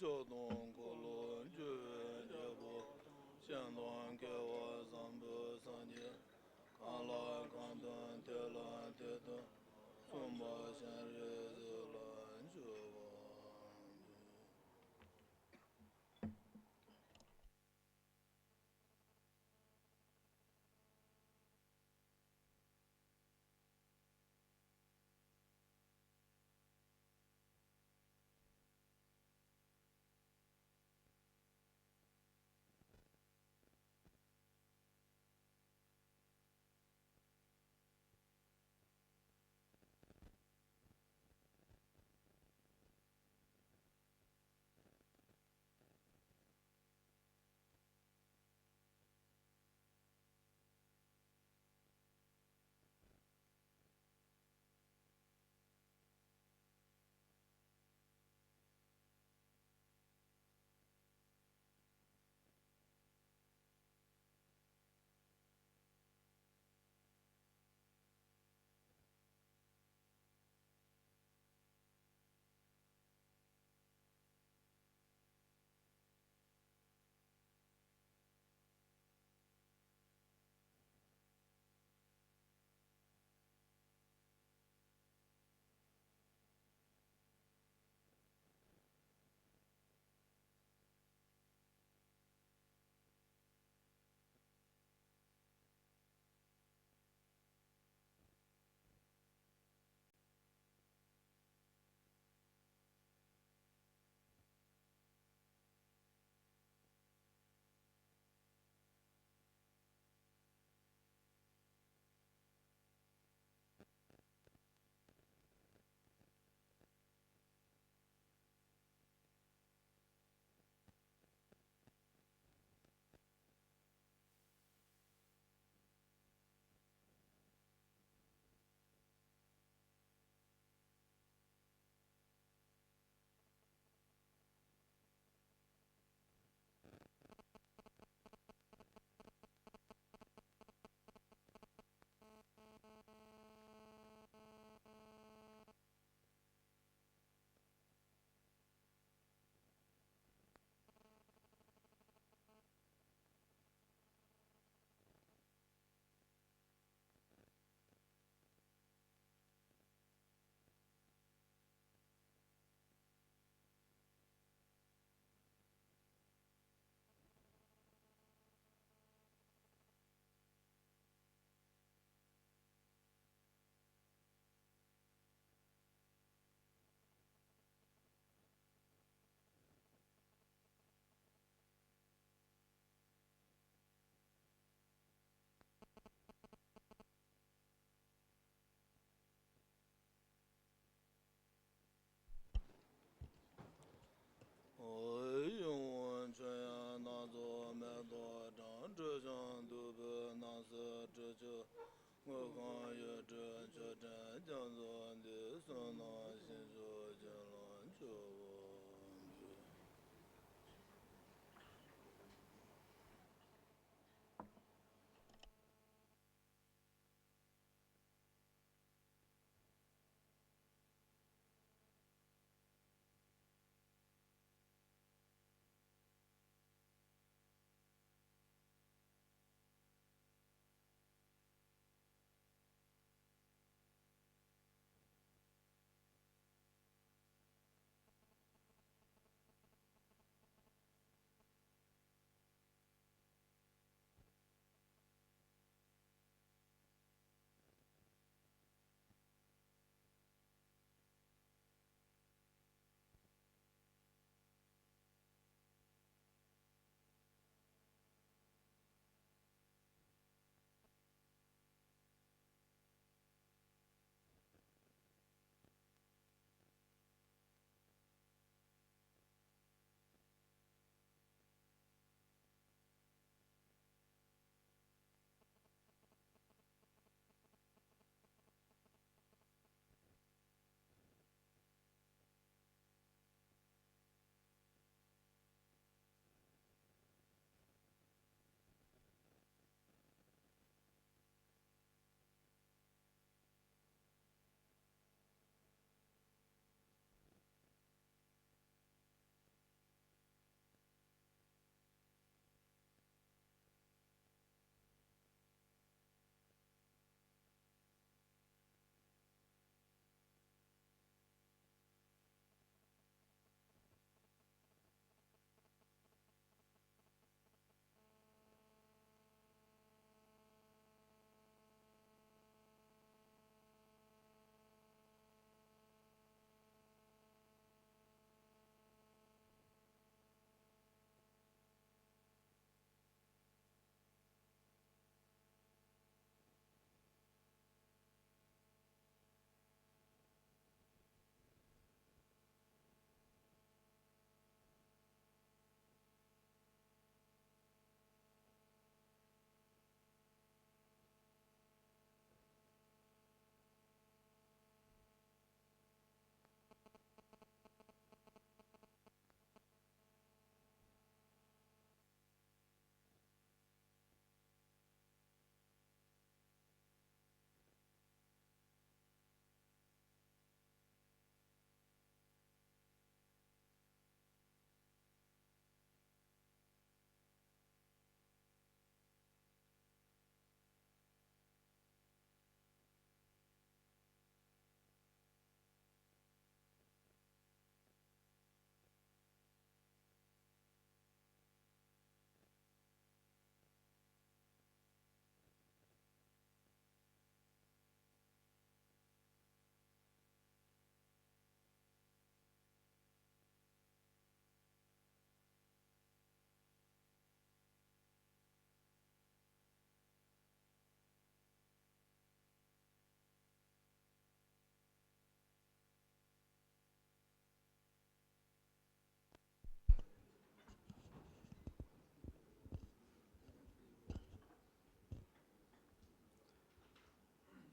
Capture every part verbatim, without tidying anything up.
མཆོག་དང་འཁོར་ལོས་སྒྱུར་བའི་རྒྱལ་པོ། སྤྱན་དང་སྐལ་བ་བཟང་པོའི་སངས་རྒྱས། གང་ལ་གང་འདུལ་དེ་ལ་དེ་བསྟོད། གསུངས་པ་སྤྱན་རས་གཟིགས་ལ་མཆོད་པར་འབུལ།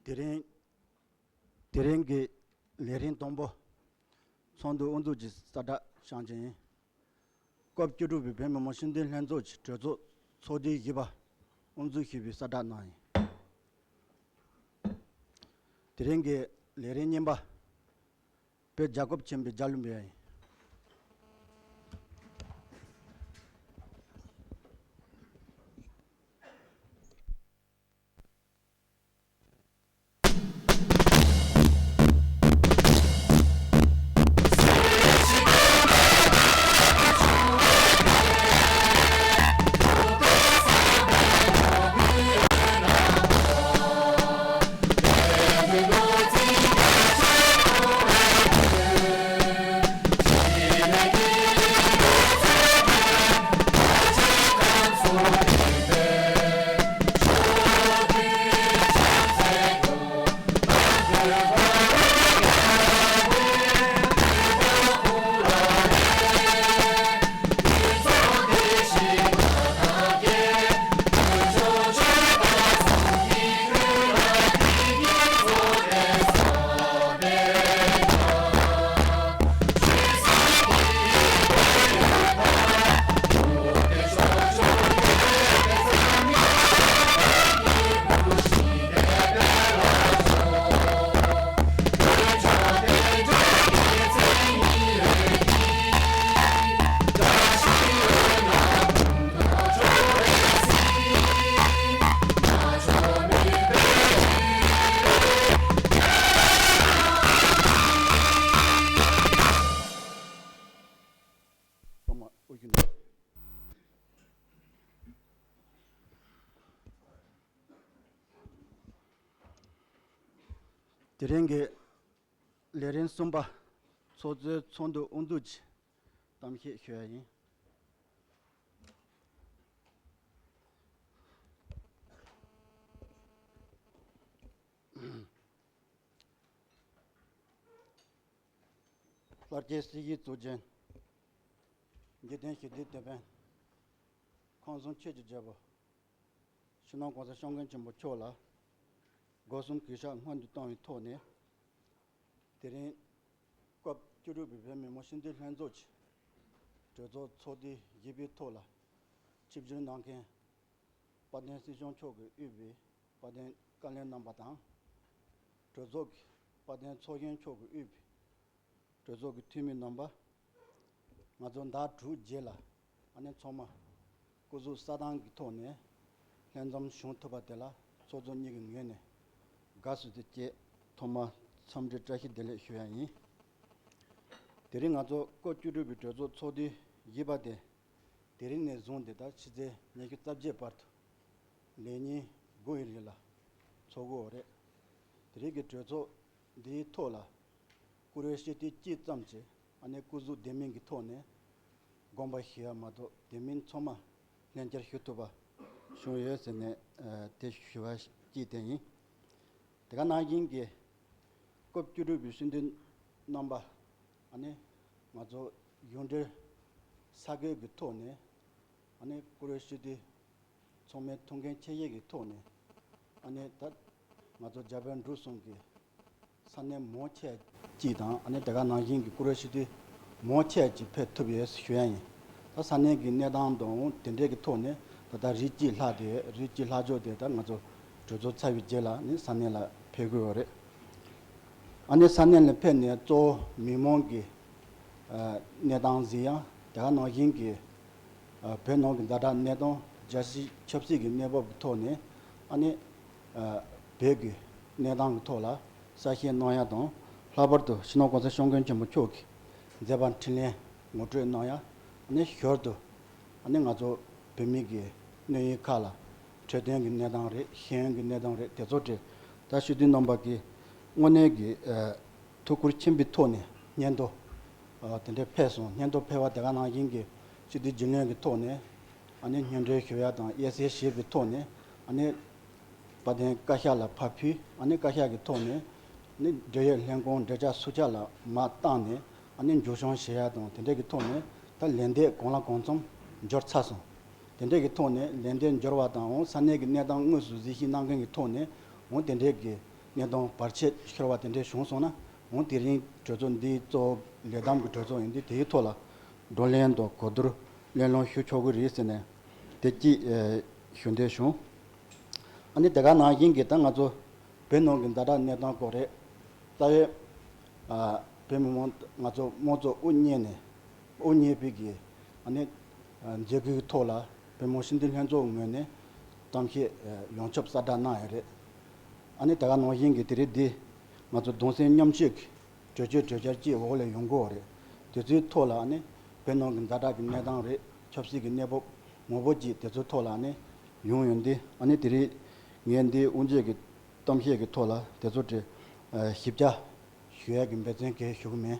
དེ་རིང་དེ་རིང་གི་ལས་རིམ་དང་པོ་ཚོགས་འདུ་དབུ་འཛུགས་ཀྱི་གསལ་བསྒྲགས་ཤོད་རྒྱུ་ཡིན། སྐབས་བཅུ་དྲུག་པའི་བོད་མི་མང་སྤྱི་འཐུས་ལྷན་ཚོགས་ཀྱི་གྲོས་ཚོགས་ཚོགས་དུས་བཞི་པ་དབུ་འཛུགས་ཞུས་པའི་གསལ་བསྒྲགས་གནང་ཡིན། དེ་རིང་གི་ལས་རིམ་གཉིས་པ། བོད་རྒྱལ་ཁབ་ཆེན་པོའི་རྒྱལ་གླུ་འབུལ་ཡ་ཡིན། དེ་རིང་གི་ལས་རིམ་གསུམ་པ། ཚོགས་གཙོའི་ཚོགས་འདུ་དབུ་འཛུགས་ཀྱི་གཏམ་བཤད་ཞུ་ཡ་ཡིན། ལྷར་བཅས་སྲིད་ཞིའི་གཙུག་རྒྱན། འཇིག་རྟེན་ཞི་བདེའི་དེད་དཔོན། ཁམས་གསུམ་ཆོས་ཀྱི་རྒྱལ་པོ། ཕྱི་ནང་གོང་ས་སྐྱབས་མགོན་ཆེན་པོ་མཆོག་ལ། སྒོ་གསུམ་གུས་ཕྱག་སྔོན་དུ་བཏང་བའི་ཐོག་ནས། དེ་རིང་སྐབས་བཅུ་དྲུག་པའི་བོད་མི་མང་སྤྱི་འཐུས་ལྷན་ཚོགས་ཀྱི་གྲོས་ཚོགས་ཚོགས་དུས་བཞི་པའི་ཐོག་ལ་ཆིབས་བསྒྱུར་གནང་མཁན་དཔལ་ལྡན་སྲིད་སྐྱོང་མཆོག་གིས་དབུས་པའི་དཔལ་ལྡན་བཀའ་བློན་རྣམ་པ་དང་། གྲོས་ཚོགས་ཀྱི་དཔལ་ལྡན་ཚོགས་གཞོན་མཆོག་གིས་དབུས་པའི་གྲོས་ཚོགས་ཀྱི་འཐུས་མི་རྣམ་པ། ང་ཚོ་ཟླ་དྲུག་རྗེས་ལ་ཨ་ནེ་ཚང་མ་སྐུ་གཟུགས་གསལ་ཐང་གི་ཐོག་ནས་ལྷན་འཛོམས་བྱུང་ཐུབ་པ་དེ་ལ་ཚོགས་གཙོ་གཉིས་ཀྱི་ངོས་ནས་དགའ་བསུ་དང་བཅས་ཐོག་མར་འཚམས་འདྲི་བཀྲ་ཤིས་བདེ་ལེགས་ཞུ་ཡ་ཡིན། དེ་རིང་ང་ཚོ་སྐབས་བཅུ་དྲུག་པའི་གྲོས་ཚོགས་ཚོགས་དུས་བཞི་པ་དེ་དེ་རིང་ནས་བཟུང་སྟེ་ད་ཕྱི་ཚེས་ཉི་ཤུ་རྩ་བརྒྱད་བར་དུ་ལས་ཉིན་དགུ་ཡི་རིང་ལ་ཚོགས་ཀྱི་ཡོད་རེད། དེ་རིང་གི་གྲོས་ཚོགས་འདིའི་ཐོག་ལ་བཀུར་འོས་སྤྱི་འཐུས་གཅིག་ཙམ་གྱིས་ཨ་ནེ་སྐུ་གཟུགས་བདེ་མིན་གྱི་ཐོག་ནས་དགོངས་པ་ཞུ་ཡ་མ་གཏོགས་དེ་མིན་ཚང་མ་ལྷན་བཅར་ཞུ་ཐུབ་པ་བྱུང་ཡོད་ཟེར་ནས་ཨ་དེ་ཞུ་བ་གཅིག་དེ་ཡིན། དེ་ག་ནང་བཞིན་གྱི་སྐབས་བཅུ་དྲུག་པའི་སྤྱི་འཐུས་རྣམ་པ་ཨ་ནེ་ང་ཚོ་གཞུང་འབྲེལ་ས་ཁུལ་གྱི་ཐོག་ནས་ཨ་ནེ་བཀུར་འོས་སྤྱི་འཐུས་ཚང་མས་ཐུགས་འགན་ཆེ་བཞེས་ཀྱི་ཐོག་ནས་ཨ་ནེ་ད་ང་ཚོ་རྒྱ་བལ་འབྲུག་གསུམ་གྱི་ས་གནས་མང་ཆེ་གཅིག་དང་ཨ་ནེ་དེ་ག་ནང་བཞིན་གྱི་བཀུར་འོས་སྤྱི་འཐུས་མང་ཆེ་གཅིག་ཕེབས་ཐུབ་ཡོད་ཞུ་ཡ་ཡིན། ད་ས་གནས་ཀྱི་གནས་སྟངས་དང་དེ་འདྲས་ཀྱི་ཐོག་ནས་ད་ལྟ་རིགས་གཅིག་ལྷག་དེ་རིགས་གཅིག་ལྷག་ཕྱོགས་དེ་ད་ང་ཚོ་གྲོས་ཚོགས་ཚར་བའི་རྗེས་ལ་ནི་ས་གནས་ལ་ཕེབས་དགོས་ཡོད་རེད། ཨ་ནེ་ས་གནས་ལ་ཕེབས་ནས་གཙོ་བོ་མི་མང་གི་ཨ་གནས་སྟངས་གཟིགས་ཡ་དེ་ག་ནང་བཞིན་གྱི་ཨ་བོད་ནང་གི་ཛ་དྲག་གནས་སྟངས་རྒྱལ་སྤྱིའི་ཆབ་སྲིད་ཀྱི་གནས་བབ་ཀྱི་ཐོག་ནས་ཨ་ནེ་ཨ་བོད་ཀྱི་གནས་སྟངས་ཀྱི་ཐོག་ལ་གསལ་བཤད་གནང་ཡ་དང་། ལྷག་པར་དུ་སྤྱི་ནོར་གོང་ས་སྐྱབས་མགོན་ཆེན་པོ་མཆོག་གིས་མཛད་པ་འཕྲིན་ལས་ངོ་སྤྲོད་གནང་ཡ། ཨ་ནེ་ཞོར་དུ་ཨ་ནེ་ང་ཚོ་བོད་མི་གི་གནས་ཡུལ་ཁག་ལ་འཕྲོད་བསྟེན་གྱི་གནས་སྟངས་རེད། ཤེས་ཡོན་གྱི་གནས་སྟངས་རེད། དེ་ཚོ་དེ་ད་སྤྱི་འཐུས་རྣམ་པ་གིས་དངོས་གནས་ཀྱི་ཨ་ཐུགས་ཁུར་ཆེན་པོའི་ཐོག་ནས་སྙན་ཐོ་ཨ་དེ་འདྲ་ཕེབས་སོང་། སྙན་ཐོ་ཕེབས་པ་དེ་ག་ནང་བཞིན་གྱི་སྤྱི་འཐུས་རྒྱུན་ལས་ཀྱི་ཐོག་ནས་ཨ་ནེ་སྙན་སྒྲོན་ཞུ་ཡ་དང་། དབྱེ་གསལ་ཞུས་པའི་ཐོག་ནས་ཨ་ནེ་དཔལ་ལྡན་བཀའ་ཤག་ལ་ཕར་ཕུལ། ཨ་ནེ་བཀའ་ཤག་གི་ཐོག་ནས་ནི་འབྲེལ་ཡོད་ལྷན་ཁང་འབྲེལ་ཆགས་སུ་ཆ་ལ་མར་བཏང་ནས་ཨ་ནི་མཇུག་སྐྱོང་བྱེད་ཡ་དང་། དེ་འདྲས་ཀྱི་ཐོག་ནས་ད་ལན་འདེབས་གང་ལ་གང་འཚམ་འབྱོར་ཚར་སོང་། དེ་འདྲས་ཀྱི་ཐོག་ནས་ལན་འདེབས་འབྱོར་བ་དང་འོང་ས་གནས་ཀྱི་གནས་སྟངས་དངོས་སུ་གཟིགས་ཞིབ་གནང་མཁན་གྱི་ཐོག་ནས་འོང་དེ་འདྲས་ཀྱི་ གནས་སྟངས་བར་ཆད་ཤོར་བ་དེ་འདྲས་བྱུང་སོང་ན། འོང་དེ་རིང་གྲོས་ཚོགས་འདིའི་གཙོ་བོ་ལས་བསྡོམས་ཀྱི་གྲོས་ཚོགས་ཡིན་དུས། དེའི་ཐོག་ལ་བགྲོ་གླེང་དང་གོ་བསྡུར་གླེང་སློང་ཞུ་ཆོག་གི་རེད་ཟེར་ནས་དེ་གཅིག་ཨེ་ཞུ་འདོད་བྱུང་། ཨ་ནི་དེ་ག་ནང་བཞིན་གྱི་ད་ང་ཚོ་བོད་ནང་གི་ཛ་དྲག་གནས་སྟངས་སྐོར་རེད། རྩ་བའི་ཨ་བོད་མི་མང་ང་ཚོ་དམངས་གཙོ་དབུ་བརྙེས་ནས་དབུ་བརྙེས་པའི་གི་ཨ་ནི་མཛད་སྒོའི་ཐོག་ལ་བོད་མི་མང་སྤྱི་འཐུས་ལྷན་ཚོགས་ངོས་ནས་གཏམ་བཤད་ཡོངས་ཁྱབ་གསལ་བསྒྲགས་གནང་ཡོད་རེད། ཨ་ནི་དེ་ག་ནང་བཞིན་གྱི་དེ་རིང་འདི་ང་ཚོ་གདུང་སེམས་མཉམ་སྐྱེད་ཀྱི་གྲོས་ཆོད་གྲོས་འཆར་གཅིག་འོག་ལ་ཡོང་གི་ཡོད་རེད། དེ་ཚོའི་ཐོག་ལ་ཨ་ནི་བོད་ནང་གི་ཛ་དྲག་གི་གནས་སྟངས་རེད། ཆབ་སྲིད་ཀྱི་གནས་བབ་མང་པོ་ཅིག་དེ་ཚོའི་ཐོག་ལ་ཨ་ནི་ཡོང་ཡོད་འདི། ཨ་ནི་དེ་རིང་ངས་འདི་དབུ་འབྱེད་ཀྱི་གཏམ་བཤད་ཀྱི་ཐོག་ལ་དེ་ཚོ་དེ་ཞིབ་ཆ་ཞུ་ཡག་གི་འབད་བརྩོན་གང་ཡང་ཞུ་གི་མེད།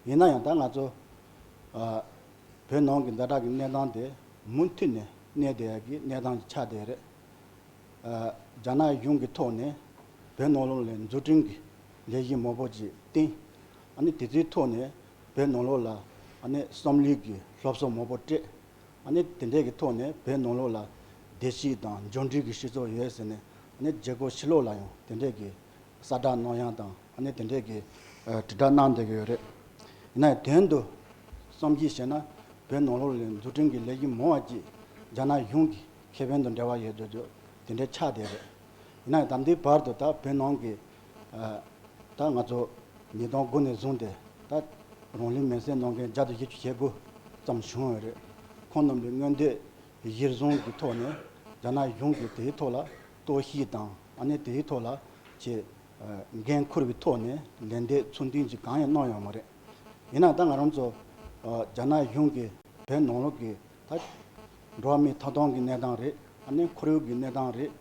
ཡིན་ན་ཡང་ད་ང་ཚོ་ཨ་བོད་ནང་གི་ཛ་དྲག་གི་གནས་སྟངས་དེ་མུ་མཐུད་ནས་གནས་བསྡད་ཡག་གི་གནས་སྟངས་ཆགས་བསྡད་རེད། ཨ་རྒྱ་ནག་གཞུང་གི་ཐོག་ནས་བོད་ནང་ལོགས་ལ་འཛུགས་སྐྲུན་གྱི་ལས་གཞི་མང་པོ་ཅིག་བཏིང་། ཨ་ནི་དེ་ཚོའི་ཐོག་ནས་བོད་ནང་ལོགས་ལ་ཨ་ནི་བསམ་བློའི་གི་སློབ་གསོ་མང་པོ་སྤྲད། ཨ་ནི་དེ་འདྲས་ཀྱི་ཐོག་ནས་བོད་ནང་ལོགས་ལ་བདེ་སྐྱིད་དང་འབྱོར་འབྲིང་གི་སྤྱི་ཚོགས་ཡོད་ཟེར་ནས། ཨ་ནི་རྒྱལ་སྒོ་ཕྱི་ལོགས་ལ་ཡང་དེ་འདྲས་ཀྱི་གསལ་བསྒྲགས་གནང་ཡག་དང་། ཨ་ནི་དེ་འདྲས་ཀྱི་ཨ་དྲིལ་བསྒྲགས་གནང་བསྡད་ཀྱི་ཡོད་རེད། ཡིན་ནའང་དོན་དུ་བསམ་གཞིག་བྱས་ན། བོད་ནང་ལོགས་ལ་འཛུགས་སྐྲུན་གྱི་ལས་གཞི་མང་བ་ཅིག་རྒྱ་ནག་གཞུང་གི་ཁེ་ཕན་དང་འབྲེལ་བ་ཡོད་དུས་དེ་འདྲས་ཆགས་བསྡད་རེད། ཡིན་ནའང་ད་ལྟའི་བར་དུ་ད་བོད་ནང་གི་ཨ་ད་ང་ཚོ་ཉིས་སྟོང་དགུ་ནས་བཟུང་སྟེ་ད་རང་ལུས་མེར་སྲེག་གནང་མཁན་བརྒྱ་དང་བཞི་བཅུ་ཞེ་དགུ་ཙམ་བྱུང་ཡོད་རེད། ཁོང་རྣམས་ལ་མངོན་འདོད་གཞིར་བཟུང་གི་ཐོག་ནས་རྒྱ་ནག་གཞུང་གིས་དེའི་ཐོག་ལ་གཏོར་བཤིག་དང་། ཨ་ནི་དེའི་ཐོག་ལ་ཆེད་འགན་འཁུར་བའི་ཐོག་ནས་ལན་འདེབས་ཚུལ་མཐུན་ཅིག་གང་ཡང་གནང་ཡོད་མ་རེད། ཡིན་ནའང་ད་ང་རང་ཚོ་ཨ་རྒྱ་ནག་གཞུང་གིས་བོད་ནང་ལོགས་ཀྱི་ད་འགྲོ་བ་མིའི་ཐོབ་ཐང་གི་གནས་སྟངས་རེད། ཨ་ནི་ཁོར་ཡུག་གི་གནས་སྟངས་རེད།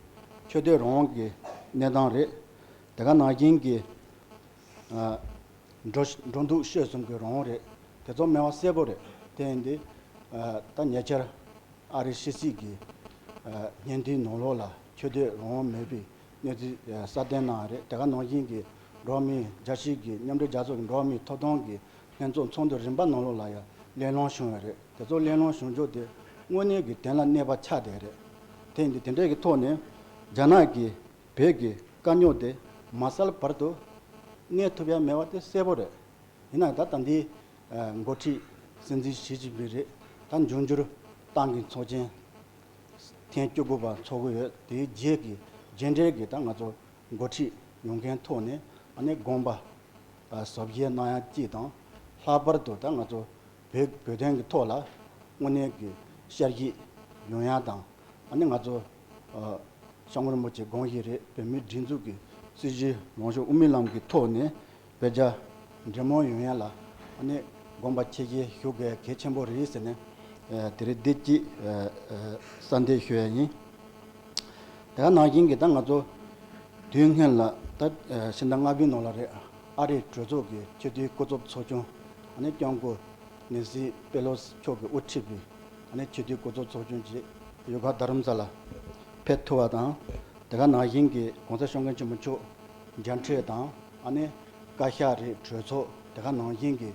ཆོས་དད་རང་དབང་གི་གནས་སྟངས་རེད། དེ་ག་ནང་བཞིན་གྱི་ཨ་འགྲོ་འགྲོ་འདུག་སྤྱོད་གསུམ་གྱི་རང་དབང་རེད། དེ་ཚོ་མེད་པ་གསལ་པོ་རེད། དེ་ཡིན་དུས་ཨ་ད་ཉེ་ཆར་ཨ་རིའི་ཕྱི་སྲིད་ཀྱི་ཨ་སྙན་ཐོའི་ནང་ལོགས་ལ་ཆོས་དད་རང་དབང་མེད་པའི་གནས་ཚུལ་ཨ་གསལ་སྟོན་གནང་བ་རེད། དེ་ག་ནང་བཞིན་གྱི་འགྲོ་བ་མིའི་རྒྱལ་སྤྱིའི་གི་མཉམ་འབྲེལ་རྒྱལ་ཚོགས་ཀྱི་འགྲོ་བ་མིའི་ཐོབ་ཐང་གི་ལྷན་ཚོགས་ཚོགས་འདུ་རིམ་པ་ནང་ལོགས་ལ་ཡང་གླེང་སློང་བྱུང་བ་རེད། དེ་ཚོ་གླེང་སློང་བྱུང་ཕྱོགས་དེ་དངོས་གནས་ཀྱི་དོན་ལ་གནས་པ་ཆགས་བསྡད་རེད། དེ་ཡིན་དུས་དེ་འདྲའི་གི་ཐོག་ནས་རྒྱ་ནག་གིས་བོད་ཀྱི་དཀའ་རྙོག་དེ་མ་སེལ་བར་དུ་གནས་ཐུབ་ཡ་མེད་པ་དེ་གསལ་པོ་རེད། ཡིན་ནའང་ད་ད་ལྟའི་ཨ་འགོ་ཁྲིད་སྲིད་འཛིན་ཞི་ཅིན་ཕིང་རེད། ད་འབྱུང་འགྱུར་ཏང་གི་ཚོགས་ཆེན་ཐེངས་བཅུ་དགུ་པ་འཚོགས་ཀྱི་ཡོད། དེའི་རྗེས་ཀྱི་རྗེས་འབྲེལ་གྱི་ད་ང་ཚོ་འགོ་ཁྲིད་ཡོང་མཁན་ཐོག་ནས་ཨ་ནི་དགོངས་པ་ཨ་ཟབ་བཞེས་གནང་ཡ་གཅིག་དང་། ལྷག་པར་དུ་ད་ང་ཚོ་བོད་བོད་དོན་གྱི་ཐོག་ལ་དངོས་གནས་ཀྱི་བསྐྱར་ཞིབ་ཡོང་ཡ་དང་། ཨ་ནི་ང་ཚོ་ཨ་སྐྱབས་མགོན་རིན་པོ་ཆེའི་དགོངས་གཞི་རེད། བོད་མིའི་སྒྲིག་འཛུགས་ཀྱི་སྲིད་ཇུས་ལངས་ཕྱོགས་དབུ་མའི་ལམ་གྱི་ཐོག་ནས་བོད་རྒྱ་འབྲེལ་མོལ་ཡོང་ཡ་ལ་ཨ་ནི་དགོངས་པ་ཆེ་བཞེས་ཞུ་དགོས་གལ་ཆེན་པོ་རེད་ཟེར་ནས་ཨ་དེ་རིང་འདི་གཅིག་ཨ་ཨ་གསལ་འདེབས་ཞུ་ཡ་ཡིན། དེ་ག་ནང་བཞིན་གྱི་ད་ང་ཚོ་དུས་སྔོན་ལ་ད་ཕྱི་ཟླ་ལྔ་པའི་ནང་ལ་རེད། ཨ་རིའི་གྲོས་ཚོགས་ཀྱི་ཆེས་མཐོའི་སྐུ་ཚབ་ཚོགས་ཆུང་ཨ་ནི་སྐྱབས་མགོན་ནེན་སི་པེ་ལོ་སི་མཆོག་གིས་དབུ་ཁྲིད་པའི་ཨ་ནི་ཆེས་མཐོའི་སྐུ་ཚབ་ཚོགས་ཆུང་ཅིག་ཡུལ་ག་རྡ་རམ་ས་ལ་ཕེབས་ཐུབ་པ་དང་། དེ་ག་ནང་བཞིན་གྱི་༸གོང་ས་༸སྐྱབས་མགོན་ཆེན་པོ་མཆོག་མཇལ་འཕྲད་དང་། ཨ་ནི་བཀའ་ཤག་རེད། གྲོས་ཚོགས། དེ་ག་ནང་བཞིན་གྱི་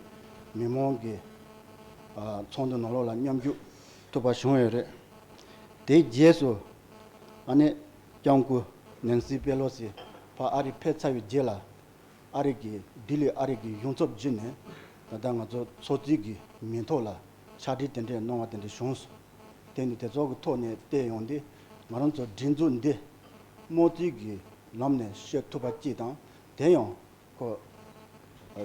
མི་མང་གི་ཨ་ཚོགས་འདུ་ནང་ལོགས་ལ་མཉམ་ཞུགས་ཐུབ་པ་བྱུང་ཡོད་རེད། དེའི་རྗེས་སུ་ཨ་ནི་སྐྱབས་མགོན་ནེན་སི་པེ་ལོ་སི་ཕར་ཨ་རི་ཕེབས་ཚར་བའི་རྗེས་ལ། ཨ་རི་གི་ལྡི་ལི་ཨ་རི་གི་གཞུང་ཚབ་བརྒྱུད་ནས་ད་ལྟ་ང་ཚོ་ཚོགས་གཙོའི་གི་མིང་ཐོག་ལ་ཕྱག་བྲིས་དེ་འདྲས་གནང་བ་དེ་འདྲས་བྱུང་སོང་། དེ་ནི་དེ་ཚོ་གི་ཐོག་ནས་བལྟས་ཡོང་དུས་ང་རང་ཚོ་སྒྲིག་འཛུགས་འདི་དམངས་གཙོའི་གི་ལམ་ནས་སྤྱོད་ཐུབ་པ་གཅིག་དང་། དེ་ཡང་ཁོ་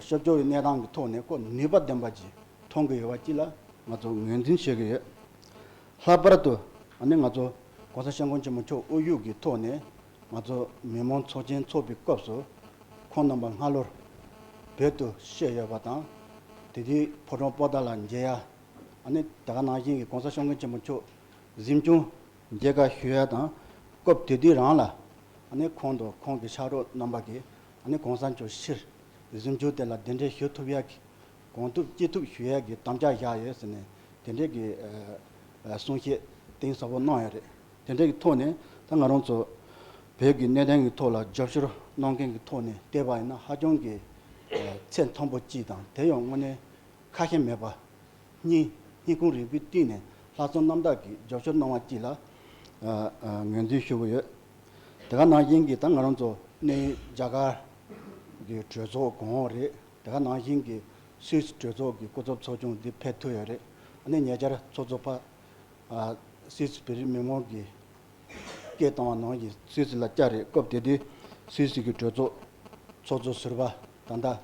ཤོབ་སྦྱོར་བའི་གནས་སྟངས་ཀྱི་ཐོག་ནས་ཁོ་ནུས་པ་ལྡན་པ་ཅིག་མཐོང་གི་ཡོད་པ་ཅིག་ལ་ང་ཚོ་ངོས་འཛིན་བྱེད་ཀྱི་ཡོད། ལྷག་པར་དུ་ཨ་ནི་ང་ཚོ་༸གོང་ས་༸སྐྱབས་མགོན་ཆེན་པོ་མཆོག་དབུ་བཞུགས་ཀྱི་ཐོག་ནས་ང་ཚོ་མི་མང་ཚོགས་ཆེན་འཚོགས་པའི་སྐབས་སུ་ཁོང་རྣམ་པ་སྔ་ལོར་བོད་དུ་གཤེགས་ཡོད་པ་དང་། དེ་དུས་ཕོ་བྲང་པོ་ཏཱ་ལ་མཇལ་ཡ། ཨ་ནི་དེ་ག་ནང་བཞིན་གྱི་༸གོང་ས་༸སྐྱབས་མགོན་ཆེན་པོ་མཆོག་གཟིམ་ཆུང་མཇལ་ཁ་ཞུ་ཡ་དང་། སྐབས་དེ་དུས་རང་ལ་ཨ་ནི་ཁོང་དང་ཁོང་གི་ཕྱག་རོགས་རྣམ་པ་གིས་ཨ་ནི་གོང་ས་མཆོག་ཕྱིར་གཟིམ་ཆུང་དེ་ལ་གདན་འདྲེན་ཞུ་ཐུབ་ཡ་གི་གང་ཐུབ་ཅི་ཐུབ་ཞུ་ཡ་གི་དམ་བཅའ་བཞག་ཡོད་ཟེར་ནས་དེ་འདྲའི་གི་ཨ་ཨ་གསུང་བཤད་གཏིང་ཟབ་པོ་གནང་ཡོད་རེད། དེ་འདྲའི་གི་ཐོག་ནས་ད་ང་རང་ཚོ་བོད་ཀྱི་གནད་དོན་གྱི་ཐོག་ལ་རྒྱབ་སྐྱོར་གནང་མཁན་གྱི་ཐོག་ནས་བལྟས་པ་ཡིན་ན་ཧ་ཅང་གི་ཨ་ཚད་མཐོན་པོ་གཅིག་དང་། དེ་ཡང་དངོས་གནས་ཁ་ཞེ་མེད་པ། སྙིང་སྙིང་ཁུང་རུས་པའི་གཏིང་ནས་ལྷག་བསམ་རྣམ་དག་གིས་རྒྱབ་སྐྱོར་གནང་བ་གཅིག་ལ་ཨ་ཨ་ངོས་འཛིན་ཞུ་གི་ཡོད། དེ་ག་ནང་བཞིན་གྱི་ད་ང་རང་ཚོ་ ནི་རྒྱ་གར་གྱི་གྲོས་ཚོགས་གོང་འོག་རེད། དེ་ག་ནང་བཞིན་གྱི་སུད་སི་གྲོས་ཚོགས་ཀྱི་སྐུ་ཚབ་ཚོགས་ཆུང་འདི་ཕེབས་ཐུབ་ཡོད་རེད། ཨ་ནི་ཉེ་ཆར་ཚོགས་གཙོ་ཕ་ཨ་སུད་སི་བོད་རིགས་མི་མང་གིས་སྐད་བཏང་བ་ནང་བཞིན་སུད་སི་ལ་བཅར་རེད། སྐབས་དེ་དུས་སུད་སི་གི་གྲོས་ཚོགས་ཚོགས་གཙོ་ཟུར་པ་ད་ལྟ་ཨ་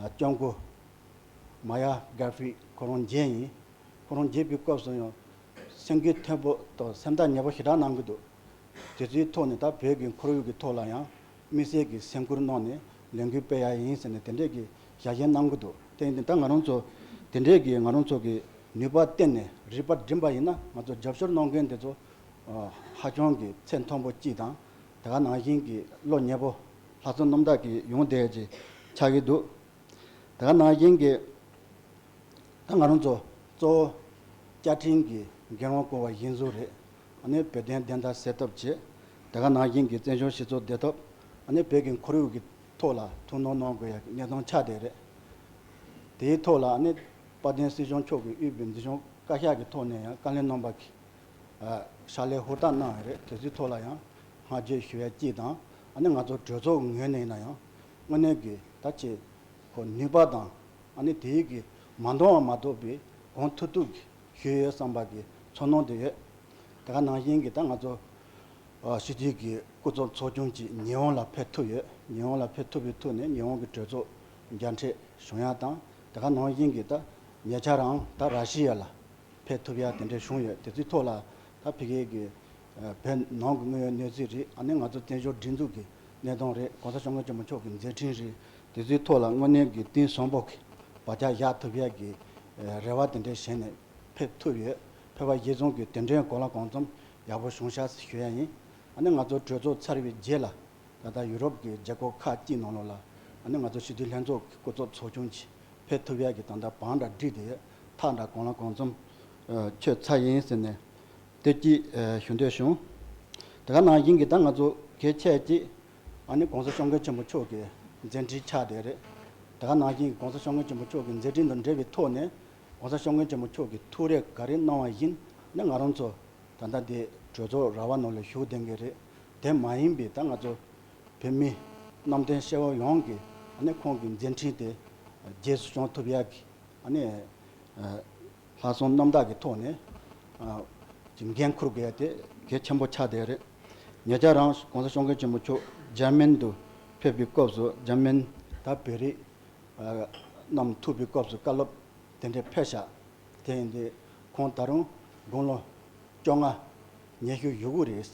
སྐྱབས་མགོན་མ་ཡ་གྷར་ཕི་ཁོ་རང་མཇལ་ཡིན། ཁོ་རང་མཇལ་བའི་སྐབས་སུ་ཡང་སེམས་འགུལ་ཐེབས་པོ་དང་སེམས་ཐག་ཉེ་པོ་ཞེ་དྲག་གནང་གི་འདུག་དེ་ཚོའི་ཐོག་ནས་ད་བོད་ཀྱི་ཁོར་ཡུག་གི་ཐོག་ལ་ཡང་དམིགས་བསལ་གྱི་སེམས་ཁུར་གནང་ནས་ལས་འགུལ་སྤེལ་ཡ་ཡིན་ཟེར་ནས་དེ་འདྲས་ཀྱི་ཞལ་བཞེས་གནང་གི་འདུག་དེ་ཡིན་དུས་ད་ང་རང་ཚོ་དེ་འདྲས་ཀྱི་ང་རང་ཚོ་གི་ནུས་པ་བསྟན་ནས་རིག་པ་སྒྲིམ་པ་ཡིན་ན་ང་ཚོ་རྒྱབ་སྐྱོར་གནང་མཁན་དེ་ཚོ་ཨ་ཧ་ཅང་གི་ཚད་མཐོན་པོ་གཅིག་དང་། དེ་ག་ནང་བཞིན་གྱི་བློ་ཉེ་པོ་ལྷག་བསམ་རྣམ་དག་གིས་ཡོང་བསྡད་ཀྱི་ཆགས་ཀྱི་འདུག་དེ་ག་ནང་བཞིན་གྱི་ད་ང་རང་ཚོ་གཙོ་བོ་བཅའ་ཁྲིམས་ཀྱི་འགན་དབང་བསྐུར་བ་གཞིར་བཟུང་རེད། ཨ་ནི་བོད་དོན་བདེན་མཐའ་གསལ་ཐབས་བྱེད། དེ་ག་ནང་བཞིན་གྱི་བཙན་བྱོལ་སྤྱི་ཚོགས་བདེ་ཐབས། ཨ་ནི་བོད་ཀྱི་ཁོར་ཡུག་གི་ཐོག་ལ་ཐུགས་སྣང་གནང་དགོས་ཡ་གནས་སྟངས་ཆགས་བསྡད་རེད། དེའི་ཐོག་ལ་ཨ་ནི་དཔལ་ལྡན་སྲིད་སྐྱོང་མཆོག་གིས་དབུས་པའི་འཛིན་སྐྱོང་བཀའ་ཤག་གི་ཐོག་ནས་ཡང་བཀའ་བློན་རྣམ་པ་གིས་ཕྱག་ལས་ཧུར་ཐག་གནང་བ་རེད། དེ་ཚོའི་ཐོག་ལ་ཡང་བསྔགས་བརྗོད་ཞུ་ཡ་གཅིག་དང་། ཨ་ནི་ང་ཚོ་གྲོས་ཚོགས་ངོས་ནས་ཡིན་ན་ཡང་དངོས་གནས་ཀྱི་ད་ཆེ་ཁོ་ནུས་པ་དང་ཨ་ནི་དེའི་གི་མ་འདང་བ་མ་གཏོགས་པའི་གང་ཐུབ་ཐུབ་ཀྱི་ཞུས་ཡོད་བསམ་པ་གི་ཚོར་སྣང་དེ་ཡོད། དེ་ག་ནང་བཞིན་གྱི་ད་ང་ཚོ་ཨ་སྤྱི་འཐུས་ཀྱི་སྐུ་ཚབ་ཚོགས་ཆུང་གཅིག་ཉི་ཧོང་ལ་ཕེབས་ཐུབ་ཡོད། ཉི་ཧོང་ལ་ཕེབས་ཐུབ་པའི་ཐོག་ནས་ཉི་ཧོང་གི་གྲོས་ཚོགས་མཇལ་འཕྲད་བྱུང་ཡ་དང་། དེ་ག་ནང་བཞིན་གྱི་ད་ཉེ་ཆར་རང་ད་ར་ཤི་ཡ་ལ་ཕེབས་ཐུབ་ཡ་དེ་འདྲ་བྱུང་ཡོད། དེ་ཚོའི་ཐོག་ལ་ད་ཕ་གི་གི་ཨ་བོད་ནང་གི་དངོས་ཡོད་གནས་ཚུལ་རེད། ཨ་ནི་ང་ཚོ་བཙན་བྱོལ་སྒྲིག་འཛུགས་ཀྱི་གནས་སྟངས་རེད། གོང་ས་སྐྱབས་མགོན་ཆེན་པོ་མཆོག་གི་མཛད་འཕྲིན་རེད། དེ་ཚོའི་ཐོག་ལ་དངོས་གནས་ཀྱི་གཏིང་ཟབ་པོ་གི་བག་ཆགས་བཞག་ཐུབ་ཡ་གི་ཨ་རེ་བ་དེ་འདྲ་བྱས་ནས་ཕེབས་ཐུབ་ཡོད། ཕེབས་པ་གཞིར་བཟུང་གི་དེ་འདྲའི་གང་ལ་གང་འཚམ་ཡག་པོ་བྱུང་ཤག་ཞུ་ཡ་ཡིན། ཨ་ནི་ང་ཚོ་གྲོས་ཚོགས་ཚར་བའི་རྗེས་ལ་ད་ལྟ་ཡུ་རོབ་ཀྱི་རྒྱལ་ཁབ་ཁག་ཅིག་ནང་ལོགས་ལ་ཨ་ནི་ང་ཚོ་སྤྱི་འཐུས་ལྷན་ཚོགས་ཀྱི་སྐུ་ཚབ་ཚོགས་ཆུང་གིས་ཕེབས་ཐུབ་ཡ་གི་ད་ལྟ་བང་འདྲ་བསྒྲིགས་ཏེ་ཐག་འདྲ་གང་ལ་གང་འཚམ་ཨ་ཆོད་ཚར་ཡིན་ཟེར་ནས་དེ་གཅིག་ཨ་ཞུ་འདོད་བྱུང་། དེ་ག་ནང་བཞིན་གྱི་ད་ང་ཚོ་གལ་ཆེ་གཅིག་ཨ་ནི་གོང་ས་སྐྱབས་མགོན་ཆེན་པོ་མཆོག་གི་མཛད་འཕྲིན་ཆགས་བསྡད་རེད། དེ་ག་ནང་བཞིན་གྱི་གོང་ས་སྐྱབས་མགོན་ཆེན་པོ་མཆོག་གི་མཛད་འཕྲིན་དང་འབྲེལ་བའི་ཐོག་ནས་གོང་ས་སྐྱབས་མགོན་ཆེན་པོ་མཆོག་གིས་ཐུགས་རེ་ག་རེ་གནང་བ་བཞིན་ནི་ང་རང་ཚོ་ད་ལྟ་འདི་གྲོས་ཚོགས་ར་བ་ནང་ལ་བཞུགས་བསྡད་མཁན་རེད། དེ་མ་ཡིན་པའི་ད་ང་ཚོ་བོད་མི་གནམ་བསྟན་སྐྱེ་བོ་ཡོངས་ཀྱིས་ཨ་ནི་ཁོང་གི་མཛད་འཕྲིན་དེ་རྗེས་སུ་བཟུང་ཐུབ་ཡག་གི་ཨ་ནི་ལྷག་བསམ་རྣམ་དག་གི་ཐོག་ནས་ཨ་ཀྱི་འགན་འཁུར་དགོས་ཡ་དེ་གལ་ཆེན་པོ་ཆགས་བསྡད་རེད། ཉེ་ཆར་རང་གོང་ས་སྐྱབས་མགོན་ཆེན་པོ་མཆོག་འཇར་མན་དུ་ཕེབས་པའི་སྐབས་སུ་འཇར་མན་ད་བོད་རིགས་ཨ་རྣམས་ཐུག་པའི་སྐབས་སུ་བཀའ་སློབ་དེ་འདྲ་ཕེབས་ཤག་དེ་ཡིན་དུས་ཁོང་ད་རུང་དགུང་ལོ་བཅོ་ལྔ་ཉི་ཤུ་ཡོད་གི་རེད།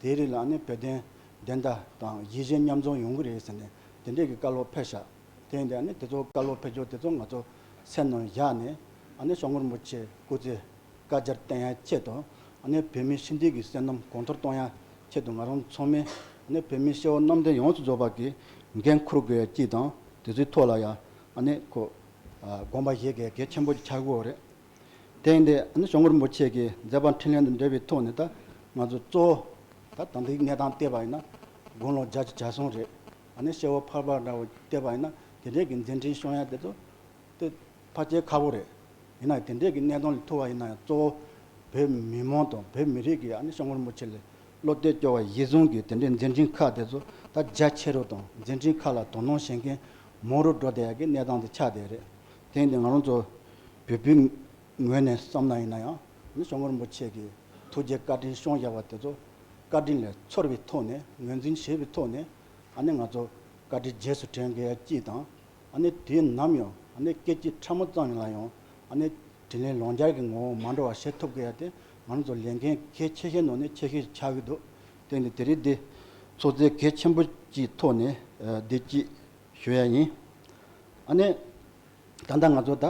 དེའི་རིང་ལ་ཨ་ནི་བོད་དོན་བདེན་མཐའ་དང་ཡིད་བཞིན་མཉམ་འཛོམས་ཡོང་གི་རེད་ཟེར་ནས་དེ་འདྲས་ཀྱི་བཀའ་སློབ་ཕེབས་ཤག་དེ་ཡིན་དུས་ཨ་ནི་དེ་ཚོ་བཀའ་སློབ་ཕེབས་རྒྱུ་དེ་ཚོ་ང་ཚོ་སེམས་ནང་བཞག་ནས་ཨ་ནི་སྐྱབས་མགོན་རིན་པོ་ཆེ་སྐུ་ཚེ་བསྐལ་བརྒྱར་བརྟན་ཡ་ཆེད་དུ་ཨ་ནི་བོད་མི་སྤྱི་འཐུས་ཀྱི་བསོད་ནམས་གོང་མཐོར་གཏོང་ཡ་ཆེད་དུ་ང་རང་ཚང་མས་ཨ་ནི་བོད་མི་སྐྱེ་བོ་གནམ་བསྟན་ཡོངས་སུ་རྫོགས་པ་གིས་འགན་འཁུར་དགོས་ཡ་གཅིག་དང་དེ་ཚོའི་ཐོག་ལ་ཡ་ཨ་ནི་ཁོ་ཨ་དགོངས་པ་བཞེས་དགོས་ཡ་གལ་ཆེན་པོ་ཆགས་ཀྱི་ཡོད་རེད། དེ་ཡིན་དུས་ཨ་ནི་སྐྱབས་མགོན་རིན་པོ་ཆེ་གི་མཛད་པ་འཕྲིན་ལས་དང་འབྲེལ་བའི་ཐོག་ནས་ད་ང་ཚོ་གཙོ་བོ་ད་ད་ལྟའི་གནས་སྟངས་བལྟས་པ་ཡིན་ན་དགུང་ལོ་བརྒྱད་ཅུ་གྱ་གསུམ་རེད། ཨ་ནི་སྐྱེ་བོ་ཕལ་པ་འདྲ་བོ་བལྟས་པ་ཡིན་ན་དེ་འདྲས་ཀྱི་མཛད་འཕྲིན་སྐྱོང་ཡ་དེ་ཚོ་དེ་ཕལ་ཆེར་ཁག་པོ་རེད། ཡིན་ན་དེ་འདྲས་ཀྱི་གནས་སྟངས་ལ་ཐུག་པ་ཡིན་ན་ཡང་གཙོ་བོ་བོད་མི་མང་དང་བོད་མི་རིགས་ཀྱིས་ཨ་ནི་སྐྱབས་མགོན་རིན་པོ་ཆེ་ལ་བློ་གཏད་བཅོལ་བ་གཞིར་བཟུང་གིས་དེ་འདྲའི་མཛད་འཕྲིན་ཁག་དེ་ཚོ་ད་རྒྱ་ཆེ་རུ་དང་མཛད་འཕྲིན་ཁག་ལ་དོ་སྣང་བྱེད་མཁན་མང་རུ་འགྲོ་བསྡད་ཡ་གི་གནས་སྟངས་དེ་ཆགས་བསྡད་རེད། དེ་ཡིན་དུས་ང་རང་ཚོ་བོད་པའི་ངོས་ནས་བསམ་ན་ཡིན་ན་ཡང་ཨ་ནི་སྐྱབས་མགོན་རིན་པོ་ཆེ་གིས་ཐུགས་རྗེ་བཀའ་དྲིན་བསྐྱངས་བཞག་པ་དེ་ཚོ་བཀའ་དྲིན་ལས་ཚོར་བའི་ཐོག་ནས་ངོས་འཛིན་བྱེད་པའི་ཐོག་ནས་ཨ་ནི་ང་ཚོ་བཀའ་དྲིན་རྗེས་སུ་དྲན་དགོས་ཡ་གཅིག་དང་། ཨ་ནི་དུས་ནམ་ཡང་ཨ་ནི་སྐད་ཅིག་ཕྲ་མོ་ཙམ་ལ་ཡང་ཨ་ནི་དྲིན་ལན་ལོག་འཇལ་གྱི་ངོ་བོ་མ་འགྲོ་བ་བྱེད་ཐུབ་དགོས་ཡ་དེ་ང་རང་ཚོ་ལས་འགན་གལ་ཆེ་ཤོས་ནང་ནས་ཆེ་ཤོས་ཆགས་ཀྱི་འདུག་དེ་ནི་དེ་རིང་འདི་ཚོགས་རྫས་གལ་ཆེན་པོ་གཅིག་ཐོག་ནས་ཨ་འདི་གཅིག་ཞུ་ཡ་ཡིན། ཨ་ནི་ད་ལྟ་ང་ཚོ་ད་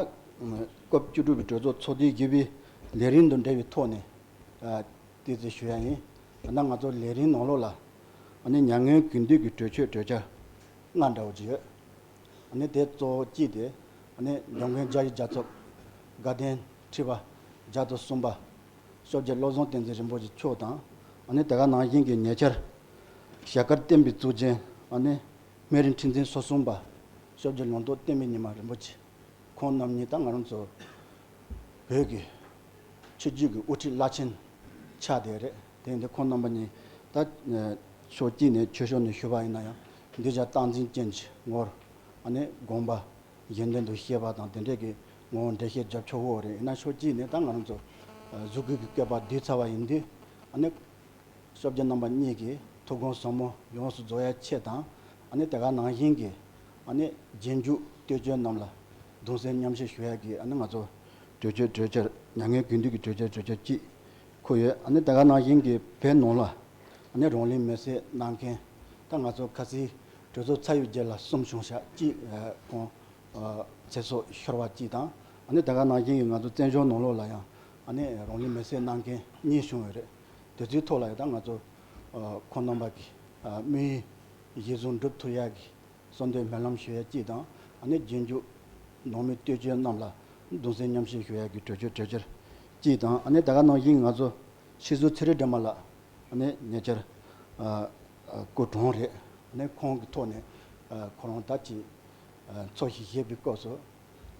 སྐབས་བཅུ་དྲུག་པའི་གྲོས་ཚོགས་ཚོགས་དུས་བཞི་པའི་ལས་རིམ་དང་འབྲེལ་བའི་ཐོག་ནས་ཨ་ཏོག་ཙམ་ཞུ་ཡ་ཡིན། ད་ལྟ་ང་ཚོ་ལས་རིམ་ནང་ལོགས་ལ་ཨ་ནི་མྱ་ངན་གུས་འདུད་ཀྱི་གྲོས་ཆོད་གྲོས་འཆར་ལྔ་འདྲ་བོ་ཅིག་ཡོད། ཨ་ནི་དེ་གཙོ་བོ་གཅིག་དེ་ཨ་ནི་འཇམ་མགོན་རྒྱལ་བའི་རྒྱལ་ཚབ་དགའ་ལྡན་ཁྲི་པ་བརྒྱ་དང་གསུམ་པ་སྐྱབས་རྗེ་བློ་བཟང་བསྟན་འཛིན་རིན་པོ་ཆེ་མཆོག་དང་། ཨ་ནི་དེ་ག་ནང་བཞིན་གྱི་ཉེ་ཆར་ཞལ་དཀར་བསྟན་པའི་གཙུག་རྒྱན་ཨ་ནི་སྨན་རི་ཁྲི་འཛིན་སོ་གསུམ་པ་སྐྱབས་རྗེ་ལུང་རྟོགས་བསྟན་པའི་ཉི་མ་རིན་པོ་ཆེ། ཁོང་རྣམ་གཉིས་ད་ང་རང་ཚོ་བོད་ཀྱི་ཆོས་བརྒྱུད་ཀྱི་དབུ་ཁྲིད་བླ་ཆེན་ཆགས་བསྡད་རེད། དེ་ཡིན་དུས་ཁོང་རྣམ་པ་གཉིས་ད་ ཕྱོགས་གཅིག་ནས་ཆོས་ཕྱོགས་ནས་ཞུས་པ་ཡིན་ན་ཡང་འདི་བཞིན་རྟག་འཛིན་ཅན་གྱི་ངོར་ཨ་ནི་དགོངས་པ་གཞན་དོན་དུ་བཤད་པ་དང་དེ་འདྲས་ཀྱི་ངོ་བོ་འགྲེལ་བཤད་རྒྱབ་ཆོག་གི་རེད། ཡིན་ན་ཕྱོགས་གཅིག་ནས་ད་ང་རང་ཚོ་གཟུགས་སྐུའི་བཀོད་པ་བསྡུས་ཚར་བ་ཡིན་དུས་ཨ་ནི། སྐྱབས་རྗེ་རྣམ་པ་གཉིས་ཀྱི་ཐུགས་དགོངས་ཟབ་མོ་ཡོངས་སུ་རྫོགས་ཡ་ཆེད་དང་། ཨ་ནི་དེ་ག་ནང་བཞིན་གྱི་ཨ་ནི་རྗེས་འཇུག་བསྟོད་ཆོས་རྣམས་ལ་གདུང་སེམས་མཉམ་བསྐྱེད་ཞུ་ཡ་གི་ཨ་ནི་ང་ཚོ་གྲོས་ཆོད་གྲོས་འཆར་མྱ་ངན་གུས་འདུད་ཀྱི་གྲོས་ཆོད་གྲོས་འཆར་གཅིག་འཁོད་ཡོད། ཨ་ནི་དེ་ག་ནང་བཞིན་གྱི་བོད་ནང་ལ་ཨ་ནི་རང་ལུས་མེར་སྲེག་གནང་མཁན་ད་ང་ཚོ་ཁ་སང་གྲོས་ཚོགས་ཚར་བའི་རྗེས་ལ་གསུམ་བྱུང་ཤག་གཅིག་ཁོང་ཚེ་སྲོག་ཤོར་བ་གཅིག་དང་། ཨ་ནི་དེ་ག་ནང་བཞིན་གྱི་ང་ཚོ་བཙན་བྱོལ་ནང་ལོགས་ལ་ཡང་ཨ་ནི་རང་ལུས་མེར་སྲེག་གནང་མཁན་གཉིས་བྱུང་ཡོད་རེད། དེ་ཚོའི་ཐོག་ལ་ཡང་ད་ང་ཚོ་ཁོང་རྣམ་པ་གི་དམིགས་ཡུལ་གཞིར་བཟུང་སྒྲུབ་ཐུབ་ཡག་གི་གསོལ་འདེབས་སྨོན་ལམ་ཞུ་ཡག་གཅིག་དང་། ཨ་ནི་རྗེས་འཇུག་ནང་མི་བསྟོད་ཆོས་རྣམས་ལ་གདུང་སེམས་མཉམ་བསྐྱེད་ཞུ་ཡག་གི་གྲོས་ཆོད་གྲོས་འཆར་གཅིག་དང་། ཨ་ནི་དེ་ག་ནང་བཞིན་ང་ཚོ་ཕྱི་ཟུར་ཚེ་རིང་སྒྲོལ་མ་ལགས་ཨ་ནི་ཉེ་ཆར་སྐུ་གྲོངས་རེད། ཨ་ནི་ཁོང་གི་ཐོག་ནས་ཁོ་རང་ད་ཅི་འཚོ་ཞིང་གཞེས་པའི་སྐབས་སུ།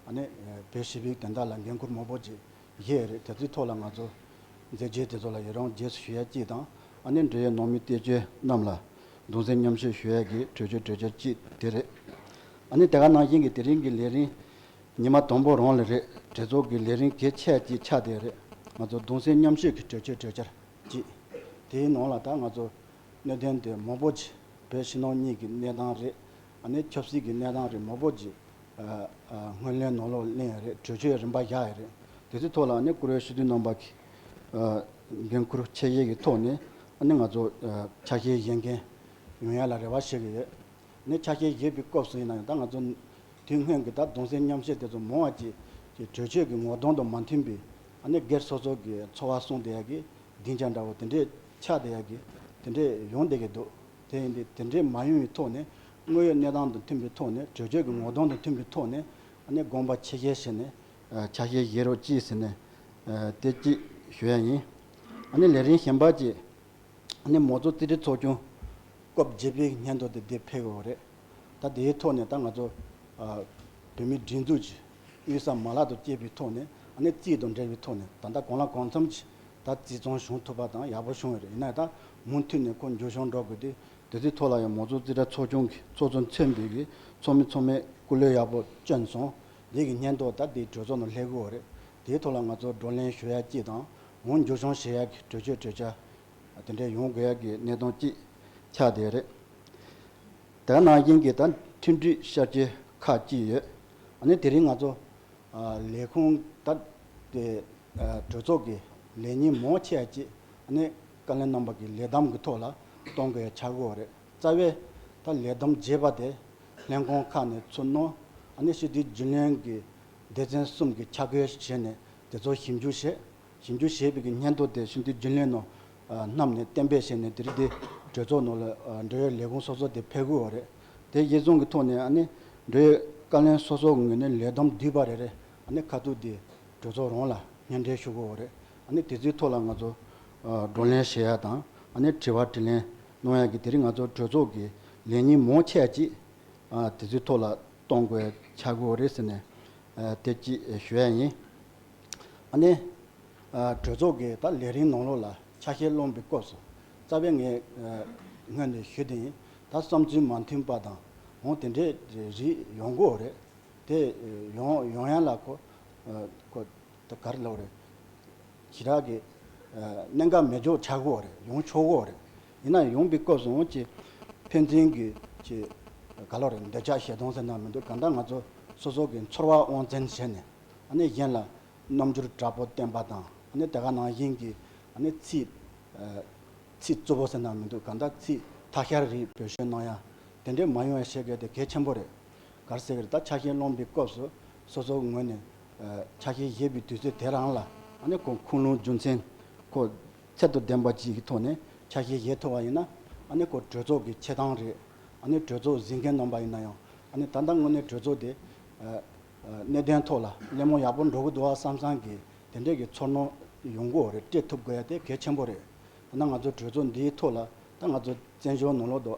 ཨ་ནི་བོད་ཞི་བའི་དོན་དག་ལ་འགན་ཁུར་མང་པོ་ཅིག་བཞེས་རེད། དེ་ཚོའི་ཐོག་ལ་ང་ཚོ་མཛད་རྗེས་དེ་ཚོ་ལ་ཡི་རང་རྗེས་སུ་ཞུ་ཡ་གཅིག་དང་། ཨ་ནི་འབྲེལ་ཡོད་ནང་མི་བསྟན་ཆོས་རྣམས་ལ་གདུང་སེམས་མཉམ་བསྐྱེད་ཞུ་ཡ་གི་གྲོས་ཆོད་གྲོས་འཆར་གཅིག་དེ་རེད། ཨ་ནི་དེ་ག་ནང་བཞིན་གྱི་དེ་རིང་གི་ལས་རིམ་ཉི་མ་དང་པོ་རང་ལ་རེད། གྲོས་ཚོགས་ཀྱི་ལས་རིམ་གལ་ཆེ་གཅིག་ཆགས་བསྡད་རེད། ང་ཚོ་གདུང་སེམས་མཉམ་བསྐྱེད་ཀྱི་གྲོས་ཆོད་གྲོས་འཆར་གཅིག་དེའི་ནང་ལ་ད་ང་ཚོ་གནད་དོན་དེ་མང་པོ་ཅིག་བོད་ཕྱི་ནང་གཉིས་ཀྱི་གནས་སྟངས་རེད། ཨ་ནི་ཆབ་སྲིད་ཀྱི་གནས་སྟངས་རེད། མང་པོ་ཅིག་ཨ་ཨ་སྔོན་གླེང་ནང་ལོགས་གླེང་ཡ་རེད། གྲོས་ཆོད་རིམ་པ་བཞག་ཡ་རེད། དེ་ཚོའི་ཐོག་ལ་ཨ་ནི་བཀུར་འོས་སྤྱི་འཐུས་རྣམ་པ་གི་ཨ་འགན་ཁུར་ཆེ་བཞེས་ཀྱི་ཐོག་ནས་ཨ་ནི་ང་ཚོ་ཨ་ཆ་ཤས་བཞེས་མཁན་ཡོང་ཡ་ལ་རེ་བ་བྱེད་ཀྱི་ཡོད། ནས་ཆ་ཤས་བཞེས་པའི་སྐབས་སུ་ཡིན་ན་ཡང་ད་ང་ཚོ་དུས་སྔོན་གྱི་ད་གདུང་སེམས་མཉམ་བསྐྱེད་དེ་ཚོ་མང་བ་ཅིག་གི་གྲོས་ཆོད་ཀྱི་ངོ་གདོང་དང་མ་མཐུན་པའི་ཨ་ནི་སྒེར་སོ་སོ་གི་ཚོར་བ་གསུངས་བསྡད་ཡ་གི་སྡིངས་ཆ་འདྲ་བོ་དེ་འདྲས་ཆགས་བསྡད་ཡ་གི་དེ་འདྲས་ཡོང་བསྡད་ཀྱི་འདུག་དེ་ཡིན་དུས་དེ་འདྲས་མ་ཡོང་བའི་ཐོག་ནས་དངོས་ཡོད་གནས་སྟངས་དང་མཐུན་པའི་ཐོག་ནས་གྲོས་ཆོད་ཀྱི་ངོ་གདོང་དང་མཐུན་པའི་ཐོག་ནས་ཨ་ནི་དགོངས་པ་ཆེ་བཞེས་བྱས་ནས་ཆ་ཤས་བཞེས་རོགས་གྱིས་ཟེར་ནས་དེ་གཅིག་ཞུ་ཡ་ཡིན། ཨ་ནི་ལས་རིམ་གཞན་པ་གཅིག་ནི་མའོ་ཙུ་ཙི་ཏི་ཚོགས་ཆུང་སྐབས་བརྒྱད་པའི་སྙན་ཐོ་དེ་འདིར་ཕེབས་ཡོད་རེད། ད་དེའི་ཐོག་ནས་ད་ང་ཚོ་ཨ་བོད་མིའི་སྒྲིག་འཛུགས་ཀྱི་དབུས་ས་མ་ལག་ཏུ་སྐྱེས་པའི་ཐོག་ནས་ཨ་ནི་རྩིས་དང་འབྲེལ་བའི་ཐོག་ནས་ད་ལྟ་གང་ལ་གང་འཚམ་གྱིས་ད་རྩིས་ཚང་བྱུང་ཐུབ་པ་དང་ཡག་པོ་བྱུང་ཡོད་རེད། ཡིན་ན་ད་མུ་མཐུད་ནས་ཁོ་མཇུག་སྐྱོང་འགྲོ་དགོས་དུས་དེ་ཚོའི་ཐོག་ལ་ཡང་མའོ་ཙུ་ཙི་ཏི་ཚོགས་ཆུང་གི་ཚོགས་གཙོ་མཚོན་པའི་གི་ཚོགས་མི་ཚང་མས་སྐུ་ལས་ཡག་པོ་བསྐྱོན་སོང་། འདི་གི་སྙན་ཐོ་ད་འདི་གྲོས་ཚོགས་ནང་སླེབས་ཀྱི་ཡོད་རེད། དེའི་ཐོག་ལ་ང་ཚོ་བགྲོ་གླེང་ཞུ་ཡ་གཅིག་དང་འོང་མཇུག་སྐྱོང་བྱེད་ཡ་གི་གྲོས་ཆོད་གྲོས་འཆར། དེ་འདྲའི་ཡོང་དགོས་ཡ་གི་གནས་སྟངས་གཅིག་ཆགས་བསྡད་རེད། དེ་ནང་བཞིན་གྱི་ད་མཐུན་སྒྲིལ་ཤར་སྐྱོད་ཁག་གཅིག་ཡོད། ཨ་ནི་དེ་རིང་ང་ཚོ་ཨ་ལས་ཁུངས་ད་དེ་ཨ་གྲོས་ཚོགས་ཀྱི་ལས་ཉིན་མང་ཆེ་བ་གཅིག་ཨ་ནི་བཀའ་བློན་རྣམ་པ་གི་ལས་བསྡོམས་ཀྱི་ཐོག་ལ་གཏོང་དགོས་ཡ་ཆགས་ཀྱི་ཡོད་རེད། རྩ་བའི་ད་ལས་བསྡོམས་རྒྱས་པ་དེ་ལྷན་ཁང་ཁག་ནས་ཚུར་གནང་། ཨ་ནི་སྤྱི་འཐུས་རྒྱུན་ལས་ཀྱི་སྡེ་ཚན་གསུམ་གྱིས་ཆ་བགོས་བྱས་ནས་དེ་ཚོ་ཞིབ་འཇུག་བྱས། ཞིབ་འཇུག་བྱས་པའི་གི་སྙན་ཐོ་དེ་སྤྱི་འཐུས་རྒྱུན་ལས་ནང་ཨ་བསྣམས་ནས་གཏན་འབེབས་བྱས་ནས་དེ་རིང་འདི་གྲོས་ཚོགས་ནང་ལ་ཨ་འབྲེལ་ཡོད་ལས་ཁུངས་སོ་སོ་དེ་ཕེབས་ཀྱི་ཡོད་རེད། དེ་གཞིར་བཟུང་གི་ཐོག་ནས་ཨ་ནི་འབྲེལ་ཡོད་བཀའ་བློན་སོ་སོ་གི་ངོས་ནས་ལས་བསྡོམས་བསྡུས་པ་རེ་རེ་ཨ་ནི་ཁ་ཐུག་དེ་གྲོས་ཚོགས་རང་ལ་སྙན་འབྲེལ་ཞུ་གི་ཡོད་རེད། ཨ་ནི་དེ་ཚོའི་ཐོག་ལ་ང་ཚོ་ཨ་བགྲོ་གླེང་བྱེད་ཡ་དང་ཨ་ནི་དྲི་བ་དྲིས་ལན་གནང་ཡ་གི་དེ་རིང་ང་ཚོ་གྲོས་ཚོགས་ཀྱི་ལས་ཉིན་མང་ཆེ་བ་ཅིག་ཨ་དེ་ཚོའི་ཐོག་ལ་གཏོང་དགོས་ཆགས་ཀྱི་ཡོད་རེད་ཟེར་ནས་ཨ་དེ་གཅིག་ཞུ་ཡ་ཡིན། ཨ་ནི་ཨ་གྲོས་ཚོགས་ཀྱི་ད་ལས་རིམ་ནང་ལོགས་ལ་ཆ་ཤས་སློང་པའི་སྐབས་སུ་རྩ་བའི་ངས་ཨ་སྔོན་ནས་ཞུས་དེ་ཡིན། ད་བསམ་ཚུལ་མ་མཐུན་པ་དང་འོང་དེ་འདྲའི་རིགས་ཡོང་གི་ཡོད་རེད། དེ་ཡོང་ཡོང་ཡ་ལ་ཁོ་ཨ་ཁོ། ད་ག་རེ་ལབ་རེད། ཞེ་དྲག་གི་ཨ་གནད་འགག་མེད་ཆོག་ཆགས་ཀྱི་ཡོད་རེད། ཡོང་ཆོག་གི་ཡོད་རེད། ཡིན་ན་ཡོང་པའི་སྐབས་སུ་འོང་ཅི་ཕན་ཚུན་གྱི་ཅི་ག་ལབ་རེད། འདོད་ཆགས་ཞེ་སྡང་ཟེར་ན་མི་འདུག་གང་ལྟར་ང་ཚོ་སོ་སོ་གི་ཚོར་བ་དབང་བཙན་བྱས་ནས་ཨ་ནི་གཞན་ལ་རྣམ་འགྱུར་དྲག་པོ་བསྟན་པ་དང་ཨ་ནི་དེ་ག་ནང་བཞིན་གྱི་ཨ་ནི་ཚིག་ཨ་ཚིག་རྩུབ་པོ་ཟེར་ན་མི་འདུག་གང་ལྟར་ཚིག་ཐ་ཤལ་རིགས་བེད་སྤྱོད་གནང་ཡ་དེ་འདྲས་མ་ཡོང་ཡ་བྱེད་དགོས་དེ་གལ་ཆེན་པོ་རེད། ག་རེ་ཟེར་གི་རེད། ད་ཆ་ཤས་སློང་པའི་སྐབས་སུ་སོ་སོའི་ངོས་ནས་ཨ་ཆ་ཤས་བཞེས་པའི་དུས་ཚོད་དེ་རང་ལ་ཨ་ནི་ཁོ་ཁུངས་ལུང་རྒྱུ་མཚན་ཁོ་ཚད་དང་ལྡན་པ་ཅིག་གི་ཐོག་ནས་ཆ་ཤས་བཞེས་ཐུབ་པ་ཡིན་ན་ཨ་ནི་ཁོ་གྲོས་ཚོགས་ཀྱི་ཆེ་མཐོང་རེད། ཨ་ནི་གྲོས་ཚོགས་གཟིགས་མཁན་རྣམ་པ་ཡིན་ན་ཡང་ཨ་ནི་ད་ལྟ་དངོས་གནས་གྲོས་ཚོགས་དེ་ཨ་ཨ་གནད་དོན་ཐོག་ལ་གླེང་མོ་ཡག་པོ་འགྲོ་གི་འདུག་བ་བསམ་བསམ་གི་དེ་འདྲས་ཀྱི་ཚོར་སྣང་ཡོང་གི་ཡོད་རེད། སྤྲད་ཐུབ་དགོས་ཡ་དེ་གལ་ཆེན་པོ་རེད། ད་ང་ཚོ་གྲོས་ཚོགས་འདིའི་ཐོག་ལ་ད་ང་ཚོ་བཙན་བྱོལ་ནང་ལོགས་དུ་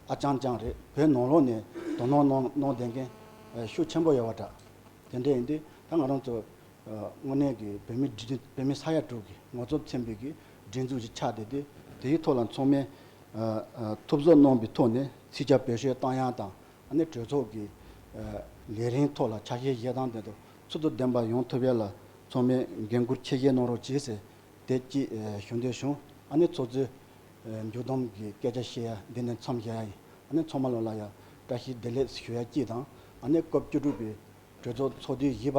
ཨ་ཅང་ཅང་རེད། བོད་ནང་ལོགས་ནས་དོ་སྣང་གནང་གནང་བསྡད་མཁན་ཤུགས་ཆེན་པོ་ཡོད་པ་འདྲ། དེ་འདྲ་ཡིན་དུས་ད་ང་རང་ཚོ་དངོས་གནས་ཀྱི་བོད་མི་སྒྲིག་བོད་མི་ས་ཡ་དྲུག་གི་ངོ་ཚབ་མཚོན་པའི་གི་སྒྲིག་འཛུགས་ཤིག་ཆགས་བསྡད་དེ་དེའི་ཐོག་ལ་ཚང་མས་ ཨ་ཨ་ཐུགས་གཟབ་གནང་བའི་ཐོག་ནས་ཚིག་ཇ་བེད་སྤྱོད་བཏང་ཡག་དང་། ཨ་ནི་གྲོས་ཚོགས་ཀྱི་ཨ་ལས་རིམ་ཐོག་ལ་ཆ་ཤས་བཞེས་སྟངས་དེ་ཚོ་ཚུལ་དང་ལྡན་པ་ཡོང་ཐུབ་ཡག་ལ་ཚང་མས་འགན་འཁུར་ཆེ་བཞེས་གནང་རོགས་གྱིས་ཟེར། དེ་གཅིག་ཨ་ཞུ་འདོད་བྱུང་། ཨ་ནི་ཚོགས་གཙོས་ཨ་མཇུག་བསྡོམས་ཀྱི་སྐད་ཆ་བཤད་ཡག་འདི་ནས་མཚམས་བཞག་ཡ་ཡིན། ཨ་ནི་ཚང་མ་ལོ་ལ་ཡ་བཀྲ་ཤིས་བདེ་ལེགས་ཞུ་ཡག་གཅིག་དང་། ཨ་ནི་སྐབས་བཅུ་དྲུག་པའི་གྲོས་ཚོགས་ཚོགས་དུས་བཞི་པ་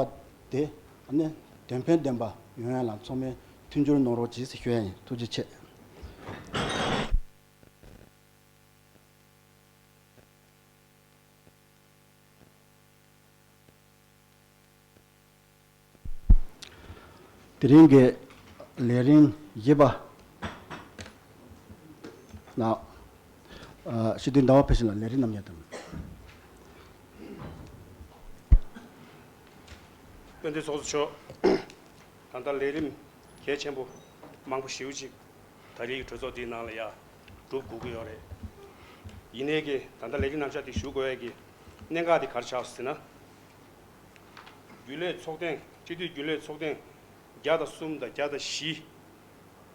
དེ་ཨ་ནི་དོན་ཕན་ལྡན་པ་ཡོང་ཡག་ལ་ཚང་མས་མཐུན་འགྱུར་གནང་རོགས་གྱིས་ཞུ་ཡག་ཡིན། ཐུགས་རྗེ་ཆེ། དེ་རིང་གི་ལས་རིམ་བཞི་པ་ནང་། ཨ་སྤྱི་འཐུས་ཟླ་བ་ཕུན་ཚོགས་ལགས་ལས་རིམ་རྣམ་གཞག་དང་། དཔལ་ལྡན་ཚོགས་གཙོ་མཆོག་ད་ལྟ་ལས་རིམ་གལ་ཆེན་པོ་མང་པོ་ཞེ་པོ་ཅིག་ད་རེས་ཀྱི་གྲོས་ཚོགས་འདིའི་ནང་ལ་ཡ་སྒྲུབ་དགོས་ཀྱི་ཡོད་རེད། ཡིན་ནའི་གི་ད་ལྟ་ལས་རིམ་རྣམ་གཞག་འདི་ཞུ་དགོས་ཡ་གི་གནད་འགག་འདི་ག་རེ་ཆགས་སོང་ཟེར་ན། རྒྱུན་ལས་ཚོགས་ཐེངས་སྤྱི་འཐུས་རྒྱུན་ལས་ཚོགས་ཐེངས་བརྒྱ་དང་གསུམ་དང་བརྒྱ་དང་བཞི།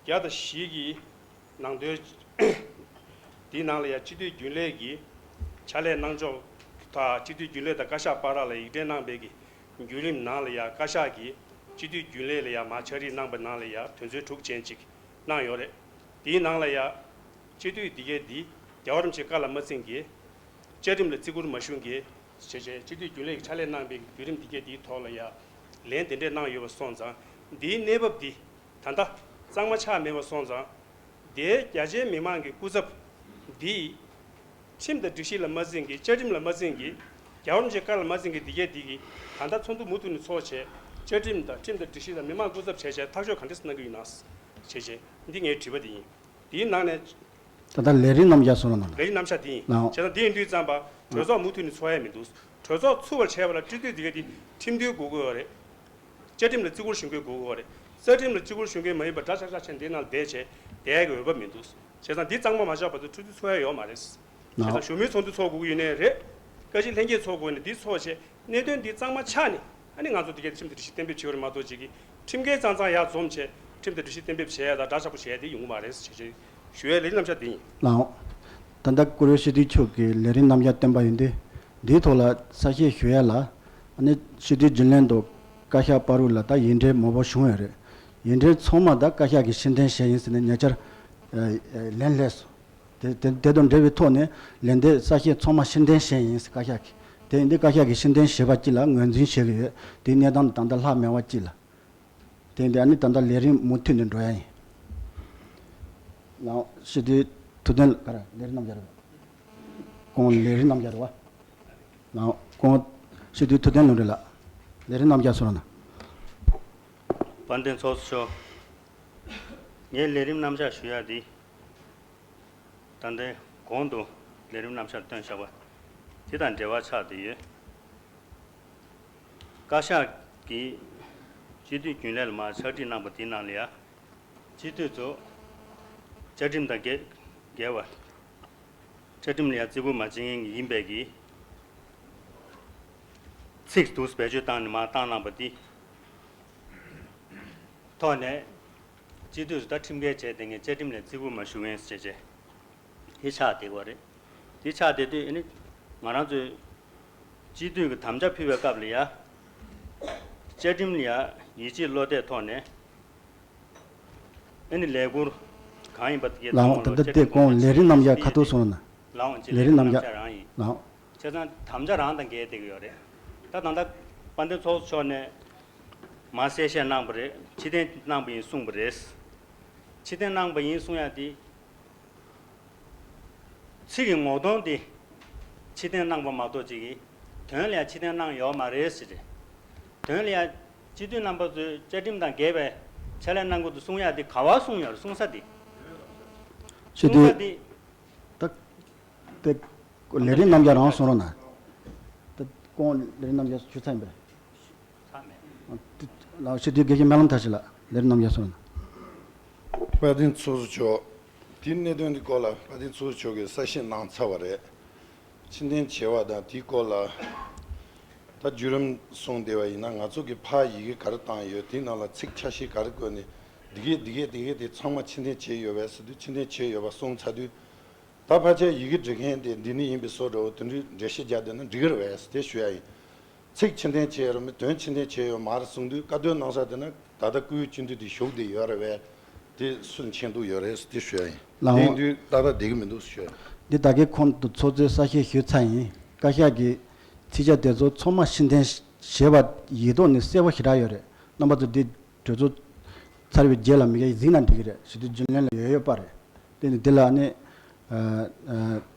བརྒྱ་དང་བཞི་གི་ནང་དོན། དེའི་ནང་ལ་ཡང་སྤྱི་འཐུས་རྒྱུན་ལས་ཀྱི་ཕྱག་ལས་གནང་ཕྱོགས་དང་། སྤྱི་འཐུས་རྒྱུན་ལས་དང་བཀའ་ཤག་བར་ལ་ཡིག་ཕྲེང་གནང་བའི་གི་བརྒྱུད་རིམ་ནང་ལ་ཡང་བཀའ་ཤག་གིས་སྤྱི་འཐུས་རྒྱུན་ལས་ལ་ཡང་མར་ཕྱག་བྲིས་གནང་པའི་ནང་ལ་ཡང་དོན་ཚན་དྲུག་ཅན་ཅིག་གནང་ཡོད་རེད། དེའི་ནང་ལ་ཡང་སྤྱི་འཐུས་འདི་གས་འདི་རྒྱལ་བ་རིན་པོ་ཆེའི་བཀའ་ལ་མ་ཚིམ་གི། བཅའ་ཁྲིམས་ལ་བརྩི་བཀུར་མ་ཞུ་མཁན་བྱས་བྱས་སྤྱི་འཐུས་རྒྱུན་ལས་ཀྱི་ཕྱག་ལས་གནང་བའི་བརྒྱུད་རིམ་འདི་གས་འདིའི་ཐོག་ལ་ཡང་ལན་དེ་འདྲས་གནང་ཡོད་པ་སོང་ཙང་། འདིའི་གནས་བབ་འདི་ད་ལྟ་གཙང་མ་ཆགས་མེད་པ་སོང་ཙང་། འདིའི་རྒྱ་ཆེའི་མི་མང་གི་སྐུ་ཚབ་འདིས་ཁྲིམས་དང་སྒྲིག་གཞི་ལ་མ་འཛིན་གྱི། བཅའ་ཁྲིམས་ལ་མ་འཛིན་གྱི། རྒྱལ་བ་རིན་པོ་ཆེའི་བཀའ་ལ་མ་འཛིན་གྱི་འདི་གས་འདི་གིས་ད་ལྟ་ཚོགས་འདུ་མུ་མཐུད་ནས་ཚོགས་བྱས། བཅའ་ཁྲིམས་དང་ཁྲིམས་དང་སྒྲིག་གཞི་དང་མི་མང་སྐུ་ཚབ་བྱས་བྱས་ཐག་གཅོད་ག་འདྲས་གནང་གི་ཡོད་ན་བྱས་བྱས། འདི་ངའི་དྲི་བ་འདི་ཡིན། དེའི་ནང་ནས། ད་ལྟ་ལས་རིམ་རྣམ་གཞག་སོང་ན་ནང་། ལས་རིམ་རྣམ་གཞག་དེ་ཡིན། ལའོ། བྱས་ཙང་དེ་ཡིན་དུས་ཙམ་པ་གྲོས་ཚོགས་མུ་མཐུད་ནས་ཚོགས་ཡ་མི་འདུག་གྲོས་ཚོགས་ཚུགས་པར་བྱས་པ་ལ་སྤྱི་འཐུས་དེ་ག་དེ་ཁྲིམས་མཐུན་དགོས་ཀྱི་ཡོད་རེད། བཅའ་ཁྲིམས་ལ་བརྩི་བཀུར་ཞུ་མཁན་དགོས་ཀྱི་ཡོད་རེད། རྩ་ཁྲིམས་ལ་བརྩི་བཀུར་ཞུ་མཁན་མ་ཡིན་པ་འདྲ་ཆགས་ཆགས་བྱས་འདི་ནང་ལ་བསྡད་བྱས་བསྡད་ཡ་གི་འོས་བབ་མི་འདུག་བྱས་ཙང་འདི་གཙང་མ་མ་ཆགས་བར་དུ་ཁྲིམས་མཐུན་ཚོགས་ཡ་ཡོད་མ་རེད། བྱས་ཙང་གཞོན་མིའི་ཚོགས་འདུ་ཚོགས་དགོས་ཀྱི་ཡོད་ནའི་རེད། བཀའ་སྤྱི་ལྷན་རྒྱས་ཚོགས་དགོས་ནའི་འདི་ཚོགས་བྱས། གནད་དོན་འདི་གཙང་མ་ཆགས་ནས་ཨ་ནི་ང་ཚོ་འདི་གའི་ཁྲིམས་དང་སྒྲིག་གཞི་གཏན་འབེབས་བྱེད་པ་རེད་མ་གཏོགས། ཅིག་གིས་ཁྲིམས་འགལ་གཙང་གཙང་ཡར་འཛོམས་བྱས་ཁྲིམས་དང་སྒྲིག་གཞི་གཏན་འབེབས་བྱས་ཡ་དང་འདྲ་ཆགས་པོ་བྱས་ཡ་དེ་ཡོང་གི་མ་རེད་ཟེར་བྱས་ཞུ་ཡའི་ལས་རིམ་རྣམ་གཞག་འདི་ཡིན། ལའོ། ད་ལྟ་བཀུར་འོས་སྤྱི་འཐུས་མཆོག་གིས་ལས་རིམ་རྣམ་གཞག་བཏོན་པ་ཡིན་དུས། འདིའི་ཐོག་ལ་གསལ་བཤད་ཞུ་ཡ་ལ། ཨ་ནི་སྤྱི་འཐུས་རྒྱུན་ལས་དང་བཀའ་ཤག་བར་དུ་ལ་ད་ཡིག་འབྲེལ་མང་པོ་བྱུང་ཡོད་རེད། ཡིག་འབྲེལ་ཚང་མ་ད་བཀའ་ཤག་གིས་ཕྱིར་འཐེན་བྱས་ཡིན་ཟེར་ནས་ཉེ་ཆར་ཨ་ཨ་ལན་སླེབས་སོང་། དེ་དེ་དེ་དང་འབྲེལ་བའི་ཐོག་ནས་ལན་འདེབས་གསལ་བཤད་ཚང་མ་ཕྱིར་འཐེན་བྱས་ཡིན་ཟེར་བཀའ་ཤག་གིས། དེ་ཡིན་དུས་བཀའ་ཤག་གིས་ཕྱིར་འཐེན་བྱས་པ་གཅིག་ལ་ངོས་འཛིན་བྱེད་ཀྱི་ཡོད། དེའི་གནས་སྟངས་ད་ལྟ་ལྷག་མེད་པ་གཅིག་ལ། དེ་ཡིན་དུས་ཨ་ནི་ད་ལྟ་ལས་རིམ་མུ་མཐུད་ནས་འགྲོ་ཡ་ཡིན། ལའོ། སྤྱི་འཐུས་ཐུབ་བསྟན་ལགས། ག་རེ་ལས་རིམ་རྣམ་གཞག་རེད་པ། ཁོང་ལས་རིམ་རྣམ་གཞག་རེད་པ། ལའོ། ཁོང་སྤྱི་འཐུས་ཐུབ་བསྟན་ལུང་འདྲེན་ལགས། ལས་རིམ་རྣམ་གཞག་སོང་ན། དཔལ་ལྡན་ཚོགས་གཙོ་མཆོག་ངས་ལས་རིམ་རྣམ་གཞག་ཞུ་ཡ་འདི། ད་ལྟའི་གོང་དུ་ལས་རིམ་རྣམ་གཞག་བཏོན་བཞག་པ་དེ་དང་འབྲེལ་བ་ཆགས་བསྡད་ཡོད། བཀའ་ཤག་གིས་སྤྱི་འཐུས་རྒྱུན་ལས་ལ་མར་ཕྱག་བྲིས་གནང་པ་དེའི་ནང་ལ་ཡ། སྤྱི་འཐུས་ཚོ་བཅའ་ཁྲིམས་དང་འགལ་འགལ་བ། བཅའ་ཁྲིམས་ལ་ཡ་བརྩི་བཀུར་མ་བྱེད་མཁན་ཡིན་པའི་གི་ཚིག་འདུག་བེད་སྤྱོད་བཏང་ནས་མར་བཏང་གནང་པ་དེ། ཐོག་ནས་སྤྱི་འཐུས་སུ་ད་ཁྲིམས་འགལ་བྱས་བསྡད་མཁན། བཅའ་ཁྲིམས་ལ་བརྩི་བཀུར་མ་ཞུ་མཁན་ཟེར་བྱས་དེ་ཆགས་བསྡད་ཀྱི་ཡོད་རེད། དེ་ཆགས་བསྡད་དུས་ཨ་ནི་ང་རང་ཚོའི་སྤྱི་འཐུས་ཀྱི་དམ་བཅའ་ཕུལ་བའི་སྐབས་ལ་ཡ། བཅའ་ཁྲིམས་ལ་ཡ་ཡིད་ཆེས་བློ་གཏད་ཐོག་ནས་ཨ་ནི་ལས་ཁུར་གང་ཡིན་པ་དེ་གའི་ལའོ། ཚང་མ་ད་ལོ་ལྟ་བཅའ་དེ་ཁྲིམས་ཁོང་ལས་རིམ་རྣམ་གཞག་ཁ་ཐུག་སོང་ན། ལའོ། ལས་རིམ་རྣམ་གཞག་རང་ཡིན། ལའོ། བྱས་ཙང་དམ་བཅའ་རང་དང་འགལ་བསྡད་ཀྱི་ཡོད་རེད། ད་ད་ལྟ་དཔལ་ལྡན་ཚོགས་གཙོ་མཆོག་ནས་མར་གསལ་བཤད་གནང་པ་རེད། ཕྱིར་འཐེན་གནང་པ་ཡིན་གསུངས་པ་རེད། ཕྱིར་འཐེན་གནང་པ་ཡིན་གསུང་ཡ་དེ། ཚིག་གི་ངོ་གདོང་དེ་ཕྱིར་འཐེན་གནང་པ་མ་གཏོགས་ཅིག་གིས་དོན་ལ་ཡ་ཕྱིར་འཐེན་གནང་ཡོད་མ་རེད་ཟེར་རེད། དོན་ལ་ཡ་སྤྱི་འཐུས་རྣམ་པ་ཚོས་བཅའ་ཁྲིམས་དང་འགལ་བའི་ཕྱག་ལས་གནང་དགོས་འདུག་གསུང་ཡ་དེ་ག་པར་གསུངས་ཡོད་རེད། གསུང་ས་དེ། སྤྱི་གསུང་ས་འཐུས་དེ། ད། དེ། ལས་རིམ་རྣམ་གཞག་རང་གསུང་རོགས་གནང་། ད། ཁོང་ལས་རིམ་རྣམ་གཞག་ཞུ་ཚར་ཡིན་པས། ཚར་མེད། ལགས། སྤྱི་འཐུས་དགེ་བཤེས་སྨོན་ལམ་མཐར་ཕྱིན་ལགས། ལས་རིམ་རྣམ་གཞག་གསུང་རོགས་གནང་། དཔལ་ལྡན་ཚོགས་གཙོ་མཆོག་དེའི་གནད་དོན་དེ་སྐོར་ལ་དཔལ་ལྡན་ཚོགས་གཙོ་མཆོག་གིས་གསལ་བཤད་གནང་ཚར་བ་རེད། ཕྱིར་འཐེན་བྱས་པ་དང་དེའི་སྐོར་ལ་ད་བརྒྱུད་རིམ་གསུངས་བསྡད་པ་ཡིན་ན། ང་ཚོ་གིས་ཕར་ཡི་གེ་ག་རེ་བཏང་ཡོད། དེའི་ནང་ལ་ཚིག་ཆ་ཤས་ག་རེ་བཀོད་ནས་འདི་གས་འདི་གས་འདི་གས་དེ་ཚང་མ་ཕྱིར་འཐེན་བྱས་ཡོད་པས་ཟེར་དུས། ཕྱིར་འཐེན་བྱས་ཡོད་པ་གསུངས་ཚར་དུས། ད་ཕལ་ཆེར་ཡི་གེ་འབྲི་མཁན་དེ་འདི་ནས་ཡིན་པའི་བཟོ་འདྲ་བོ་དེ་འདྲའི་འགྲེལ་བཤད་རྒྱག་བསྡད་ན་འགྲིག་གི་རེད་པས་དེ་ཞུ་ཡ་ཡིན། ཚིག་ཕྱིར་འཐེན་བྱས་ཡོད་རེད་མེད་དོན་ཕྱིར་འཐེན་བྱས་ཡོད་མ་རེད་གསུང་དུས་བཀའ་བསྡུར་གནང་ས་དེ་ན་ད་ལྟ་སྐུའི་སྤྱི་འཐུས་དེ་བཞུགས་བསྡད་ཡོད་རེད་པས། དེ་སུ་མཁྱེན་འདུག་ཡོད་རེད་དེ་ཞུ་ཡ་ཡིན། ལགས་འོང་། དེ་ཡིན་དུས་ཏག་ཏག་བསྡད་ཀྱི་མི་འདུག་ཞུ་ཡ་ཡིན། འདི་ད་གའི་ཁོང་དུ་ཚོགས་གཙོས་གསལ་བཤད་ཞུས་ཚར་ཡིན། བཀའ་ཤག་གི་ཚིག་ཆ་དེ་ཚོ་ཚང་མ་ཕྱིར་འཐེན་བྱས་པ་ཡིག་ཐོག་ནས་གསལ་པོ་ཞེ་དྲག་ཡོད་རེད། རྣམ་པ་ཚོ་འདི་གྲོས་ཚོགས་ཚར་བའི་རྗེས་ལ་མི་སྐད་གཟིགས་ན་འགྲིག་གི་རེད། ཞུ་དུས་རྒྱུན་ལས་ལ་ཡོད་ཡོད་པ་རེད། དེ་ནི་འདི་ལ་ནི་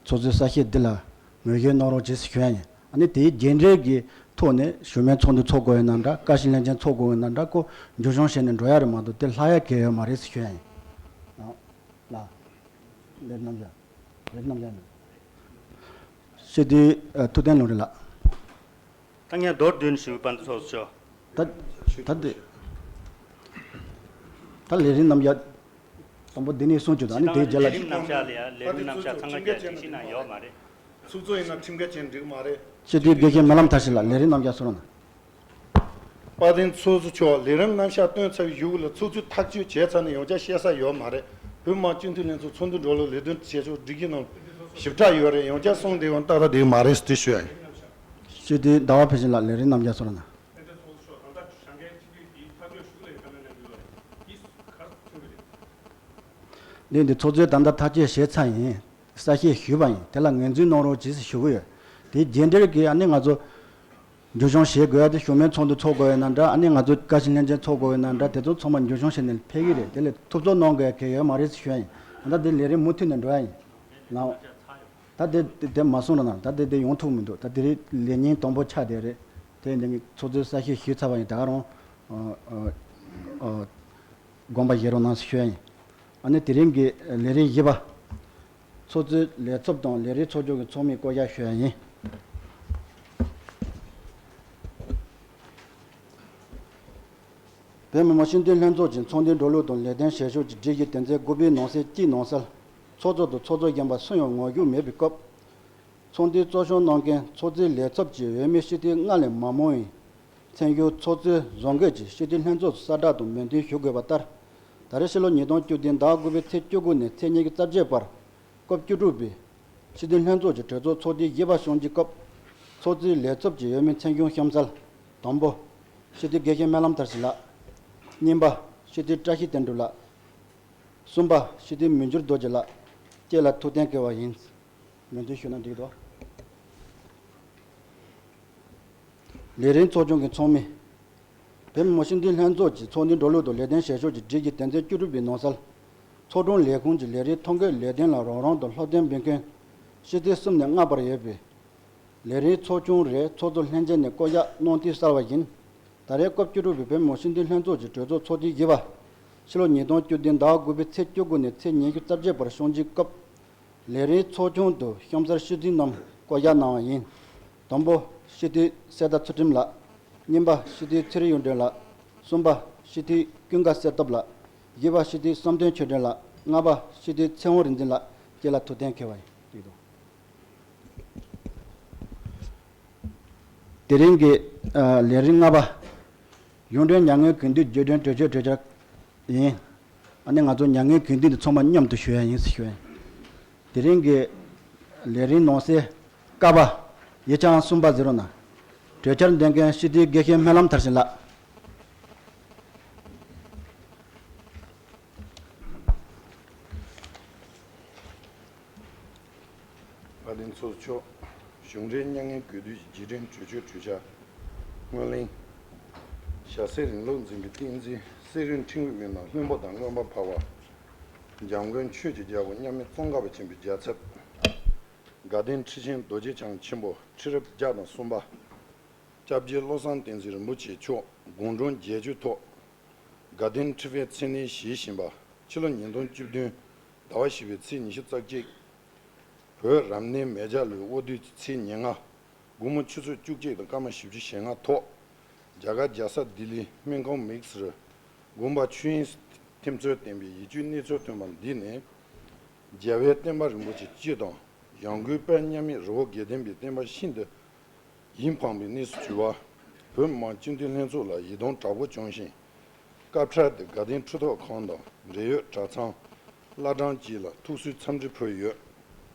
ཚོགས་གཙོའི་གསལ་བཤད་འདི་ལ་ངོས་བཞེས་གནང་རོགས་བྱེད་ཟེར་ཞུ་ཡ་ཡིན། ཨ་ནི་དེའི་རྗེས་འབྲེལ་གྱི་ཐོག་ནས་ཞུ་མེད་ཚོགས་འདུ་ཚོགས་དགོས་ཡོད་ན་འདྲ། བཀའ་ཤག་ལྷན་རྒྱས་ཚོགས་དགོས་ཡོད་ན་འདྲ། ཁོ་མཇུག་སྐྱོང་བྱས་ནས་འགྲོ་ཡ་རེད་མ་གཏོགས་དེ་ལྷག་ཡ་གལ་ཡོད་མ་རེད་ཟེར་ཞུ་ཡ་ཡིན། ལགས། ལགས་རྣམ་རྒྱལ། ལགས་རྣམ་རྒྱལ། སྤྱི་འཐུས་ཐུབ་བསྟན་ལུང་རིགས་ལགས། ད་ངས་མདོར་བསྡུས་ནས་ཞུ། དཔལ་ལྡན་ཚོགས་གཙོ། ད་ད་དེ་ད་ལས་རིམ་རྣམ་གཞག་དང་པོ་འདི་ནས་གསུངས་བཅུག་དང་ནི་དེའི་རྗེས་ལ། ལས་རིམ་རྣམ་གཞག་ལ་ཡ་ལས་རིམ་རྣམ་གཞག་འཚང་ཁ་རྒྱག་སྒྲིག་གཞི་ནང་ཡོད་མ་རེད། ཚོགས་གཙོ་ཡིན་ན་ཁྲིམས་འགལ་བྱས་འགྲིག་མ་རེད། སྤྱི་འཐུས་དགེ་བཤེས་སྨོན་ལམ་མཐར་ཕྱིན་ལགས། ལས་རིམ་རྣམ་གཞག་གསུང་རོགས་གནང་། དཔལ་ལྡན་ཚོགས་གཙོ་མཆོག་ལས་རིམ་རྣམ་གཞག་བཏོན་ཚར་བའི་གཞུག་ལ་ཚོགས་གཙོས་ཐག་གཅོད་བྱས་ཚར་ནས་ཡང་བསྐྱར་བཤད་ས་ཡོད་མ་རེད། བོད་མི་མང་སྤྱི་འཐུས་ལྷན་ཚོགས་ཚོགས་འདུ་འགྲོ་ལུགས་ལས་དོན་བྱེད་ཕྱོགས་སྒྲིག་གཞི་ནང་ཞིབ་ཕྲ་ཡོད་རེད། ཡང་བསྐྱར་གསུང་བདེ་བ་ཏག་ཏག་བསྡད་ཀྱི་མ་རེད་ཟེར་དེ་ཞུ་ཡ་ཡིན། སྤྱི་འཐུས་ཟླ་བ་ཕལ་ཆེར་ལགས། ལས་རིམ་རྣམ་གཞག་གསུང་རོགས་གནང་། འདི་འདི་ཚོགས་གཙོས་ད་ལྟ་ཐག་གཅོད་བྱས་ཚར་ཡིན། གསལ་བཤད་ཞུས་པ་ཡིན། དེ་ལ་ངོས་འཛིན་གནང་རོགས་གྱིས་ཞུ་གི་ཡོད། དེའི་རྗེས་འབྲེལ་གྱི་ཨ་ནི་ང་ཚོ་མཇུག་སྐྱོང་བྱེད་དགོས་ཡ་དེ་ཞུ་མེད་ཚོགས་འདུ་ཚོགས་དགོས་ཡོད་ན་འདྲ། ཨ་ནི་ང་ཚོ་བཀའ་ཤག་ལྷན་རྒྱས་ཚོགས་དགོས་ཡོད་ན་འདྲ། དེ་ཚོ་ཚང་མ་མཇུག་སྐྱོང་བྱས་ནས་ཕེབས་ཀྱི་རེད། དེ་ལས་ཐུབ་ཚོད་གནང་དགོས་ཡ་གལ་ཡོད་མ་རེད་ཟེར་ཞུ་ཡ་ཡིན། ད་ལྟ་དེ་ལས་རིམ་མུ་མཐུད་ནས་འགྲོ་ཡ་ཡིན། ལགས། ད་དེ་དེ་དེ་མ་གསུང་རོགས་གནང་། ད་དེ་དེ་ཡོང་ཐུབ་མི་འདུག་ད་དེ་རིང་ལས་ཉིན་དང་པོ་ཆགས་བསྡད་རེད། དེ་འདི་ངས་ཚོགས་གཙོས་གསལ་བཤད་ཞུས་ཚར་བ་ཡིན། ད་ག་རང་ཨ་ཨ་ཨ་དགོངས་པ་བཞེས་རོགས་གནང་ཞུ་ཡ་ཡིན། ཨ་ནི་དེ་རིང་གི་ལས་རིམ་བཞི་པ། ཚོགས་གཙོའི་ལས་ཚབ་དང་ལས་རིམ་ཚོགས་ཆུང་གི་ཚོགས་མིའི་བསྐོ་བཞག་ཞུ་ཡ་ཡིན། བོད་མི་མང་སྤྱི་འཐུས་ལྷན་ཚོགས་ཀྱི་ཚོགས་འདུའི་འགྲོ་ལུགས་དང་ལས་དོན་བྱེད་ཕྱོགས་ཀྱི་སྒྲིག་གཞི་དོན་ཚན་དགུ་པའི་ནང་གསེས་གཅིག་ནང་གསལ། ཚོགས་གཙོ་དང་ཚོགས་གཙོ་རྒན་པ་སུ་ཡང་ངོ་རྒོལ་མེད་པའི་སྐབས། ཚོགས་འདུའི་གཙོ་སྐྱོང་གནང་མཁན་ཚོགས་གཙོའི་ལས་ཚབ་ཀྱི་འོས་མི་སྤྱི་འཐུས་ལྔ་ལས་མ་མང་བའི་མཚན་གཞི་ཚོགས་གཙོས་བཟོ་འགོད་ཀྱིས་སྤྱི་འཐུས་ལྷན་ཚོགས་སུ་གསལ་བསྒྲགས་དང་མོས་མཐུན་ཞུ་དགོས་པ་ལྟར། ད་རེས་ཕྱི་ལོ་ཉིས་སྟོང་བཅུ་བདུན་ཟླ་དགུ་པའི་ཚེས་བཅུ་དགུ་ནས་ཚེས་ཉི་ཤུ་རྩ་བརྒྱད་བར་སྐབས་བཅུ་དྲུག་པའི་སྤྱི་འཐུས་ལྷན་ཚོགས་ཀྱི་གྲོས་ཚོགས་ཚོགས་དུས་བཞི་པ་སྐྱོང་གཞིའི་སྐབས། ཚོགས་གཙོའི་ལས་ཚབ་ཀྱི་འོས་མི་མཚན་གཞི་གཤམ་གསལ། དང་པོ། སྤྱི་འཐུས་དགེ་བཤེས་སྨོན་ལམ་མཐར་ཕྱིན་ལགས། གཉིས་པ། སྤྱི་འཐུས་བཀྲ་ཤིས་དོན་གྲུབ་ལགས། གསུམ་པ། སྤྱི་འཐུས་མི་འགྱུར་རྡོ་རྗེ་ལགས། བཅས་ལ་ཐུགས་གཏན་འཁེལ་བ་ཡིན། མོས་མཐུན་ཞུས་ན་འགྲིག་འདུག་ལས་རིམ་ཚོགས་ཆུང་གི་ཚོགས་མི། བོད་མི་མང་སྤྱི་འཐུས་ལྷན་ཚོགས་ཀྱི་ཚོགས་འདུའི་འགྲོ་ལུགས་དང་ལས་དོན་བྱེད་ཕྱོགས་ཀྱི་སྒྲིག་གཞི་དོན་ཚན་བཅུ་དྲུག་པའི་ནང་གསལ། ཚོགས་དྲུང་ལས་ཁུངས་ཀྱི་ལས་རིམ་ཐོ་འགོད་ལས་དོན་ལ་རོགས་རམ་དང་སློབ་སྟོན་འབུལ་མཁན། སྤྱི་འཐུས་གསུམ་ནས་ལྔ་བར་ཡོད་པའི་ལས་རིམ་ཚོགས་ཆུང་རེ་ཚོགས་གཙོ་ལྷན་རྒྱས་ནས་བསྐོ་གཞག་གནང་དུས་གསལ་བ་ཡིན། ད་རེས་སྐབས་བཅུ་དྲུག་པའི་བོད་མི་མང་སྤྱི་འཐུས་ལྷན་ཚོགས་ཀྱི་གྲོས་ཚོགས་ཚོགས་དུས་བཞི་པ། ཕྱི་ལོ་ཉིས་སྟོང་བཅུ་བདུན་ཟླ་དགུ་པའི་ཚེས་བཅུ་དགུ་ནས་ཚེས་ཉི་ཤུ་རྩ་བརྒྱད་བར་སྐྱོང་གཞིའི་སྐབས། ལས་རིམ་ཚོགས་ཆུང་དུ་གཤམ་གསལ་སྤྱི་འཐུས་རྣམས་བསྐོ་གཞག་གནང་བ་ཡིན། དང་པོ། སྤྱི་འཐུས་གསེར་རྟ་ཚུལ་ཁྲིམས་ལགས། གཉིས་པ། སྤྱི་འཐུས་ཚེ་རིང་གཡུ་སྒྲོན་ལགས། གསུམ་པ། སྤྱི་འཐུས་ཀུན་དགའ་གསེར་སྟོབས་ལགས། བཞི་པ། སྤྱི་འཐུས་བསམ་གཏན་ཆོས་སྒྲོན་ལགས། ལྔ་པ། སྤྱི་འཐུས་ཚེ་དབང་རིག་འཛིན་ལགས། བཅས་ལ་ཐུགས་གཏན་འཁེལ་བ་ཡིན། དེ་རིང་གི་ལས་རིམ་ལྔ་པ། གཞུང་འབྲེལ་མྱ་ངན་གུས་འདུད་རྗེས་དྲན་གྲོས་ཆོད་གྲོས་འཆར་ཡིན། ཨ་ནི་ང་ཚོ་མྱ་ངན་གུས་འདུད་འདི་ཚང་མ་མཉམ་དུ་ཞུ་ཡ་ཡིན་ཞུ་ཡ་ཡིན། དེ་རིང་གི་ལས་རིམ་ནང་གསེས་ཀ་པ། ཡིག་ཆ་ཨང་གསུམ་པ་ཟེར་རོགས་གནང་། གྲོས་འཆར་འདོན་མཁན་སྤྱི་འཐུས་དགེ་བཤེས་སྨོན་ལམ་མཐར་ཕྱིན་ལགས། དཔལ་ལྡན་ཚོགས་གཙོ་མཆོག་གཞུང་འབྲེལ་མྱ་ངན་གུས་འདུད་རྗེས་དྲན་གྲོས་ཆོད་གྲོས་འཆར། སྔོན་གླེང་། ཞྭ་སེར་རིང་ལུགས་འཛིན་པའི་བསྟན་འཛིན་གསེར་གཡུ་འཕྲེང་བའི་དབུས་ན་བློན་པོ་དང་རྔོན་པ་འཕགས་པ། འཇམ་མགོན་ཆོས་ཀྱི་རྒྱལ་པོ་མཉམ་མེད་ཙོང་ཁ་པ་ཆེན་པོའི་རྒྱལ་ཚབ། དགའ་ལྡན་ཁྲི་ཆེན་རྡོ་རྗེ་འཆང་ཆེན་པོ་ཁྲི་རབས་བརྒྱ་དང་གསུམ་པ། སྐྱབས་རྗེ་བློ་བཟང་བསྟན་འཛིན་རིན་པོ་ཆེ་མཆོག་དགུང་གྲངས་བརྒྱད་ཅུ་ཐོག་དགའ་ལྡན་ཁྲི་པའི་མཚན་གནས་བཞེས་བཞིན་པ། ཕྱི་ལོ་ཉིས་སྟོང་བཅུ་བདུན་ཟླ་བ་བཞི་པའི་ཚེས་ཉི་ཤུ་རྩ་གཅིག་བོད་རབ་གནས་མེ་བྱ་ལོའི་དབུ་སྟོད་ཀྱི་ཚེས་ཉེར་ལྔ། དགོང་མོ་ཆུ་ཚོད་བཅུ་གཅིག་དང་སྐར་མ་བཞི་བཅུ་ཞེ་ལྔ་ཐོག་རྒྱ་གར་རྒྱལ་ས་ལྡི་ལི་སྨན་ཁང་མིག་སི་རི་དགོན་པ་ཆོས་དབྱིངས་ཐེམ་ཚོས་བསྟན་པའི་ཡིད་བཅུད་གནས་ཚུལ་ཐོན་པ་འདི་ནི། རྒྱལ་བའི་བསྟན་པ་རིན་པོ་ཆེ་སྤྱི་དང་ཡང་སྒོས་དཔལ་མཉམ་མེད་རི་བོ་དགེ་ལྡན་པའི་བསྟན་པ་ཤིན་ཏུ་ཡིད་ཕངས་པའི་གནས་སུ་གྱུར་པ། བོད་མི་མང་སྤྱི་འཐུས་ལྷན་ཚོགས་ལ་ཡིད་དབང་དྲག་པོ་བྱུང་ཞིང་། སྐབས་འཕྲལ་དུ་དགའ་ལྡན་ཁྲི་ཐོག་ཁང་དང་འབྲེལ་ཡོད་གྲྭ་ཚང་། བླ་བྲང་བཅས་ལ་ཐུགས་གསོའི་འཚམས་འདྲི་ཕུལ་ཡོད།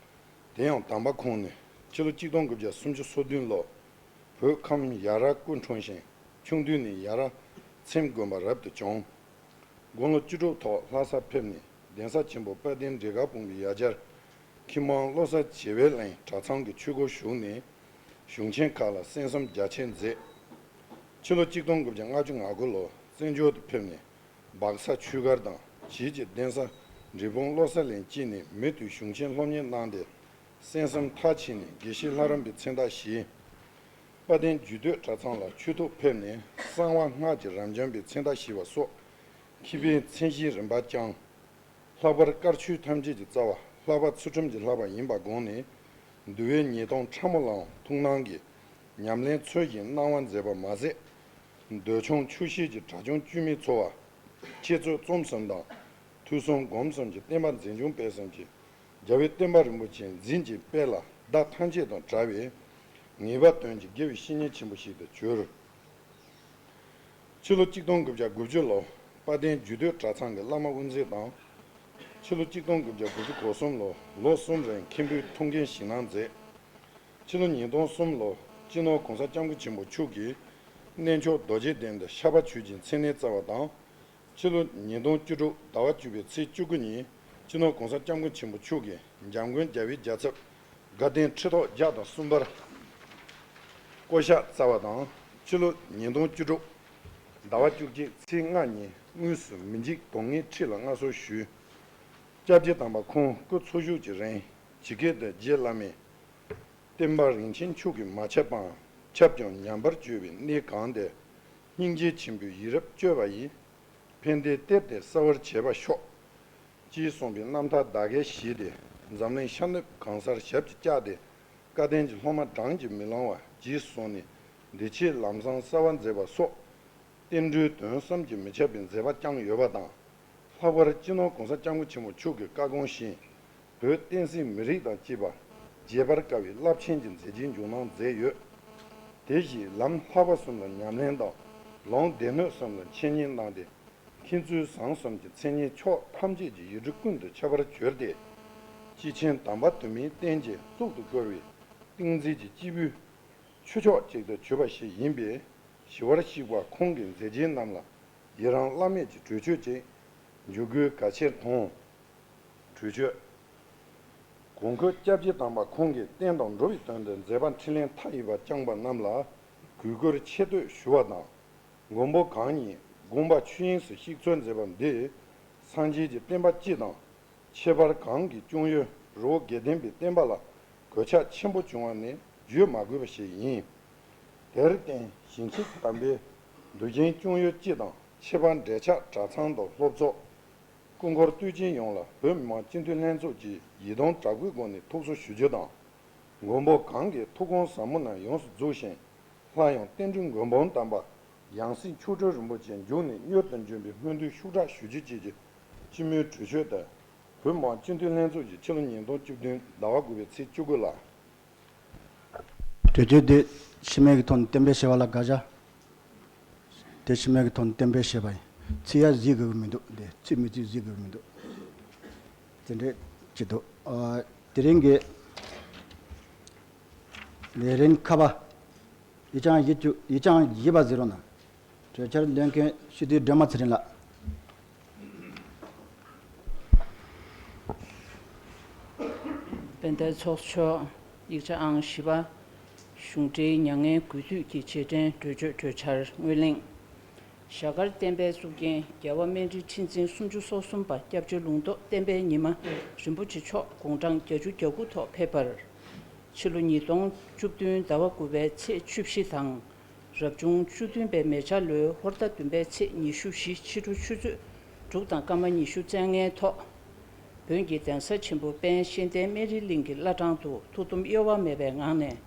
དེ་ཡང་དམ་པ་ཁོང་ནི་ཕྱི་ལོ་གཅིག་སྟོང་དགུ་བརྒྱ་སུམ་ཅུ་སོ་བདུན་ལོ། བོད་ཁམས་ཡར་ར་སྐུ་འཁྲུངས་ཤིང་ཆུང་དུས་ནས་ཡར་ར་ཚེམ་དགོན་པར་རབ་ཏུ་བྱུང་། དགུང་ལོ་བཅུ་དྲུག་ཐོག་ལྷ་ས་ཕེབས་ནས་གདན་ས་ཆེན་པོ་དཔལ་ལྡན་འབྲས་དཀར་སྤུངས་པའི་ཡ་གྱལ་ཁྱི་མང་བློ་གསལ་བྱེ་བའི་གླིང་གྲྭ་ཚང་གི་ཆོས་སྒོར་ཞུགས་ནས་གཞུང་ཆེན་ཁག་ལ་གསན་བསམ་རྒྱ་ཆེན་མཛད། ཕྱི་ལོ་གཅིག་སྟོང་དགུ་བརྒྱ་ལྔ་བཅུ་ང་དགུ་ལོ་བཙན་བྱོལ་དུ་ཕེབས་ནས་སྦག་ས་ཆོས་སྒར་དང་བྱེས་ཀྱི་གདན་ས་འབྲས་སྤུངས་བློ་གསལ་གླིང་བཅས་ནས་མུ་མཐུད་གཞུང་ཆེན་སློབ་གཉེར་གནང་སྟེ་གསན་བསམ་མཐར་ཕྱིན་ནས་དགེ་བཤེས་ལྷ་རམས་པའི་མཚན་རྟགས་བཞེས། དཔལ་ལྡན་རྒྱུད་སྟོད་གྲྭ་ཚང་ལ་ཆོས་ཐུགས་ཕེབས་ནས་གསང་བ་སྔགས་ཀྱི་རབ་འབྱམས་པའི་མཚན་རྟགས་བཞེས་པ་སོགས་མཁས་པའི་མཚན་གཞིའི་རིམ་པ་བསྐྱངས། ལྷག་པར་དཀར་ཆོས་ཐམས་ཅད་ཀྱི་རྩ་བ་ལྷག་པ་ཚུལ་ཁྲིམས་ཀྱི་བསླབ་པ་ཡིན་པ་དགོངས་ནས་འདུལ་བའི་ཉེས་ལྟུང་ཕྲ་མོ་ལའང་ཐུགས་སྣང་གིས་ཉམས་ལེན་ཚུལ་བཞིན་གནང་བ་མཛད་པ་མ་ཟད། འདོད་ཆུང་ཆོག་ཤེས་ཀྱི་གྲྭ་ཆུང་དཀྱུས་མའི་འཚོ་བ། འཆད་རྩོད་རྩོམ་གསུམ་དང་། ཐོས་བསམ་སྒོམ་གསུམ་གྱི་བསྟན་པ་འཛིན་སྐྱོང་སྤེལ་གསུམ་གྱིས་རྒྱལ་བའི་བསྟན་པ་རིན་པོ་ཆེ་འཛིན་གྱི་དཔལ་ལ་བདག་ཐམས་ཅད་དང་བྲལ་བའི་ངེས་པ་དོན་གྱི་དགེ་བའི་བཤེས་གཉེན་ཆེན་པོ་ཞིག་ཏུ་གྱུར། ཕྱི་ལོ་གཅིག་སྟོང་དགུ་བརྒྱ་དགུ་བཅུ་ལོ། དཔལ་ལྡན་རྒྱུད་སྟོད་གྲྭ་ཚང་གི་བླ་མ་དབུ་མཛད་དང་། ཕྱི་ལོ་གཅིག་སྟོང་དགུ་བརྒྱ་དགུ་བཅུ་གོ་གསུམ་ལོ་ལོ་གསུམ་རིང་མཁན་པོའི་ཐུགས་འགན་བཞེས་གནང་མཛད། ཕྱི་ལོ་ཉིས་སྟོང་གསུམ་ལོ་སྤྱི་ནོར་༸གོང་ས་༸སྐྱབས་མགོན་ཆེན་པོ་མཆོག་གིས་གནས་མཆོག་རྡོ་རྗེ་གདན་དུ་ཤར་པ་ཆོས་ཀྱི་མཚན་གནས་སྩལ་བ་དང་། ཕྱི་ལོ་ཉིས་སྟོང་བཅུ་དྲུག་ཟླ་བ་བཅུ་པའི་ཚེས་བཅུ་དགུ་ཉིན་སྤྱི་ནོར་༸གོང་ས་༸སྐྱབས་མགོན་ཆེན་པོ་མཆོག་གིས་འཇམ་མགོན་རྒྱལ་བའི་རྒྱལ་ཚབ་དགའ་ལྡན་ཁྲི་ཐོག་བརྒྱ་དང་གསུམ་པར་བསྐོ་གཞག་སྩལ་བ་དང་། ཕྱི་ལོ་ཉིས་སྟོང་བཅུ་དྲུག་ཟླ་བ་བཅུ་གཅིག་ཚེས་ལྔ་ཉིན་དངོས་སུ་མི་འཇིགས་གདོང་ལྔའི་ཁྲི་ལ་མངའ་གསོལ་ཞུས། སྐྱབས་རྗེ་དམ་པ་ཁོང་སྐུ་འཚོ་བཞུགས་ཀྱི་རིང་ཇི་སྐད་དུ་རྗེ་བླ་མས། བསྟན་པ་རིན་ཆེན་མཆོག་གིས་མ་ཁྱབ་པའམ་ཁྱབ་ཀྱང་ཉམས་པར་བཅོས་པའི་གནས་གང་དེར་སྙིང་རྗེ་ཆེན་པོས་ཡིད་རབ་བསྐྱོད་པ་ཡིས་ཕན་བདེའི་གཏེར་དེ་གསལ་བར་བྱེད་པར་ཤོག་ཅེས་གསུངས་པའི་རྣམ་ཐར་བརྡ་སྐད་བཞེས་ཏེ་འཛམ་གླིང་ཤར་ནུབ་གང་སར་ཞབས་ཀྱིས་བཅགས་ཏེ་སྐལ་ལྡན་གྱི་སློབ་མ་གྲངས་ཀྱིས་མི་ལང་བ་རྗེས་བཟུང་ནས་འདི་ཆེད་ལམ་བཟང་གསལ་བར་མཛད་པ་སོགས། བསྟན་འགྲོའི་དོན་བསམ་གྱིས་མི་ཁྱབ་པའི་མཛད་པ་བསྐྱངས་ཡོད་པ་དང་། ལྷག་པར་སྤྱི་ནོར་༸གོང་ས་༸སྐྱབས་མགོན་ཆེན་པོ་མཆོག་གི་བཀའ་དགོངས་བཞིན་བོད་བསྟན་སྲིད་མི་རིགས་དང་བཅས་པ་བརྗེད་པར་དཀའ་བའི་རླབས་ཆེན་གྱི་མཛད་རྗེས་འཇོག་གནང་མཛད་ཡོད། དེ་བཞིན་ལམ་ལྷག་པ་གསུམ་ལ་ཉམས་ལེན་དང་ལུང་སྡེ་སྣོད་གསུམ་ལ་འཆད་ཉན་གནང་སྟེ་མཁྱེན་བརྩེ་ཟུང་གསུམ་གྱི་མཚན་སྙན་ཕྱོགས་ཐམས་ཅད་ཀྱི་ཡིག་འབྲུ་ཀུན་ཏུ་ཁྱབ་པར་གྱུར་ཏེ། སྐྱེས་ཆེན་དམ་པ་དུ་མའི་རྟེན་གྱི་གཙུག་ཏུ་བཀུར་བའི་ཏིང་འཛིན་གྱི་སྐྱེས་བུ་ཆོས་མཆོག་ཅིག་ཏུ་གྱུར་པ་ཞིག་ཡིན་པས། ཞི་བར་གཤེགས་པ་ཁོང་གི་མཛད་རྗེས་རྣམས་ལ་ཡི་རང་བླ་མེད་ཀྱི་གྲོས་ཆོད་ཅིག་འཇུག་དགོས་གལ་ཆེར་མཐོང་། གྲོས་ཆོད། གོང་འཁོད་སྐྱབས་རྗེ་དམ་པ་ཁོང་གིས་བསྟན་དང་འགྲོ་བའི་དོན་དུ་མཛད་པ་འཕྲིན་ལས་མཐའ་ཡས་པ་བསྐྱངས་པ་རྣམས་ལ་གུས་བཀུར་ཆེ་བསྟོད་ཞུ་བ་དང་། མགོན་པོ་གང་ཉིད་དགོངས་པ་ཆོས་དབྱིངས་སུ་གཤེགས་ཚུལ་མཛད་པ་འདིས་སངས་རྒྱས་ཀྱི་བསྟན་པ་སྤྱི་དང་། ཁྱད་པར་གང་གི་སྐྱོང་ཡུལ་རི་བོ་དགེ་ལྡན་པའི་བསྟན་པ་ལ་གོད་ཆག་ཆེན་པོ་བྱུང་བ་ནི་བརྗོད་མ་དགོས་པ་ཞིག་ཡིན། དེར་བརྟེན་ཞིང་ཆེན་དམ་པའི་མདོ་རྒྱན་སྐྱོང་ཡུལ་སྤྱི་དང་ཁྱད་པར་འབྲེལ་ཆགས་གྲྭ་ཚང་དང་སློབ་ཚོགས། སྐུ་འཁོར་བསྟོད་ཅན་ཡོངས་ལ་བོད་མི་མང་སྤྱི་འཐུས་ལྷན་ཚོགས་ཀྱིས་ཡི་དམ་དྲག་པོའི་སྒོ་ནས་ཐུགས་གསོ་ཞུ་རྒྱུ་དང་། མགོན་པོ་གང་གི་ཐུགས་དགོངས་ཟབ་མོ་རྣམས་ཡོངས་སུ་རྫོགས་ཤིང་། སླར་ཡང་བསྟན་འགྲོའི་མགོན་པོ་དམ་པ་ཡང་སྲིད་མཆོག་སྤྲུལ་རིན་པོ་ཆེ་མཇུག་ནས་མྱུར་དུ་འབྱོན་པའི་སྨོན་འདུན་ཤུགས་དྲག་ཞུ་རྒྱུ་བཅས་ཀྱི་སྤྱི་མོས་གྲོས་ཆོད་དེ། བོད་མི་མང་སྤྱི་འཐུས་ལྷན་ཚོགས་ཀྱིས་ཕྱི་ལོ་ཉིས་སྟོང་བཅུ་བདུན་ཟླ་བ་དགུ་པའི་ཚེས་བཅུ་དགུ་ལ། གྲོས་ཆོད་དེ་ཕྱི་མིག་གི་ཐོག་ནས་གཏན་འབེབས་བྱས་པ་ལ་དགག་བྱ། དེ་ཕྱི་མིག་གི་ཐོག་ནས་གཏན་འབེབས་བྱས་པ་ཡིན། ཚིག་ཡ་གཟིགས་དགོས་ཀྱི་མི་འདུག་དེ་ཚིག་མི་ཚིག་གཟིགས་དགོས་ཀྱི་མི་འདུག་དེ་འདྲས་ཅི་འདུག་ཨ། དེ་རིང་གི་ལས་རིམ་ཁ་པ། ཡིག་བྱང་བཞི་བཅུ། ཡིག་བྱང་བཞི་པ་གཟིགས་རོགས་གནང་། གྲོས་འཆར་འདོན་མཁན་སྤྱི་འཐུས་སྒྲོལ་མ་ཚེ་རིང་ལགས། དཔལ་ལྡན་ཚོགས་གཙོ་མཆོག་ཡིག་ཆ་ཨང་བཞི་པ། གཞུང་འབྲེལ་མྱ་ངན་གུས་འདུད་ཀྱི་རྗེས་དྲན་གྲོས་ཆོད་གྲོས་འཆར་སྔོན་གླེང་། རྒྱ་གར་བསྟན་པའི་གཙུག་རྒྱན་རྒྱལ་བ་སྨན་རིའི་ཁྲི་འཛིན་སུམ་ཅུ་སོ་གསུམ་པ་སྐྱབས་རྗེ་ལུང་རྟོགས་བསྟན་པའི་ཉི་མ་རིན་པོ་ཆེ་མཆོག་དགུང་གྲངས་བརྒྱད་ཅུ་གྱ་དགུ་ཐོག་ཕེབས་པར། ཕྱི་ལོ་ཉིས་སྟོང་བཅུ་བདུན་ཟླ་བ་དགུ་པའི་ཚེས་བཅུ་བཞི་དང་། རབ་བྱུང་བཅུ་བདུན་པའི་མེ་བྱ་ལོའི་ཧོར་ཟླ་བདུན་པའི་ཚེས་ཉི་ཤུ་བཞི་ཕྱི་དྲོ་ཆུ་ཚོད་དྲུག་དང་སྐར་མ་ཉི་ཤུ་རྩ་ལྔའི་ཐོག་བོན་གྱི་གདན་ས་ཆེན་པོ་དཔལ་ཤེས་ལྡན་སྨན་རིའི་གླིང་གི་བླ་བྲང་དུ་ཐུགས་དམ་གཡོ་བ་མེད་པའི་ངང་ནས་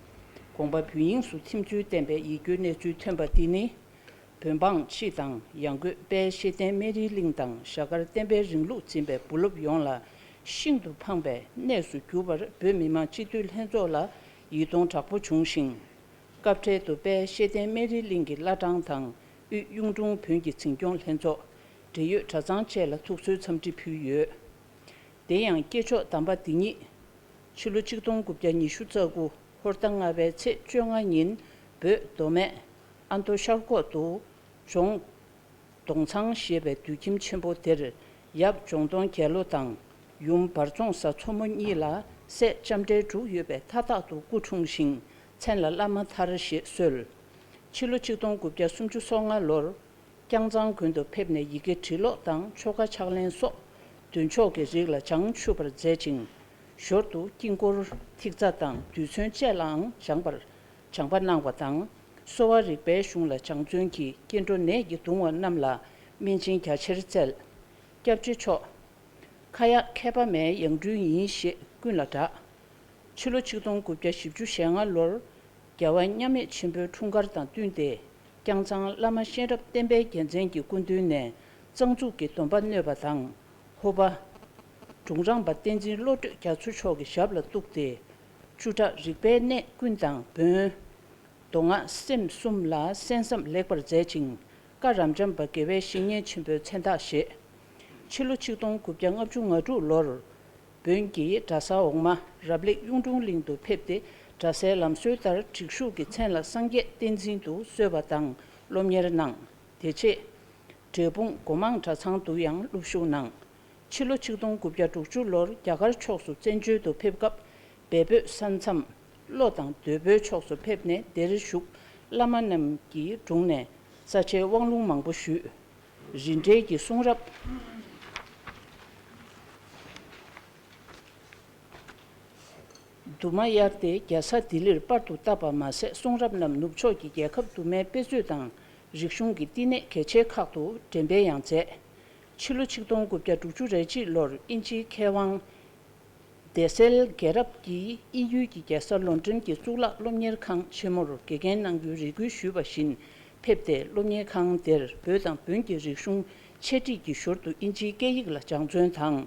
དགོངས་པ་བོན་དབྱིངས་སུ་ཐིམ་ཚུལ་བསྟན་པའི་ཡིད་སྐྱོའི་གནས་ཚུལ་ཐོན་པ་འདི་ནི། བོད་འབངས་སྤྱི་དང་ཡང་སྒོས་དཔལ་ཤེས་ལྡན་སྨན་རིའི་གླིང་དང་རྒྱ་གར་བསྟན་པའི་རིང་ལུགས་འཛིན་པའི་བུ་སློབ་ཡོངས་ལ་ཤིན་ཏུ་ཕངས་པའི་གནས་སུ་གྱུར་པར་བོད་མི་མང་སྤྱི་འཐུས་ལྷན་ཚོགས་ལ་ཡིད་གདུང་དྲག་པོ་བྱུང་ཞིང་། སྐབས་འཕྲལ་དུ་དཔལ་ཤེས་ལྡན་སྨན་རིའི་གླིང་གི་བླ་བྲང་དང་དབུས་གཡུང་དྲུང་བོན་གྱི་འཛིན་སྐྱོང་ལྷན་ཚོགས། འབྲེལ་ཡོད་གྲྭ་ཚང་བཅས་ལ་ཐུགས་གསོའི་འཚམས་འདྲི་ཕུལ་ཡོད། དེ་ཡང་སྐྱེས་མཆོག་དམ་པ་འདི་ཉིད་ ཕྱི་ལོ་ཆིག་སྟོང་དགུ་བརྒྱ་ཉི་ཤུ་རྩ་དགུ་ཧོར་ཟླ་ལྔ་པའི་ཚེས་བཅོ་ལྔ་ཉིན་བོད་མདོ་སྨད་ཨ་མདོ་ཤར་ཁོག་ཏུ་ལྗོངས་གདོང་ཚང་ཞེས་པའི་དུད་ཁྱིམ་ཆེན་པོ་དེར་ཡབ་ལྗོངས་གདོང་རྒྱལ་ལོ་དང་ཡུམ་འབར་རྫོང་བཟའ་མཚོ་མོ་གཉིས་ལ་སྲས་ལྕམ་དྲལ་དྲུག་ཡོད་པའི་མཐའ་དག་ཏུ་སྐུ་འཁྲུངས་ཤིང་མཚན་ལ་བླ་མ་མཐར་ཞེས་གསོལ། ཕྱི་ལོ་ཆིག་སྟོང་དགུ་བརྒྱ་སུམ་ཅུ་སོ་ལྔ་ལོར་སྐྱང་ཚང་དགོན་དུ་ཕེབས་ནས་ཡི་གེ་བྲིས་ཀློག་དང་ཆོ་ག་ཕྱག་ལེན་སོགས་མདུན་ཕྱོགས་ཀྱི་རིགས་ལ་བྱང་ཆུབ་པར་མཛད་ཅིང་། ཞོར་དུ་དཀྱིལ་འཁོར་ཐིག་རྩ་དང་རྡུལ་ཚོན་བཅས་ལའང་སྦྱངས་པར་སྦྱངས་པ་གནང་བ་དང་། གསོ་བ་རིག་པའི་གཞུང་ལ་སྦྱང་བརྩོན་གྱིས་སྐྱེ་འགྲོ་ནད་ཀྱིས་གདུང་བ་རྣམས་ལ་སྨན་སྦྱིན་རྒྱ་ཆེར་བསྩལ། སྐྱབས་རྗེ་མཆོག་ཁ་ཡག་མཁས་པ་མའི་ཡང་སྤྲུལ་ཡིན་ཞེས་ཀུན་ལ་གྲགས། ཕྱི་ལོ་ཆིག་སྟོང་དགུ་བརྒྱ་བཞི་བཅུ་ཞེ་ལྔ་ལོར་རྒྱལ་བ་མཉམ་མེད་ཆེན་པོའི་འཁྲུངས་སྐར་དང་བསྟུན་ཏེ་སྐྱང་ཚང་བླ་མ་གཤེན་རབ་བསྟན་པའི་རྒྱལ་མཚན་གྱི་སྐུ་མདུན་ནས་གཙང་འཛུགས་ཀྱི་སྡོམ་པ་མནོས་པ་དང་། ཧོ་པ། དྲུང་རམས་པ་བསྟན་འཛིན་བློ་གྲོས་རྒྱ་མཚོ་མཆོག་གི་ཞབས་ལ་གཏུགས་ཏེ། བཅུ་ཕྲག་རིག་པའི་གནས་ཀུན་དང་བོན། མདོ་སྔགས་སེམས་གསུམ་ལ་གསན་བསམ་ལེགས་པར་མཛད་ཅིང་། བཀའ་རབ་འབྱམས་པ་དགེ་བའི་བཤེས་གཉེན་ཆེན་པོའི་མཚན་རྟགས་བཞེས། ཕྱི་ལོ་ཆིག་སྟོང་དགུ་བརྒྱ་ལྔ་བཅུ་ང་དྲུག་ལོར། བོན་གྱི་གྲྭ་ས་འོག་མ་རབ་ལེགས་གཡུང་དྲུང་གླིང་དུ་ཕེབས་ཏེ་གྲྭ་སའི་ལམ་སྲོལ་ལྟར་སྒྲིག་ཞུགས་ཀྱི་མཚན་ལ་སངས་རྒྱས་བསྟན་འཛིན་དུ་གསོལ་བ་དང་སློབ་གཉེར་གནང་། དེ་རྗེས། འབྲས་སྤུངས་སྒོ་མང་གྲྭ་ཚང་དུ་ཡང་སློབ་ཞུགས་གནང་། ཕྱི་ལོ་ཆིག་སྟོང་དགུ་བརྒྱ་དྲུག་ཅུ་ལོར་རྒྱ་གར་ཕྱོགས་སུ་བཙན་བྱོལ་དུ་ཕེབས་སྐབས། བལ་བོད་ས་མཚམས། བློ་དང་དོལ་པོའི་ཕྱོགས་སུ་ཕེབས་ནས་དེར་བཞུགས་བླ་མ་རྣམས་ཀྱི་དྲུང་ནས་ས་ཆའི་དབང་ལུང་མང་པོ་ཞུས། རིན་བྲལ་གྱི་གསུང་རབ། དུ་མ་གཡར་ཏེ་རྒྱལ་ས་ལྡི་ལིར་པར་དུ་བཏབ་པ་མ་ཟད། གསུང་རབ་རྣམས་ནུབ་ཕྱོགས་ཀྱི་རྒྱལ་ཁབ་དུ་མའི་དཔེ་མཛོད་དང་རིག་གཞུང་གི་བསྟི་གནས་གལ་ཆེའི་ཁག་ཏུ་འགྲེམས་སྤེལ་ཡང་མཛད། ཕྱི་ལོ་ཆིག་སྟོང་དགུ་བརྒྱ་དྲུག་ཅུ་རེ་གཅིག་ལོར་དབྱིན་ཇིའི་མཁས་དབང་སྡེ་སེལ་རྒྱལ་རབས་ཀྱིས་དབྱིན་ཡུལ་གྱི་རྒྱལ་ས་ལོན་ཌོན་གྱི་གཙུག་ལག་སློབ་གཉེར་ཁང་ཆེན་མོར་དགེ་རྒན་གནང་རྒྱུའི་རེ་སྐུལ་ཞུས་པ་བཞིན་ཕེབས་ཏེ། སློབ་གཉེར་ཁང་དེར་བོད་དང་བོན་གྱི་རིག་གཞུང་འཆད་ཁྲིད་ཀྱི་ཞོར་དུ་དབྱིན་ཇིའི་སྐད་ཡིག་ལ་སྦྱང་བརྩོན་དང་།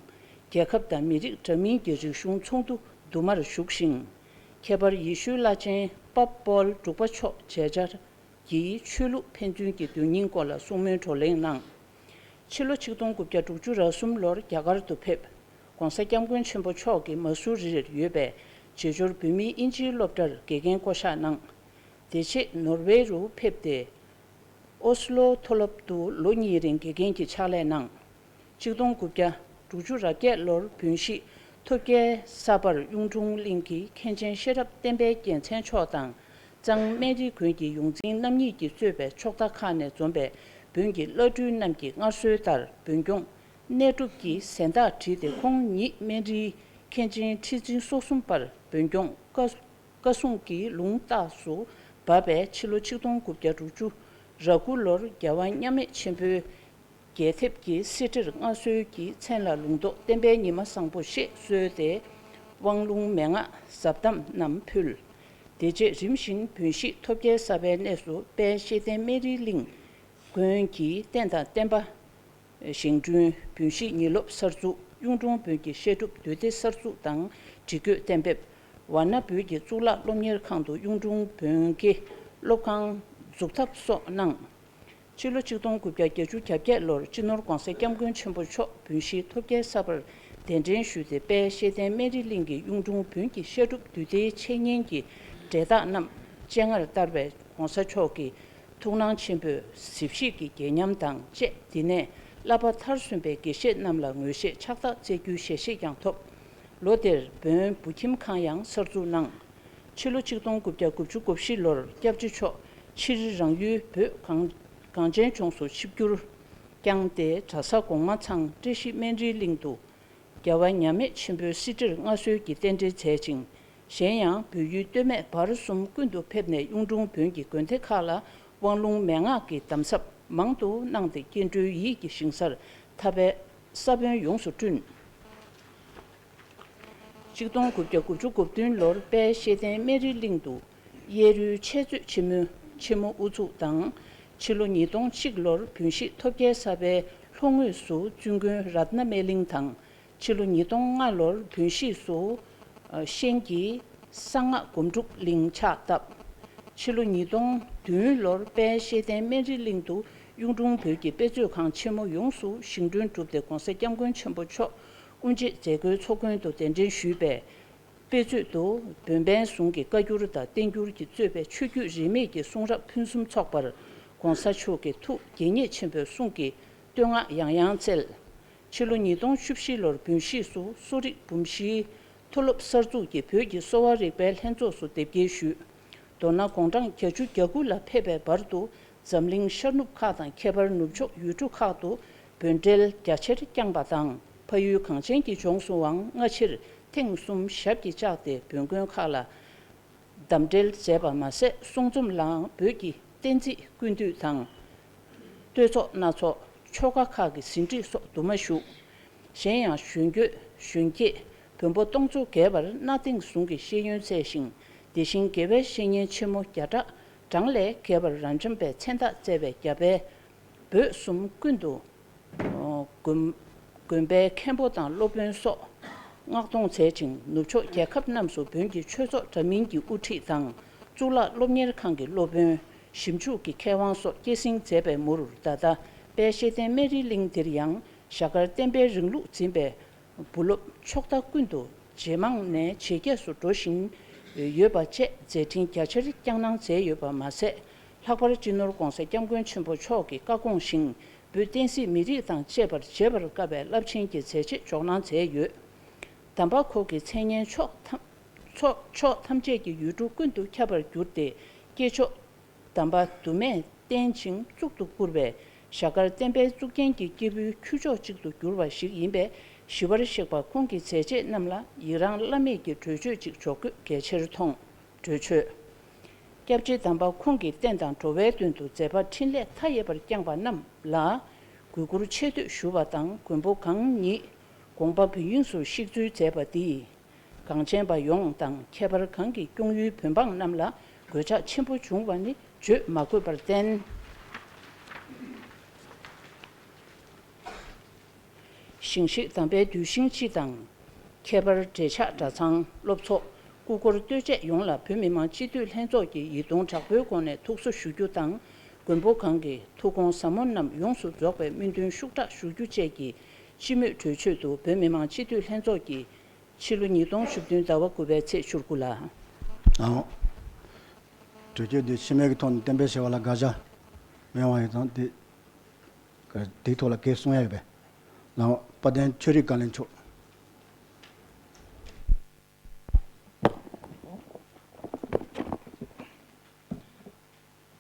རྒྱལ་ཁབ་དང་མི་རིགས་འདྲ་མིན་གྱི་རིག་གཞུང་ཚོགས་འདུ་དུ་མར་ཞུགས་ཤིང་། ཁྱད་པར་ཡེ་ཤུའི་བླ་ཆེན་པཱབ་པོལ་དྲུག་པ་མཆོག་མཇལ་བཅར་གྱིས་ཆོས་ལུགས་ཕན་ཚུན་གྱི་དོན་སྙིང་སྐོར་ལ་གསུང་མོལ་བགྲོ་གླེང་གནང་། ཕྱི་ལོ་ཆིག་སྟོང་དགུ་བརྒྱ་དྲུག་ཅུ་རེ་གསུམ་ལོར་རྒྱ་གར་དུ་ཕེབས། ྋགོང་ས་ྋསྐྱབས་མགོན་ཆེན་པོ་མཆོག་གིས་མ་སུ་རིར་ཡོད་པའི་བྱེས་འབྱོར་བོད་མིའི་དབྱིན་ཇིའི་སློབ་གྲྭར་དགེ་རྒན་བསྐོ་གཞག་གནང་། དེ་རྗེས་ནོར་ཝེ་རུ་ཕེབས་ཏེ། ཨོ་སི་ལོ་མཐོ་སློབ་ཏུ་ལོ་གཉིས་རིང་དགེ་རྒན་གྱི་ཕྱག་ལས་གནང་། ཆིག་སྟོང་དགུ་བརྒྱ་དྲུག་ཅུ་རེ་བརྒྱད་ལོར་བོན་གཞིས་ཐོབ་རྒྱལ་གསར་པར་གཡུང་དྲུང་གླིང་གི་མཁན་ཆེན་ཤེས་རབ་བསྟན་པའི་རྒྱལ་མཚན་མཆོག་དང་། གཙང་སྨན་རིའི་དགོན་གྱི་ཡོངས་འཛིན་རྣམ་གཉིས་ཀྱིས་གཙོས་པའི་ཕྱོགས་མཐའ་ཁག་ནས་འཛོམས་པའི་བོན་གྱི་བླ་སྤྲུལ་རྣམས་ཀྱི་སྔར་སྲོལ་ལྟར་བོན་སྐྱོང་གནས་སྒྲུབ་ཀྱི་གཟེངས་རྟགས་བྲིས་ཏེ། ཁོང་ཉིད་སྨན་རིའི་མཁན་ཆེན་ཁྲི་འཛིན་སོ་གསུམ་པར་བོན་སྐྱོང་བཀའ་བཀའ་སྲུང་གི་ལུང་རྟགས་སུ་བབས་པས། ཕྱི་ལོ་ཆིག་སྟོང་དགུ་བརྒྱ་དྲུག་ཅུ་རེ་དགུ་ལོར་རྒྱལ་བ་མཉམ་མེད་ཆེན་པོའི་རྒྱལ་ཐེབས་ཀྱི་གསེར་ཁྲིར་མངའ་གསོལ་གྱི་མཚན་ལ་ལུང་རྟོགས་བསྟན་པའི་ཉི་མ་བཟང་པོ་ཞེས་གསོལ་ཏེ། དབང་ལུང་མན་ངག་ཟབ་གདམས་རྣམས་ཕུལ། དེ་རྗེས་རིམ་བཞིན་བོན་གཞིས་ཐོབ་རྒྱལ་གསར་པའི་གནས་སུ་དཔལ་ཤེས་ལྡན་སྨན་རིའི་གླིང་དགོན་གྱི་རྟེན་དང་བརྟེན་པ། བཞེངས་སྐྲུན། བོན་གཞིས་ཉིན་སློབ་གསར་འཛུགས། གཡུང་དྲུང་བོན་གྱི་བཤད་སྒྲུབ་འདུས་སྡེ་གསར་འཛུགས་དང་སྒྲིག་བཀོད་གཏན་འབེབས། ཝཱ་ཎ་བོད་ཀྱི་གཙུག་ལག་སློབ་གཉེར་ཁང་དུ་གཡུང་དྲུང་བོན་གྱི་སློབ་ཁང་འཛུགས་ཐབས་སོགས་གནང་། ཕྱི་ལོ་ཆིག་སྟོང་དགུ་བརྒྱ་བརྒྱད་ཅུ་གྱ་བརྒྱད་ལོར་སྤྱི་ནོར་༧གོང་ས་༧སྐྱབས་མགོན་ཆེན་པོ་མཆོག་བོན་གཞིས་ཐོབ་རྒྱལ་གསར་པར་གདན་འདྲེན་ཞུས་ཏེ། དཔལ་ཤེས་ལྡན་སྨན་རིའི་གླིང་གི་གཡུང་དྲུང་བོན་གྱི་བཤད་སྒྲུབ་འདུས་སྡེའི་འཆད་ཉན་གྱི་འབྲས་རྟགས་རྣམས་སྤྱན་སྔར་བསྟར་བས། ྋགོང་ས་མཆོག་གི་ཐུགས་སྣང་ཆེན་པོས་གཟིགས་ཞིབ་ཀྱི་དགྱེས་ཉམས་དང་བཅས། འདི་ནས་བསླབ་པ་མཐར་སོན་པའི་དགེ་བཤེས་རྣམས་ལ་ངོས་བཞེས་ཕྱག་རྟགས་བསྩལ་རྒྱུའི་ཞལ་བཞེས་ཀྱང་ཐོབ། ལོ་དེར་བོན་བུ་ཁྱིམ་ཁང་ཡང་གསར་འཛུགས་གནང་། ཕྱི་ལོ་ཆིག་སྟོང་དགུ་བརྒྱ་དགུ་བཅུ་གོ་བཞི་ལོར་སྐྱབས་རྗེ་མཆོག་ཕྱིར་རང་ཡུལ་བོད་གངས་གངས་ཅན་ལྗོངས་སུ་ཆིབས་བསྒྱུར་བསྐྱངས་ཏེ། གྲྭ་ས་གོང་མ་ཚང་བཀྲ་ཤིས་སྨན་རིའི་གླིང་དུ་རྒྱལ་བ་མཉམ་མེད་ཆེན་པོའི་གསེར་ཁྲིར་མངའ་གསོལ་གྱི་རྟེན་འབྲེལ་མཛད་ཅིང་། གཞན་ཡང་བོད་ཡུལ་སྟོད་སྨད་བར་གསུམ་ཀུན་ཏུ་ཕེབས་ནས་གཡུང་དྲུང་བོན་གྱི་དགོན་སྡེ་ཁག་ལ་དབང་ལུང་མན་ངག་གི་གདམས་ཟབ་མང་དུ་གནང་སྟེ། སྐྱེ་འགྲོའི་ཡིད་ཀྱི་ཞིང་སར་ཐར་པའི་ས་བོན་ཡོངས་སུ་བསྐྲུན། ཆིག་སྟོང་དགུ་བརྒྱ་དགུ་བཅུ་གོ་བདུན་ལོར་དཔལ་ཤེས་ལྡན་སྨན་རིའི་གླིང་དུ་གཡས་རུའི་འཆད་རྩོད་ཆེན་མོའི་ཆེན་མོ་དབུ་ཚུགས་དང་། ཕྱི་ལོ་ཉིས་སྟོང་གཅིག་ལོར་བོན་གཞིས་ཐོབ་རྒྱལ་གསར་པའི་ལྷོ་ངོས་སུ་བཙུན་དགོན་རཏྣ་སྨན་གླིང་དང་། ཕྱི་ལོ་ཉིས་སྟོང་ལྔ་ལོར་བོན་གཞིས་སུ་ཨ་གཤེན་གྱི་གསང་སྔགས་སྒོམ་སྒྲུབ་གླིང་ཕྱག་བཏབ། ཕྱི་ལོ་ཉིས་སྟོང་བདུན་ལོར་དཔལ་ཤེས་ལྡན་སྨན་རིའི་གླིང་དུ་གཡུང་དྲུང་བོན་གྱི་དཔེ་མཛོད་ཁང་ཆེན་མོ་ཡོངས་སུ་བཞེངས་སྐྲུན་གྲུབ་སྟེ། ྋགོང་ས་ྋསྐྱབས་མགོན་ཆེན་པོ་མཆོག་དབུ་འབྱེད་མཛད་སྒོའི་ཚོགས་མགོན་དུ་གདན་འདྲེན་ཞུས་པས། དཔེ་མཛོད་དུ་འབོད་པའི་གཟུངས་ཀྱི་བཀའ་འགྱུར་དང་བསྟན་འགྱུར་གྱིས་གཙོས་པའི་ཆོས་བརྒྱུད་རིས་མེད་ཀྱི་གསུང་རབ་ཕུན་སུམ་ཚོགས་པར་༧གོང་ས་མཆོག་གི་ཐུགས་དགྱེས་མཉེས་ཆེན་པོས་གསུང་གི་བསྟོད་བསྔགས་ཡང་ཡང་བསྩལ། ཕྱི་ལོ་ཉིས་སྟོང་བཅུ་བཞི་ལོར་བོད་གཞིས་སུ་གསོ་རིག་འབུམ་བཞིའི་མཐོ་སློབ་གསར་འཛུགས་ཀྱིས་བོད་ཀྱི་གསོ་བ་རིག་པའི་ལྷན་ཚོགས་སུ་དེབ་སྐྱེལ་ཞུས། མདོར་ན་དགུང་གྲངས་བརྒྱད་ཅུ་གྱ་དགུ་ལ་ཕེབས་པའི་བར་དུ་འཛམ་གླིང་ཤར་ནུབ་ཁག་དང་ཁྱད་པར་ནུབ་ཕྱོགས་ཡུལ་གྲུ་ཁག་ཏུ་འབོད་འགྲེལ་རྒྱ་ཆེར་བསྐྱངས་པ་དང་ཕ་ཡུལ་གངས་ཅན་གྱི་ལྗོངས་སུའང་སྔ་ཕྱིར་ཐེངས་གསུམ་ཞབས་ཀྱིས་བཅགས་ཏེ་འབོད་མགོན་ཁག་ལ་གདམས་འགྲེལ་མཛད་པ་མ་ཟད་གསུང་རྩོམ་ལའང་བོད་ཀྱི་བསྟན་རྩིས་ཀུན་བཏུས་དང་། བསྟོད་ཚོགས་སྣ་ཚོགས་ཆོ་ག་ཁག་གི་ཟིན་བྲིས་སོགས་དུ་མ་བཞུགས། གཞན་ཡང་གཞོན་སྐྱེས་གཞོན་སྐྱེས་བོན་པོ་སྟོང་ཚོ་བརྒལ་བར་གནའ་དེང་ཟུང་གི་ཤེས་ཡོན་བཙལ་ཞིང་དེ་བཞིན་དགེ་བའི་བཤེས་གཉེན་ཆེན་མོ་བརྒྱ་ཕྲག་གྲངས་ལས་བརྒལ་བར་རབ་འབྱམས་པའི་མཚན་རྟགས་བསྩལ་བའི་རྒྱ་བལ་བོད་གསུམ་ཀུན་ཏུ་དགོན་དགོན་པའི་མཁན་པོ་དང་སློབ་དཔོན་སོགས་མངགས་གཏོང་མཛད་ཅིང་ནུབ་ཕྱོགས་རྒྱལ་ཁབ་རྣམས་སུ་བོན་གྱི་ཆོས་ཚོགས་འདྲ་མིན་གྱི་དབུ་ཁྲིད་དང་གཙུག་ལག་སློབ་གཉེར་ཁང་གི་སློབ་དཔོན་ཞིབ་འཇུག་གི་མཁས་དབང་སོགས་སྐྱེད་སྲིང་མཛད་པའི་མུར་ད་ལྟ་དཔལ་ཤེས་ལྡན་སྨན་རིའི་གླིང་འདིར་ཡང་ཞྭ་དཀར་བསྟན་པའི་རིང་ལུགས་འཛིན་པའི་བུ་སློབ་ཕྱོགས་མཐའ་ཀུན་ཏུ་ཇེ་མང་ནས་ཇེ་རྒྱས་སུ་འགྲོ་བཞིན་ཡོད་པ་བཅས་མཛད་འཕྲིན་རྒྱ་ཆེར་བསྐྱངས་གནང་མཛད་ཡོད་པ་མ་ཟད། ལྷག་པར་སྤྱི་ནོར་༧གོང་ས་༧སྐྱབས་མགོན་ཆེན་པོ་མཆོག་གི་བཀའ་དགོངས་བཞིན་བོད་བསྟན་སྲིད་མི་རིགས་དང་བཅས་པར་བརྗེ་བར་དཀའ་བའི་རླབས་ཆེན་གྱི་མཛད་རྗེས་འཇོག་གནང་མཛད་ཡོད། དམ་པ་ཁོ་གི་མཚན་སྙན་ཕྱོགས་ཐམས་ཕྱོགས་ཕྱོགས་ཐམས་ཅད་ཀྱི་ཡུལ་གྲུ་ཀུན་ཏུ་ཁྱབ་པར་གྱུར་ཏེ་སྐྱེས་མཆོག་དམ་པ་དུ་མས་བསྟེན་ཅིང་གཙུག་ཏུ་བཀུར་བའི་ཞྭ་དཀར་བསྟན་པའི་གཙུག་རྒྱན་གྱི་སྐྱེས་བུའི་ཁྱུ་མཆོག་ཅིག་ཏུ་གྱུར་བ་ཞིག་ཡིན་པས་ཞི་བར་གཤེགས་པ་ཁོང་གི་མཛད་རྗེས་རྣམས་ལ་ཡི་རང་བླ་མེད་ཀྱི་གྲོས་ཆོད་ཅིག་འཇོག་དགོས་གལ་ཆེར་མཐོང་། གྲོས་ཆོད། སྐྱབས་རྗེ་དམ་པ་ཁོང་གི་བསྟན་དང་འགྲོ་བའི་དོན་དུ་མཛད་པ་འཕྲིན་ལས་མཐའ་ཡས་པར་བསྐྱངས་པ་རྣམས་ལ་གུས་བཀུར་ཆེ་བསྟོད་ཞུ་བ་དང་མགོན་པོ་གང་ཉིད་དགོངས་པ་བོད་དབྱིངས་སུ་གཤེགས་ཚུལ་མཛད་པ་འདིས། གངས་ཅན་པ་ཡོངས་དང་ཁྱད་པར་གང་གི་སྐྱོང་ཡུལ་བོད་འབངས་རྣམས་ལ་གོད་ཆག་ཆེན་པོ་བྱུང་བ་ནི་བརྗོད་མ་དགོས་པར་བརྟེན། ཞིང་གཤེགས་དམ་པའི་གདུལ་ཞིང་སྤྱི་དང་། ཁྱད་པར་འབྲེལ་ཆགས་གྲྭ་ཚང་སློབ་ཚོགས་སྐུ་འཁོར་བསྟོད་ཆས་ཡོངས་ལ་བོད་མི་མང་སྤྱི་འཐུས་ལྷན་ཚོགས་ཀྱི་ཡིད་གདུང་དྲག་པོའི་སྒོ་ནས་ཐུགས་གསོ་ཞུ་རྒྱུ་དང་། མགོན་པོ་གང་གི་ཐུགས་དགོངས་ཟབ་མོ་རྣམས་ཡོངས་སུ་རྫོགས་པའི་སྨོན་འདུན་ཤུགས་དྲག་ཞུ་རྒྱུ་བཅས་ཀྱི་སྤྱི་མོས་གྲོས་ཆོད་དུ་བོད་མི་མང་སྤྱི་འཐུས་ལྷན་ཚོགས་ཀྱིས་ཕྱི་ལོ་ཉིས་སྟོང་བཅུ་བདུན་ཟླ་བ་དགུ་པའི་ཚེས་བཅུ་དགུ་ལ། ཨང་། གྲོས་ཆོད་འདི་ཕྱི་མའི་གི་ཐོག་ནས་གཏན་འབེབས་བྱས་པ་ལ་དགག་བྱ་མེད་པ་ཡིན་ཙང་དེ་དེའི་ཐོག་ལ་གས་གསུང་ཡ་ཡོད་པས། ལགས་འོང་། དཔལ་ལྡན་ཆོས་རིག་བཀའ་བློན་མཆོག།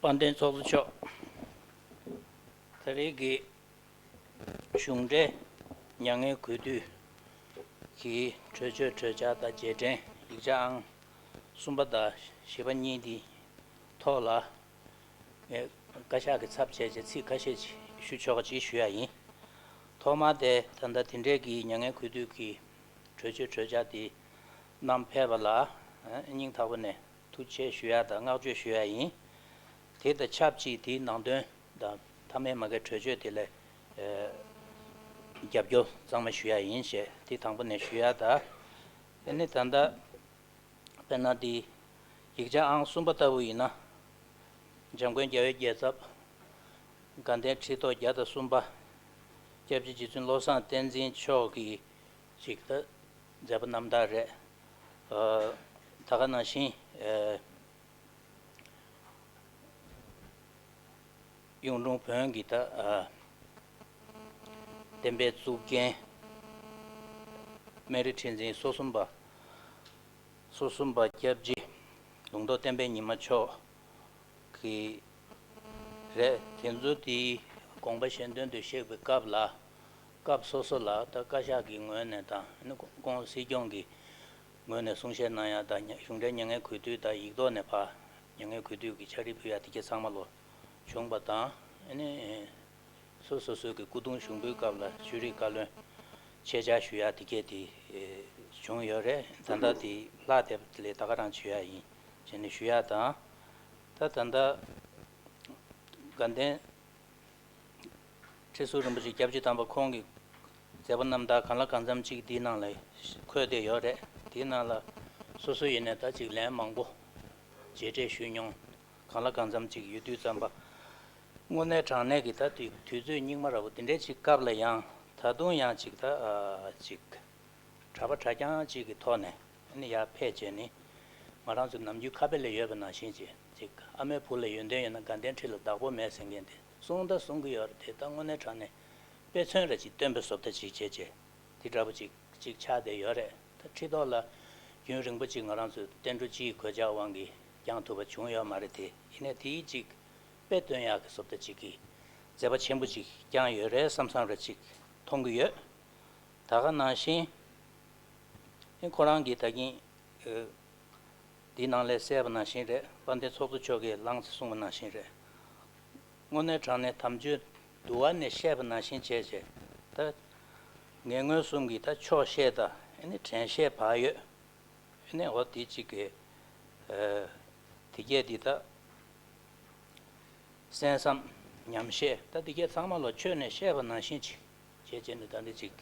དཔལ་ལྡན་ཚོགས་གཙོ་མཆོག། ད་རེས་ཀྱི་གཞུང་འབྲེལ་མྱ་ངན་གུས་འདུད་ཀྱི་གྲོས་ཆོད་གྲོས་འཆར་དང་རྗེས་དྲན་ཡིག་ཆ་ཨང་གསུམ་པ་དང་བཞི་པ་གཉིས་འདི་ཐོག་ལ་ངས་བཀའ་ཤག་གི་ཚབ་བྱས་རྗེས་ཚིག་ཁ་ཤས་ཅིག་ཞུ་ཆོག་ཅིག་ཞུ་ཡ་ཡིན། ཐོག་མར་དེ་ད་ལྟ་དེ་འབྲེལ་གྱི་མྱ་ངན་གུས་འདུད་ཀྱི་གྲོས་ཆོད་གྲོས་འཆར་དེ་བསྣམས་ཕེབས་པ་ལ་སྙིང་ཐག་པ་ནས་ཐུགས་རྗེ་ཆེ་ཞུ་ཡ་དང་བསྔགས་བརྗོད་ཞུ་ཡ་ཡིན། དེ་དང་ཆབས་ཅིག་དེའི་ནང་དོན་དང་མཐའ་མའི་མ་གའི་གྲོས་ཆོད་དེ་ལ་རྒྱབ་སྐྱོར་གཙང་མ་ཞུ་ཡ་ཡིན་ཞེས་དེ་དང་པོ་ནས་ཞུ་ཡ་དང་། ཨ་ནི་ད་ལྟ་དཔེར་ན་དེ་ཡིག་ཆ་ཨང་གསུམ་པ་ལྟ་བུ་ཡིན་ན་འཇམ་མགོན་རྒྱལ་བའི་རྒྱལ་ཚབ་དགའ་ལྡན་ཁྲི་ཐོག་བརྒྱ་དང་གསུམ་པ་སྐྱབས་རྗེ་རྗེ་བཙུན་བློ་བཟང་བསྟན་འཛིན་མཆོག་གིས་ཅིག་ད་མཛད་པ་རྣམ་དག་རེད། ཨ་ད་ག་ནང་བཞིན་ཨ་གཡུང་དྲུང་བོན་གྱི་ད་ཨ་བསྟན་པའི་གཙུག་རྒྱན་སྨན་རི་ཁྲི་འཛིན་སོ་གསུམ་པ་སོ་གསུམ་པ་སྐྱབས་རྗེ་ལུང་རྟོགས་བསྟན་པའི་ཉི་མ་མཆོག་གི་རེད། དེ་ཚོ་དེའི་དགོངས་པ་གཞན་དོན་དུ་གཤེགས་པའི་སྐབས་ལ་སྐབས་སོ་སོ་ལ་ད་བཀའ་ཤག་གི་ངོས་ནས་དང་ཨ་ནི་ཁོང་སྲིད་སྐྱོང་གི་ངོས་ནས་གསུང་བཤད་གནང་ཡ་དང་གཞུང་འབྲེལ་མྱ་ངན་གུས་འདུད་དང་ཡིག་ཐོག་ནས་ཕར་མྱ་ངན་གུས་འདུད་ཀྱི་ཕྱག་བྲིས་ཕུལ་ཡ་དེ་གས་ཚང་མ་ལོ་བྱུང་བ་དང་ཨ་ནི་སོ་སོ་སོའི་གི་སྐུ་གདུང་ཞུགས་འབུལ་སྐབས་ལ་ཆོས་རིག་བཀའ་བློན་ཆེད་བཅར་ཞུ་ཡ་དེ་གས་དེ་བྱུང་ཡོད་རེད། ད་ལྟ་དེ་ལྷག་བསྡད་པ་དེ་ལས་ད་ག་རང་བྱེད་ཡ་ཡིན་བྱས་ནས་ཞུ་ཡ་དང་། ད་ད་ལྟ་དགའ་ལྡན་ཁྲི་ཟུར་རིན་པོ་ཆེ་སྐྱབས་རྗེ་དམ་པ་ཁོང་གི་མཛད་པ་རྣམ་དག་གང་ལ་གང་འཚམ་ཅིག་འདིའི་ནང་ལ་འཁོད་བསྡད་ཡོད་རེད། དེའི་ནང་ལ་སོ་སོ་ཡིན་ནའི་ད་ཅིག་ལན་མང་པོ་རྗེས་དྲན་ཞུས་མྱོང་། གང་ལ་གང་འཚམ་ཅིག་ཡོད་དུས་ཙམ་པ་དངོས་གནས་དྲང་གནས་ཀྱི་ད་དུས་དུས་ཚོད་སྙིགས་མ་ར་བོ་དེ་འདྲའི་ཅིག་སྐབས་ལ་ཡང་ད་དུང་ཡང་ཅིག་ད་ཨ་ཅིག་གྲྭ་པ་གྲྭ་རྐྱང་ཅིག་གི་ཐོག་ནས་ ནི་ཡར་ཕེབས་བྱས་ནི། ང་རང་ཚོ་ནམ་རྒྱུན་ཁ་དཔེ་ལ་ཡོད་པ་ནང་བཞིན་བྱས་ཅིག་ཨ་མའི་བུ་ལ་ཡོན་ཏན་ཡོད་ན་དགའ་ལྡན་ཁྲི་ལ་བདག་པོ་མེད་ཟེར་མཁན་དེ་གསུང་ད་གསུང་གི་ཡོད་རེད་དེ། ད་དངོས་གནས་དྲང་གནས་དཔེ་མཚོན་རེ་ཅིག་སྟོན་པའི་བཟོ་ལྟ་ཅིག་བྱས་བྱས་དེ་འདྲ་པོ་ཅིག་ཅིག་ཆགས་བསྡད་ཡོད་རེད། ད་ཁྲི་ཐོག་ལ་རྒྱུན་རིང་པོ་ཅིག་ང་རང་ཚོ་བསྟན་འགྲོ་སྤྱིའི་གོད་ཆག་དབང་གིས་བསྐྱངས་ཐུབ་པ་བྱུང་ཡོད་མ་རེད་དེ། ཡིན་ནའི་དེའི་ཅིག་དཔེ་སྟོན་ཡག་གི་བཟོ་ལྟ་ཅིག་གི་མཛད་པ་ཆེན་པོ་ཅིག་བསྐྱངས་ཡོད་རེད་བསམ་བསམ་རེ་ཅིག་མཐོང་གི་ཡོད། ད་ག་ནང་བཞིན། ཨེ་ཁོ་རང་གིས་ད་གིན། ཨེ། འདི་ནང་ལས་གསལ་བ་ནང་བཞིན་རེད། དཔལ་ལྡན་ཚོགས་གཙོ་མཆོག་གིས་ལང་ཚེ་གསུངས་པ་ནང་བཞིན་རེད། དངོས་གནས་དྲང་གནས་དམ་ཆོས་འདུལ་བ་ནས་བཤད་པ་ནང་བཞིན་བྱས་བྱས། ད་ངེས་ངོས་གསུམ་གྱི་ད་ཕྱོགས་བཤད་དང་ཨེ་ནི་དྲན་ཤེས་བག་ཡོད། ཨེ་ནི་འོ་དེ་གཅིག་གི། ཨེ། དེ་གས་འདི་ད། གསན་བསམ། ཉམས་བཞེས་ད་འདི་གས་ཚང་མ་ལོ་ཆོས་ནས་བཤད་པ་ནང་བཞིན་ཅིག་བྱས་བྱས་ནས་ད་འདི་ཅིག་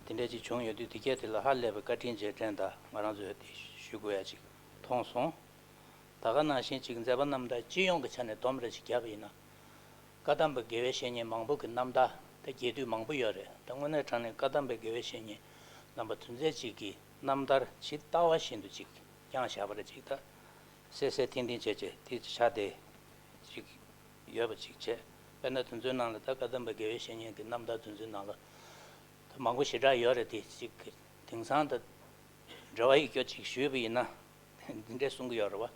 དེ་འདྲས་ཅིག་བྱུང་ཡོད་དུས་འདི་གས་དེ་ལ་ཧ་ལས་པའི་བཀའ་དྲིན་རྗེས་དྲན་དང་ང་རང་ཚོས་དེ་ཞུ་དགོས་ཡ་ཅིག་མཐོང་སོང་། ད་ག་ནང་བཞིན་ཅིག་མཛད་པ་རྣམ་ཐར་སྤྱི་ཡོངས་ཀྱི་ཆ་ནས་སྡོམ་རེ་ཅིག་བརྒྱབ་པ་ཡིན་ན། བཀའ་གདམས་པ་དགེ་བའི་བཤེས་གཉེན་མང་པོ་གི་རྣམ་ཐར་ད་རྒྱས་བསྡུས་མང་པོ་ཡོད་རེད། ད་དངོས་གནས་དྲང་གནས་བཀའ་གདམས་པའི་དགེ་བའི་བཤེས་གཉེན་རྣམ་པ་དོན་མཛད་ཅིག་གི་རྣམ་ཐར་ཇི་ལྟ་བ་བཞིན་དུ་ཅིག་བསྐྱངས་བཞག་པ་རེད་ཅིག་ད། གསལ་གསལ་ཐིང་ཐིང་བྱས་བྱས་དེ་ཆ་དེ་ཅིག་ཡོད་པ་ཅིག་བྱས། དཔེར་ན་དེ་ཚོའི་ནང་ལ་ད་བཀའ་གདམས་པ་དགེ་བའི་བཤེས་གཉེན་གྱི་རྣམ་ཐར་དེ་ཚོའི་ནང་ལ་ད་མང་པོ་ཞེ་དྲག་ཡོད་རེད་དེ་ཅིག་དེང་སང་ད་འགྲེལ་བ་ཡིག་སྐྱོར་ཅིག་ཞུས་པ་ཡིན་ན་འདི་འདྲས་གསུང་གི་ཡོད་རེད་བ།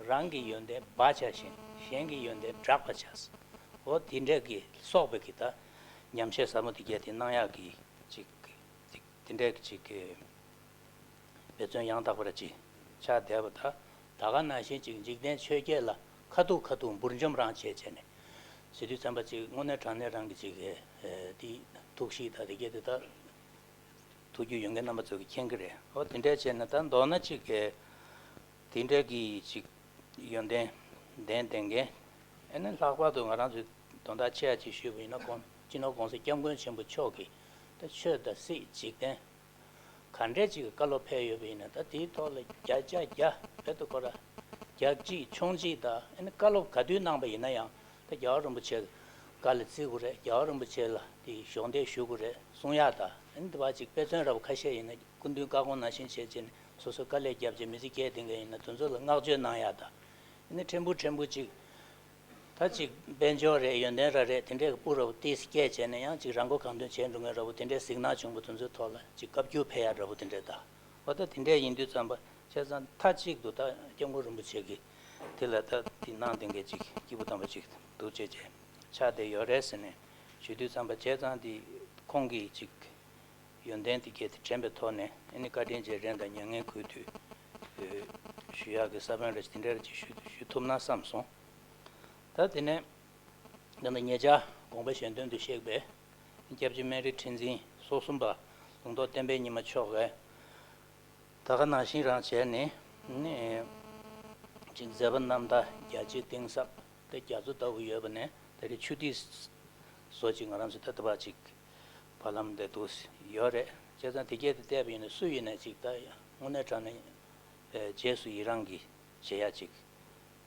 རང་གི་ཡོན་ཏན་སྦ་བྱ་ཞིང་གཞན་གྱི་ཡོན་ཏན་བསྒྲག་པར་བྱ། འོ་དེ་འདྲས་ཀྱི་སོགས་པའི་གི་ད་ཉམས་བཞེས་ཟབ་མོ་དེ་གས་དེ་གནང་ཡག་གི་ཅིག་ཅིག་དེ་འདྲས་ཀྱི་ཅིག་གི་འབད་བརྩོན་ཡང་དག་པ་ར་ཅིག་ཆགས་བསྡད་པ་དང་། ད་ག་ནང་བཞིན་ཅིག་འཇིག་རྟེན་ཆོས་བརྒྱད་ལ་ཁ་ཐུག་ཁ་ཐུག་འབུར་འཇོམས་རང་བྱས་བྱས་ནས་ཟེར་དུས་ཙམ་པ་ཅིག་དངོས་གནས་དྲང་གནས་རང་གི་ཅིག་གི་དེ་ཐུགས་གཤིས་དང་དེ་གས་དེ་དག་ཐུགས་རྒྱུས་ཡོད་མཁན་རྣམ་པ་ཚོ་གིས་མཁྱེན་གྱི་རེད། འོ་དེ་འདྲས་བྱས་ནས་ད་མདོར་ན་ཅིག་གི་དེ་འདྲས་ཀྱི་ཅིག་ཡོན་ཏན་ལྡན་ལྡན་མཁན། ཨ་ནི་ལྷག་པར་དུ་ང་རང་ཚོས་དོན་དག་ཆེ་བ་ཅིག་ཞུས་པ་ཡིན་ན་གོང་སྤྱི་ནོར་༸གོང་ས་༸སྐྱབས་མགོན་ཆེན་པོ་མཆོག་གིས་ད་ཆོས་དང་སྲིད་འཇིག་རྟེན་ག་འདྲས་ཅིག་གི་བཀའ་སློབ་ཕེབས་ཡོད་པ་ཡིན་ན་ད་དེའི་ཐོག་ལ་བརྒྱ་ཆ་བརྒྱ་བོད་དུ་ཁོ་ར་རྒྱག་གཅིག་མཆོང་གཅིག་དང་ཨ་ནི་བཀའ་སློབ་ག་དུས་གནང་པ་ཡིན་ན་ཡང་ད་རྒྱལ་བ་རིན་པོ་ཆེ་བཀའ་ལ་བརྩི་དགོས་རེད། རྒྱལ་བ་རིན་པོ་ཆེ་ལ་དེ་གཞོགས་འདེགས་ཞུ་དགོས་རེད་གསུང་ཡག་དང་ཨ་ནི་དེ་བ་ཅིག་དཔེ་མཚོན་འདྲ་པོ་ཁ་ཤས་ཡིན་ན་སྐུ་མདུན་བཀའ་དགོངས་ནང་བཞིན་བྱས་བྱས་ནས་སོ་སོ་དཀའ་ལས་བརྒྱབ་བྱས་མི་ཚེ་སྐྱེལ་བསྡད་མཁན་ཡིན་ན་དེ་ཚོ་ལ་བསྔགས་བརྗོད་གནང་ཡག་དང་ཨ་ནི་ཕྲན་བུ་ཕྲན་བུ་ཅིག་ད་ཅིག་དཔལ་འབྱོར་རེད་ཡོན་ཏན་ར་རེད་དེ་འདྲས་ཀྱི་སྤུ་ར་བོ་ཏིས་སྐྱེས་བྱས་ནས་ཡང་ཅིག་རང་མགོ་གང་ཐོན་བྱས་འགྲོ་མཁན་ར་བོ་དེ་འདྲས་གཟིགས་སྣང་བྱུང་བ་དེ་ཚོའི་ཐོག་ལ་ཅིག་བཀའ་བཀྱོན་ཕེབས་ཡག་ར་བོ་དེ་འདྲས་དང་། འོ་ད་དེ་འདྲས་ཡིན་དུས་ཙམ་པ་བྱས་ཙང་མཐའ་གཅིག་ཏུ་ད་༸སྐྱབས་མགོན་རིན་པོ་ཆེ་གིས་དེ་ལ་ད་དེ་གནང་བསྡད་མཁན་ཅིག་སྐྱེས་བུ་དམ་པ་ཅིག་འདུག་བྱས་བྱས་ཆགས་བསྡད་ཡོད་རེད་ཟེར་ནས་ཞུ་དུས་ཙམ་པ་བྱས་ཙང་དེ་ཁོང་གིས་ཅིག་ཡོན་ཏན་དེ་གས་དེ་དྲན་པའི་ཐོག་ནས་ཨ་ནི་བཀའ་དྲིན་རྗེས་དྲན་དང་མྱ་ངན་གུས་འདུད་ཞུ་ཡག་གི་ས་བོན་རེ་དེ་འདྲ་རེ་ཅིག་ཞུ་ཞུ་ཐུབ་ན་བསམ་སོང་། ད་དེ་ནས་ད་ལྟ་ཉེ་ཆར་དགོངས་པ་གཞན་དོན་དུ་གཤེགས་པའི་སྐྱབས་རྗེ་སྨན་རི་ཁྲི་འཛིན་སོ་གསུམ་པ་ལུང་རྟོགས་བསྟན་པའི་ཉི་མ་མཆོག་གིས་ད་ག་ནང་བཞིན་རང་བྱས་ནས་ནི་ཅིག་མཛད་པ་རྣམ་ཐར་རྒྱ་ཆེ་གཏིང་ཟབ་དེ་རྒྱ་མཚོ་ལྟ་བུ་ཡོད་པ་ནས་ད་རེས་ཆུ་ཐིགས་བཟོ་ཅིག་ང་རང་ཚོ་ད་ལྟ་བ་ཅིག་བར་ལམ་དེ་འདུག་ཡོད་རེད། བྱས་ཙང་དེ་གས་དེ་བལྟས་པ་ཡིན་ན་སུ་ཡིན་ན་ཅིག་ད་དངོས་གནས་དྲང་གནས་རྗེས་སུ་ཡི་རང་གི་བྱེད་ཡ་ཅིག་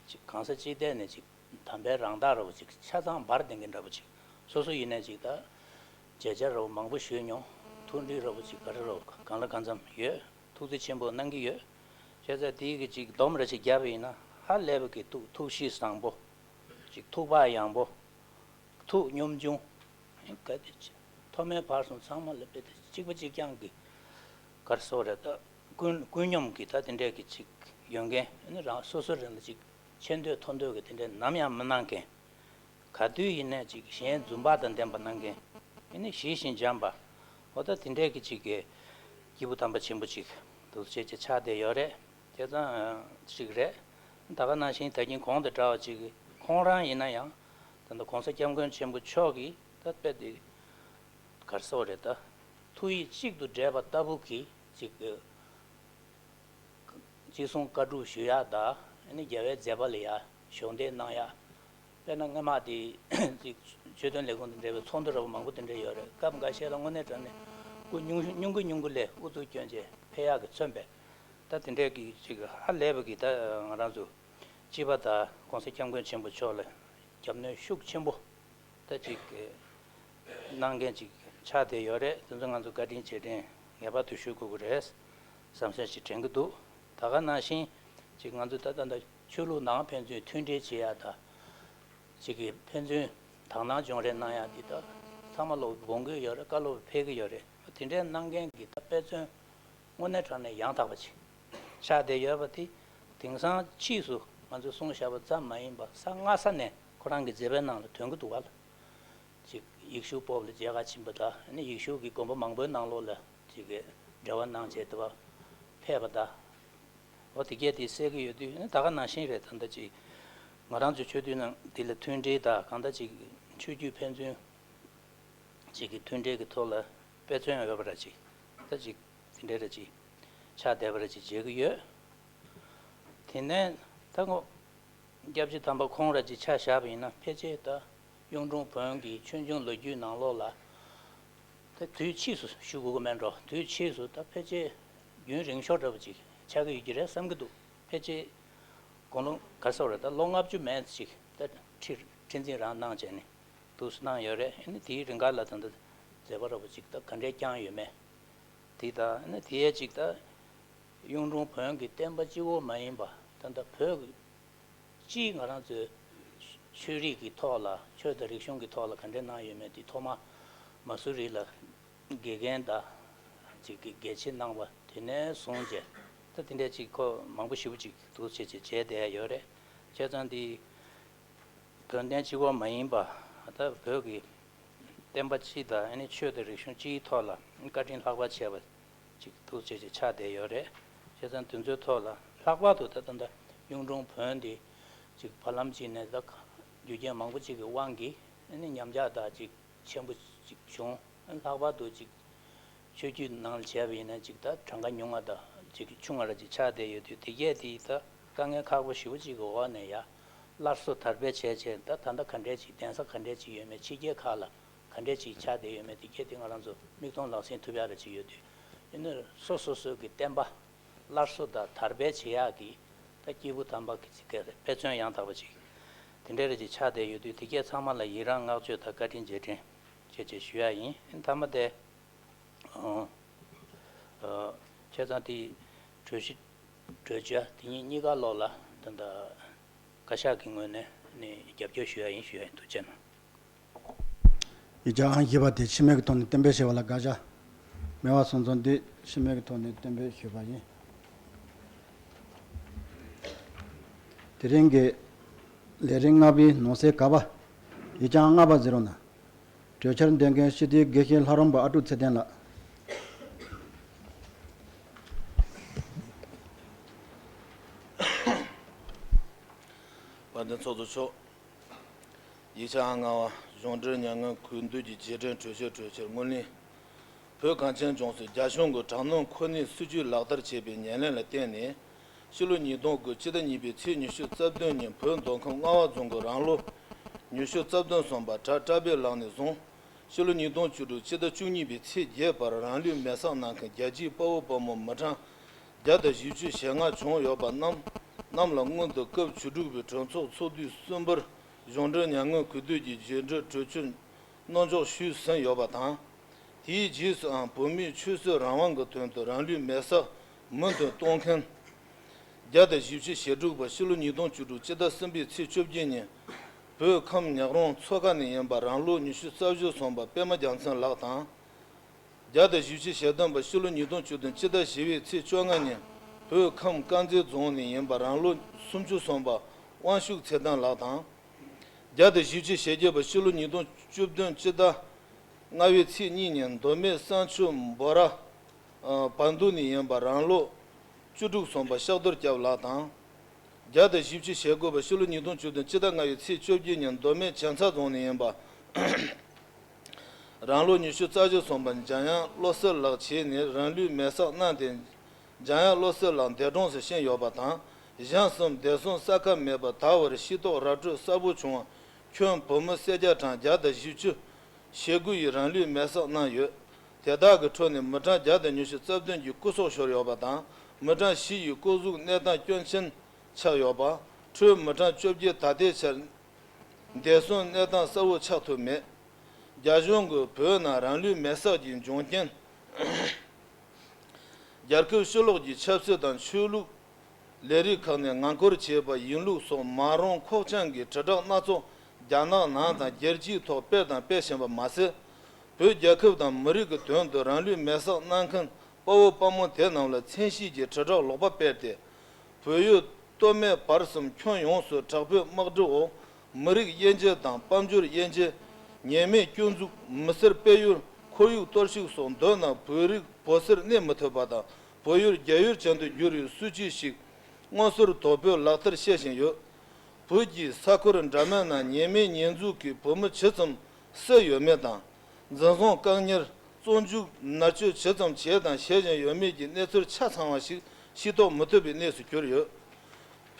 ཅིག་གང་ས་ཅི་ཐད་ནས་ཅིག་དམ་པའི་རང་རྟགས་འདྲ་བོ་ཅིག་ཆ་ཚང་འབར་ལྡན་གྱི་འདྲ་བོ་ཅིག་སོ་སོ་ཡིན་ན་ཅིག་ད་མཇལ་བཅར་འདྲ་བོ་མང་པོ་ཞུས་མྱོང་། ཐུགས་འདྲིས་འདྲ་བོ་ཅིག་ག་རེ་འདྲ་བོ་གང་ལ་གང་འཚམ་ཡོད། ཐུགས་རྗེ་ཆེན་པོ་གནང་གི་ཡོད། བྱས་ཙང་དེའི་གི་ཅིག་སྡོམ་རེ་ཅིག་བརྒྱབ་པ་ཡིན་ན་ཧ་ལས་པའི་གི་ཐུགས་ཐུགས་གཤིས་བཟང་པོ། ཅིག་ཐུགས་བག་ཡངས་པོ། ཐུགས་སྙོམས་ཆུང་། ག་དེ་ཅི། ཐོག་མའི་བར་གསུམ་ཚང་མ་ལ་དཔེ་དེ་གཅིག་པ་གཅིག་རྐྱང་གི། ག་རེ་ཟེར་དགོས་རེད་ད། ཀུན་ཀུན་སྙོམས་ཀྱི་ད་དེ་འདྲས་ཀྱི་ཅིག་ཡོད་མཁན་ཨ་ནི་རང་སོ་སོ་རང་ལ་ཅིག་ཆེ་འདོད་མཐོ་འདོད་ཀྱི་དེ་འདྲས་ནམ་ཡང་མི་གནང་མཁན། ག་དུས་ཡིན་ནའི་ཅིག་གཞན་འཛུམ་བག་དང་ལྡན་པ་གནང་མཁན། ཨ་ནི་ཞི་ཞིང་འཇམ་པ། འོ་ད་དེ་འདྲས་ཀྱི་ཅིག་གི་སྐྱེས་བུ་དམ་པ་ཆེན་པོ་ཅིག་འདུག་བྱས་ཀྱི་ཆགས་བསྡད་ཡོད་རེད། བྱས་ཙང་ཅིག་རེད། ད་ག་ནང་བཞིན་ད་གིན་གོང་དང་འདྲ་བ་ཅིག་ཁོང་རང་ཡིན་ན་ཡང་ད་ལྟ་༸གོང་ས་༸སྐྱབས་མགོན་ཆེན་པོ་མཆོག་གིས་ད་དཔེ་དེ་ག་རེ་ཟེར་དགོས་རེད་ད། ཐུགས་ཡིད་གཅིག་ཏུ་འདྲེས་པ་ལྟ་བུ་གི་ཅིག་ཅི་གསུང་བཀའ་སྒྲུབ་ཞུ་ཡག་དང་ཨ་ནི་རྒྱལ་བའི་མཛད་པ་ལ་ཡ་གཞོགས་འདེགས་གནང་ཡག་དཔེར་ན་སྔ་མ་དེ་ཅིག་ཆོས་དོན་ལས་ཁུངས་དང་འབྲེལ་བའི་ཚོགས་འདུ་འདྲ་པོ་མང་པོ་དེ་འདྲ་ཡོད་རེད། སྐབས་འགའ་ཤས་ལ་དངོས་གནས་དྲང་གནས་སྐུ་ཉུང་ཉུང་གུ་ཉུང་གུ་ལས་ཨུ་ཚུགས་སྐྱོན་བྱས་ཕེབས་ཡག་གི་མཚོན་པས། ད་དེ་འདྲས་ཀྱི་ཅིག་ཧ་ལས་པ་གི་ད་ང་རང་ཚོ་སྤྱི་པ་དང་༸གོང་ས་༸སྐྱབས་མགོན་ཆེན་པོ་མཆོག་ལ་རྒྱབ་གནོན་ཤུགས་ཆེན་པོ་ད་ཅིག་གནང་མཁན་ཅིག་ཆགས་བསྡད་ཡོད་རེད། དེ་ཚོ་ང་ཚོ་བཀའ་དྲིན་རྗེས་དྲན་ངེས་པར་དུ་ཞུ་དགོས་ཀྱི་རེད་བསམ་བསམ་ཞིག་དྲན་གྱི་འདུག་ད་ག་ནང་བཞིན་ཅིག་ང་ཚོས་ད་ལྟ་ད་ཆོས་ལུགས་ནང་ཕན་ཚུན་མཐུན་འབྲེལ་བྱེད་ཡ་ད་ཅིག་གི་ཕན་ཚུན་དག་སྣང་སྦྱོང་རེས་གནང་ཡ་འདི་ད་ཚང་མ་ལོག་དགོངས་ཀྱི་ཡོད་རེད། བཀའ་སློབ་ཕེབས་ཀྱི་ཡོད་རེད། དེ་འདྲའི་གནང་མཁན་གྱི་ད་དཔེ་མཚོན་དངོས་གནས་དྲང་གནས་ཡང་དག་པ་ཅིག་ཆགས་བསྡད་ཡོད་པ་དེ་དེང་སང་ཕྱིས་སུ་ང་ཚོས་གསུངས་བཞག་པ་ཙམ་མ་ཡིན་པ་ས་སྔ་ས་ནས་ཁོ་རང་གི་མཛད་པའི་ནང་ལ་ཐོན་གྱི་འདུག་ག་ལ། ཅིག་ཡེ་ཤུ་སྤོབས་ལ་མཇལ་ཁ་ཕྱིན་པ་དང་ཨ་ནི་ཡེ་ཤུ་གི་དགོན་པ་མང་པོའི་ནང་ལོགས་ལ་ཅིག་གི་འབྲེལ་བ་གནང་བྱས་དེ་བ་ཕེབས་པ་དང་། འོ་དེ་གས་དེ་གསལ་གྱི་ཡོད་དུས་ཨ་ནི་ད་ག་ནང་བཞིན་རེད། ད་ལྟ་ཅིག་ང་རང་ཚོའི་ཆོས་དུས་ནང་འདི་ལ་མཐུན་སྒྲིལ་དང་གང་ལྟར་ཅིག་ཆོས་བརྒྱུད་ཕན་ཚུན་ཅིག་གི་མཐུན་སྒྲིལ་གྱི་ཐོག་ལ་དཔེ་མཚོན་ཡོད་པ་ར་ཅིག་ད་ཅིག་དེ་འདྲ་ར་ཅིག་ཆགས་བསྡད་པ་ར་ཅིག་མཇལ་གྱི་ཡོད། དེ་ནས་ད་ངོ་སྐྱབས་རྗེ་དམ་པ་ཁོང་ར་ཅིག་ཆ་བཞག་པ་ཡིན་ན་ཕལ་ཆེར་ད་གཡུང་དྲུང་བོན་གྱི་ཆོས་འབྱུང་ལོ་རྒྱུས་ནང་ལོགས་ལ་ད་དུས་ཕྱིས་སུ་ཞུ་དགོས་ཀྱི་མེད་འགྲོ། དུས་ཕྱིས་སུ་ད་ཕལ་ཆེར་རྒྱུན་རིང་ཤོས་འདྲ་པོ་ཅིག་ཆགས་ཀྱི་ཡོད་ཀྱི་རེད་བསམ་གྱི་འདུག་ཕལ་ཆེར་དགུང་ལོ་ག་ཚོད་རེད། ད་ལོ་ལྔ་བཅུ་མན་ཙམ་ཅིག་ད་ཁྲི་ཁྲི་འཛིན་རང་གནང་བྱས་ནས་འདུག་སེ་གནང་ཡོད་རེད། ཨ་ནི་དེའི་རིང་ག་ལ་ད་ལྟ་མཛད་པ་འདྲ་པོ་ཅིག་ད་ག་འདྲས་བསྐྱངས་ཡོད་མེད། དེ་དང་ཨ་ནི་དེའི་ཅིག་ད་གཡུང་དྲུང་བོན་གྱི་བསྟན་པ་གཅིག་པོ་མ་ཡིན་པ་ད་ལྟ་བོད་ཀྱི་སྤྱིའི་ང་རང་ཚོའི་ཆོས་རིག་གི་ཐོག་ལ་ཆོས་དང་རིག་གཞུང་གི་ཐོག་ལ་ག་འདྲས་གནང་ཡོད་མེད་དེ་ཐོག་མ་མ་སུ་རི་ལ་དགེ་རྒན་དང་ཅིག་གི་དགེ་ཆེ་གནང་བ་དེ་ནས་བཟུང་བྱས་ད་དེ་འདྲས་ཅིག་ཁོ་མང་པོ་ཞེ་པོ་ཅིག་འདུག་སེ་བྱས་བྱས་བྱས་བསྡད་ཡོད་རེད། བྱས་ཙང་དེ་བོན་བསྟན་གཅིག་པོ་མ་ཡིན་པ་ད་བོད་ཀྱི་བསྟན་པ་སྤྱི་དང་ཨ་ནི་ཆོས་དང་རིག་གཞུང་སྤྱིའི་ཐོག་ལ་བཀའ་དྲིན་ལྷག་པ་ཆེ་བ་ཅིག་འདུག་སེ་ཅིག་ཆགས་བསྡད་ཡོད་རེད། བྱས་ཙང་དེ་ཚོའི་ཐོག་ལ་ལྷག་པར་དུ་ད་ད་ལྟ་གཡུང་དྲུང་བོན་འདི་ཅིག་བར་ལམ་ཅིག་ནས་ད་རྒྱུ་རྐྱེན་མང་པོ་ཅིག་གི་དབང་གིས་ཨ་ནི་ཉམས་ཆག་དང་ཅིག་ཆེན་པོ་ཅིག་བྱུང་། ལྷག་པར་དུ་ཅིག་ཆོས་བརྒྱུད་ནང་ལ་བྱས་པ་ཡིན་ན་ཅིག་ད་གྲངས་ཀ་ཉུང་ང་དང་ཅིག་ཆུང་ང་ར་ཅིག་ཆགས་བསྡད་ཡོད་དུས་དེ་གས་དེ་ད་དཀའ་ངལ་ཁག་པོ་ཞེ་པོ་ཅིག་གི་འོག་ནས་ཡ་སླར་གསོ་དར་སྤེལ་བྱས་བྱས་ད་ད་ལྟ་ག་འདྲས་ཅིག་གདན་ས་ག་འདྲས་ཅིག་ཡོད་མེད་ཕྱི་རྒྱལ་ཁག་ལ་ག་འདྲས་ཅིག་ཆགས་བསྡད་ཡོད་མེད་དེ་གས་དེ་ང་རང་ཚོ་མིག་མཐོང་ལག་ཟིན་ཐུབ་ཡག་ར་ཅིག་ཡོད་དུས་ཡིན་ནའི་སོ་སོ་སོའི་གི་བསྟན་པ་སླར་གསོ་དང་དར་སྤེལ་བྱེད་ཡག་གི་ད་སྐྱེས་བུ་དམ་པ་གི་ཅིག་གི་དཔེ་མཚོན་ཡང་དག་པ་ཅིག་དེ་འདྲས་ར་ཅིག་ཆགས་བསྡད་ཡོད་དུས་དེ་གས་ཚང་མ་ལ་ཡི་རང་བསྔགས་བརྗོད་དང་བཀའ་དྲིན་རྗེས་དྲན་བྱས་བྱས་ཞུ་ཡག་ཡིན། མཐའ་མ་དེ། ཨང་། ཨ། བྱས་ཙང་དེ་གྲོས་གཞི་གྲོས་ཆོད་དེ་ཉིད་གཉིས་ཀ་ལོག་ལ་ད་ལྟ་བཀའ་ཤག་གི་ངོས་ནས་ནི་རྒྱབ་སྐྱོར་ཞུ་ཡག་ཡིན་ཞུ་ཡག་ཡིན། ཐུགས་རྗེ་གནང་། ཡིག་ཆ་ཨང་བཞི་པ་དེ་ཕྱི་མིག་གི་ཐོག་ནས་གཏན་འབེབས་བྱས་པ་ལ་དགག་བྱ་མེད་པ་སོང་ཙང་འདི་ཕྱི་མིག་གི་ཐོག་ནས་གཏན་འབེབས་ཞུས་པ་ཡིན། དེ་རིང་གི་ལས་རིམ་ལྔ་པའི་ནང་གསེས་ག་པ། ཡིག་ཆ་ལྔ་པ་ཟེར་རོ་ན། གྲོས་འཆར་འདོན་མཁན་སྤྱི་འཐུས་དགེ་བཤེས་ལྷ་རམས་པ་ཨ་ཀྲུག་ཚེ་བརྟན་ལགས། དཔལ་ལྡན་ཚོགས་གཙོ་མཆོག་ཡིག་ཆ་ཨང་ལྔ་པ། གཞུང་འབྲེལ་ཉེས་འགན་གུས་འདུད་ཀྱི་རྗེས་དྲན་གྲོས་ཆོད། གྲོས་ཆོད་སྔོན་གླེང་བོད་གངས་ཅན་ལྗོངས་སུ་རྒྱ་གཞུང་གིས་དྲག་གནོན་ཁོ་ནའི་སྲིད་བྱུས་ལག་བསྟར་བྱས་པའི་ཉེར་ལེན་ལ་བརྟེན་ནས། ཕྱི་ལོ་ཉིས་སྟོང་དགུ་སྤྱི་ཟླ་གཉིས་པའི་ཚེས་ཉི་ཤུ་རྩ་བདུན་ཉིན་བོད་མདོ་ཁམས་རྔ་བ་རྫོང་གི་རང་ལོ་ཉི་ཤུ་རྩ་བདུན་སོན་པ་གྲྭ་བཀྲ་བྷེ་ལགས་ནས་བཟུང་ཕྱི་ལོ་ཉིས་སྟོང་བཅུ་དྲུག་སྤྱི་ཟླ་བཅུ་གཉིས་པའི་ཚེས་བརྒྱད་བར་རང་ལུས་མེར་སྲེག་གནང་མཁན་རྒྱལ་གཅེས་དཔའ་བོ་དཔའ་མོ་མི་གྲངས་བརྒྱ་དང་བཞི་བཅུ་ཞེ་ལྔ་བྱུང་ཡོད་པ་རྣམས་རྣམས་ལ་སྔོན་དུ་སྐབས་བཅུ་དྲུག་པའི་གྲོས་ཚོགས་ཚོགས་དུས་གསུམ་པར་གཞུང་འབྲེལ་ཉེས་འགན་གུས་འདུད་ཀྱི་རྗེས་འབྲང་གྲོས་ཆོད་གནང་འཇོག་ཞུས་ཟིན་ཡོད་པ་དང་། དེའི་རྗེས་སུའང་བོད་མིའི་ཆོས་སྲིད་རང་དབང་གི་དོན་དུ་རང་ལུས་མེར་སྲེག་མུ་མཐུད་གཏོང་མཁན་བརྒྱ་དང་བཞི་བཅུ་ཞེ་དྲུག་པ་ཕྱི་ལོ་ཉིས་སྟོང་བཅུ་དྲུག་སྤྱི་ཟླ་གསུམ་པའི་ཚེས་བཅོ་བརྒྱད་ཉིན་བོད་ཁམས་ཉག་རོང་མཚོ་ཁ་ནས་ཡིན་པ་རང་ལོ་ཉི་ཤུ་རྩ་བཞི་སོན་པ་པད་མ་རྒྱལ་མཚན་ལགས་དང་། བརྒྱ་དང་བཞི་བཅུ་ཞེ་བདུན་པ་ཕྱི་ལོ་ཉིས་སྟོང་བཅུ་བདུན་སྤྱི་ཟླ་བཞི་པའི་ཚེས་བཅོ་ལྔ་ཉིན་བོད་ཁམས་དཀར་མཛེས་རྫོང་ནས་ཡིན་པ་རང་ལོ་སུམ་ཅུ་སོན་པ་དབང་ཕྱུག་ཚེ་བརྟན་ལགས་དང་། བརྒྱ་དང་བཞི་བཅུ་ཞེ་བརྒྱད་པ་ཕྱི་ལོ་ཉིས་སྟོང་བཅུ་བདུན་སྤྱི་ཟླ་ལྔ་པའི་ཚེས་གཉིས་ཉིན་མདོ་སྨད་བསང་ཆུ་འབོ་ར་བར་འདུལ་ནས་ཡིན་པ་རང་ལོ་བཅུ་དྲུག་སོན་པ་ཤག་རྡོར་སྐྱབས་ལགས་དང་། བརྒྱ་དང་བཞི་བཅུ་ཞེ་དགུ་པ་ཕྱི་ལོ་ཉིས་སྟོང་བཅུ་བདུན་སྤྱི་ཟླ་ལྔ་པའི་ཚེས་བཅོ་བརྒྱད་ཉིན་མདོ་སྨད་བྱང་ཚ་རྫོང་ནས་ཡིན་པ། རང་ལོ་ཉི་ཤུ་རྩ་བཞི་སོན་པ་འཇམ་དབྱངས་བློ་གསལ་ལགས་བྱས་ནས་རང་ལུས་མེར་སྲེག་གནང་སྟེ། འཇམ་དབྱངས་བློ་གསལ་ལགས་འདས་གྲོངས་སུ་ཕྱིན་ཡོད་པ་དང་། གཞན་གསུམ་བདེ་སྲུང་ས་ཁ་མེད་པར་ད་བར་ཤི་རྟོག་ར་སྤྲོད་གསལ་པོ་བྱུང་བ་ཁྱོན་བོད་མི་སེར་སྐྱ་གྲངས་བརྒྱ་དང་བཞི་བཅུ་ཞེ་དགུ་ཡིས་རང་ལུས་མེར་སྲེག་གནང་ཡོད། དེ་དག་གི་ཁྲོད་ནས་མི་གྲངས་བརྒྱ་དང་ཉི་ཤུ་རྩ་བདུན་གྱི་སྐུ་སྲོག་ཤོར་ཡོད་པ་དང་། མི་གྲངས་བཞི་ཡི་སྐུ་གཟུགས་གནས་སྟངས་སྐྱོན་ཅན་ཆགས་ཡོད་པ། ཁྲོད་མི་གྲངས་བཅོ་བརྒྱད་ད་ལྟའི་ཆར་བདེ་སྲུང་གནས་སྟངས་གསལ་བོ་ཆགས་ཐུབ་མེད། རྒྱ་གཞུང་གིས་བོད་ནང་རང་ལུས་མེར་སྲེག་གི་འབྱུང་རྐྱེན། རྒྱལ་ཁབ་ཕྱི་ལོགས་ཀྱི་ཆབ་སྲིད་དང་ཆོས་ལུགས་ ལས་རིགས་ཁག་ནས་ངང་སྒུར་བྱས་པ་ཡིན་ལུགས་སོགས་མ་རུངས་ཁོག་བཅངས་ཀྱི་དྲིལ་བསྒྲགས་སྣ་ཚོགས་རྒྱ་ནག་ནང་དང་རྒྱལ་སྤྱིའི་ཐོག་སྤེལ་དང་སྤེལ་བཞིན་པ་མ་ཟད། བོད་རྒྱལ་ཁབ་དང་མི་རིགས་ཀྱི་དོན་དུ་རང་ལུས་མེར་སྲེག་གནང་མཁན་དཔའ་བོ་དཔའ་མོ་དེ་རྣམས་ལ་མཚན་ཤས་ཀྱི་དྲིལ་བསྒྲགས་ལོག་པ་སྤེལ་ཏེ། བོད་ཡུལ་སྟོད་སྨད་བར་གསུམ་ཁྱོན་ཡོངས་སུ་དྲག་པོའི་དམག་སྒྲིག་འོག་མི་རིགས་དབྱེ་འབྱེད་དང་དཔལ་འབྱོར་དབྱེ་འབྱེད། ཉེས་མེད་སྐྱོན་འཛུགས། མི་སེར་སྤེལ་ཡུལ་ཁོར་ཡུག་གཏོར་བཤིག་སོགས་མདོར་ན་བོད་རིགས་བོད་སར་གནས་མི་ཐུབ་པ་དང་བོད་ཡུལ་རྒྱ་ཡུལ་ཅན་དུ་བསྒྱུར་བའི་སྲིད་བྱུས་ཤིག་མངོན་གསལ་དོད་པོས་ལག་བསྟར་བྱེད་བཞིན་ཡོད། བོད་ཀྱི་ས་ཁུལ་འདྲ་མིན་ན་ཉེས་མེད་ཉེས་འཛུགས་ཀྱིས་བོད་མི་ཇི་ཙམ་བསད་ཡོད་མེད་དང་། འཛིན་བཟུང་བཀག་ཉར། བཙོན་འཇུག་མནར་གཅོད་ཇི་ཙམ་བྱས་དང་བྱེད་བཞིན་ཡོད་མེད་ཀྱི་གནས་ཚུལ་ཆ་ཚང་བ་ཞིག་ཤེས་རྟོགས་མི་ཐུབ་པའི་གནས་སུ་གྱུར་ཡོད།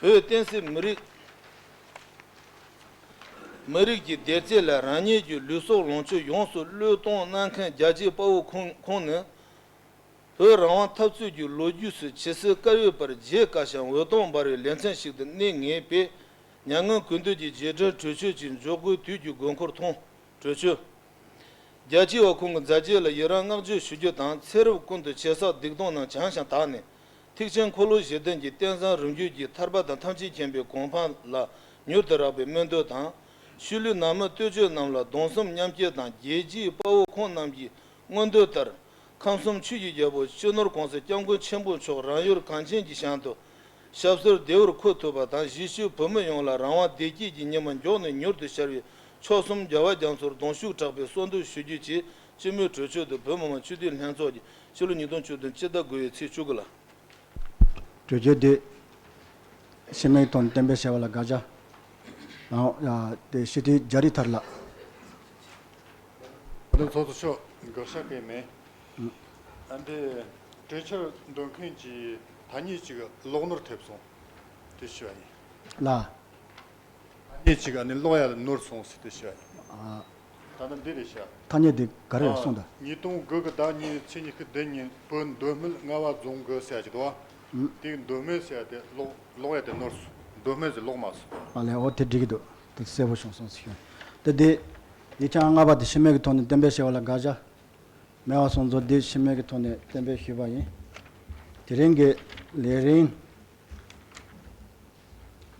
བོད་བསྟན་སྲིད་མི་རིགས་མི་རིགས་ཀྱི་བདེ་སྐྱིད་ལ་རང་ཉིད་ཀྱི་ལུས་སྲོག་ལོངས་སྤྱོད་ཡོངས་སུ་བློས་གཏོང་གནང་མཁན་རྒྱལ་གཅེས་དཔའ་བོ་ཁོང་ཁོང་ནི། བོད་རང་དབང་འཐབ་རྩོད་ཀྱི་ལོ་རྒྱུས་སུ་ཇི་སྲིད་བཀར་ཡོད་པར་བརྗེད་དཀའ་ཞིང་འོད་སྟོང་འབར་བའི་ལེ་ཚན་ཞིག་ཏུ་གནས་ངེས་པས། མྱ་ངན་གུས་འདུད་ཀྱི་རྗེས་དྲན་གྲོས་ཆོད་ཅིག་འཇོག་དགོས་དུས་ཀྱི་དགོས་མཁོར་མཐོང་། གྲོས་ཆོད། རྒྱལ་གཅེས་པ་ཁོང་གི་མཛད་རྗེས་ལ་ཡི་རང་བསྔགས་བརྗོད་ཞུ་རྒྱུ་དང་། ཚེ་རབས་ཀུན་ཏུ་ཇེ་བསགས་སྡིག་ལྟུང་རྣམས་བྱང་ཞིང་དག་ནས། ཐེག་ཆེན་འཁོར་ལོ་བཞི་ལྡན་གྱི་རྟེན་བཟང་རིམ་བརྒྱུད་ཀྱི་ཐར་པ་དང་ཐམས་ཅད་མཁྱེན་པའི་གོ་འཕང་ལ་མྱུར་དུ་རག་པའི་སྨོན་འདུན་དང་། ཤུལ་ལུས་ནང་མི་ལྟོས་བཅས་རྣམས་ལ་གདུང་སེམས་མཉམ་སྐྱེད་དང་། རྒྱལ་གཅེས་དཔའ་བོ་ཁོང་རྣམས་ཀྱི་མངོན་འདོད་ལྟར། ཁམས་གསུམ་ཆོས་ཀྱི་རྒྱལ་པོ་སྤྱི་ནོར་༸གོང་ས་༸སྐྱབས་མགོན་ཆེན་པོ་མཆོག་རང་ཡུལ་གངས་ཅན་གྱི་ཞིང་དུ་ཞབས་སོར་བདེ་བར་འཁོད་ཐུབ་པ་དང་། གཞིས་བྱེས་བོད་མི་ཡོངས་ལ་རང་དབང་བདེ་སྐྱིད་ཀྱི་ཉི་མ་མགྱོགས་ནས་མྱུར་དུ་ཤར་བའི་མཆོག་གསུམ་རྒྱལ་བ་རྒྱ་མཚོར་གདུང་ཤུགས་དྲག་པོས་གསོལ་འདེབས་ཞུ་རྒྱུ་བཅས་སྤྱི་མོས་གྲོས་ཆོད་དུ་བོད་མི་མང་སྤྱི་འཐུས་ལྷན་ཚོགས་ཀྱིས་ཕྱི་ལོ་ཉིས་སྟོང་བཅུ་བདུན་སྤྱི་ཟླ་དགུ་པའི་ཚེས་བཅུ་དགུ་ལ། གྲོས་ཆོད་འདི་ཕྱི་མིག་ཐོག་ནས་གཏན་འབེབས་བྱས་པ་ལ་དགག་བྱ་དང་། ཡ། དེ་སྤྱི་འཐུས་རྒྱ་རི་ཐར་ལགས། དེ་ཚོགས་གཙོ་མཆོག་དགག་བྱ་གང་ཡང་མེད། ཨ་འདི་གྲོས་ཆོད་འདོན་མཁན་གྱི་ཐ་སྙད་ཅིག་ལོགས་ནོར་ཐེབས་སོང་། དེ་ཞུ་བ་ཡིན། ལ། ཐ་སྙད་ཅིག་ཨ་ནི་ལོགས་ཡ་ལ་ནོར་སོང་ཟེར་དེ་ཞུ་བ་ཡིན། ཨ། ད་ནི་འདི་རེད་ཤག་ཐ་སྙད་འདི་ག་རེ་རེད་གསུངས་དང་། ཉིས་སྟོང་དགུ་གི་ཟླ་གཉིས་ཚེས་ཉི་ཤུ་བདུན་ཉིན་བོད་མདོ་སྨད་རྔ་བ་རྫོང་གི་ཟེར་ཡ་ཅིག་འདུག་བ། ཨུ། དེ་མདོ་སྨད་ཟེར་ཡ་དེ་ལོག་ལོག་ཡ་དེ་ནོར་སོང་། མདོ་སྨད་ཟེར་ལོག་མ་སོང་། ཨ་ལས། འོ་དེ་འགྲིག་གི་འདུག་དེ་གསལ་པོ་བྱུང་སོང་ཟེར་ཞུ། དེ་དེ་ཡིག་ཆ་ལྔ་པ་དེ་ཕྱི་མིག་གི་ཐོག་ནས་གཏན་འབེབས་བྱས་པ་ལ་དགག་བྱ་མེད་པ་སོང་ཙང་། དེ་ཕྱི་མིག་གི་ཐོག་ནས་གཏན་འབེབས་ཞུས་པ་ཡིན། དེ་རིང་གི་ལས་རིམ་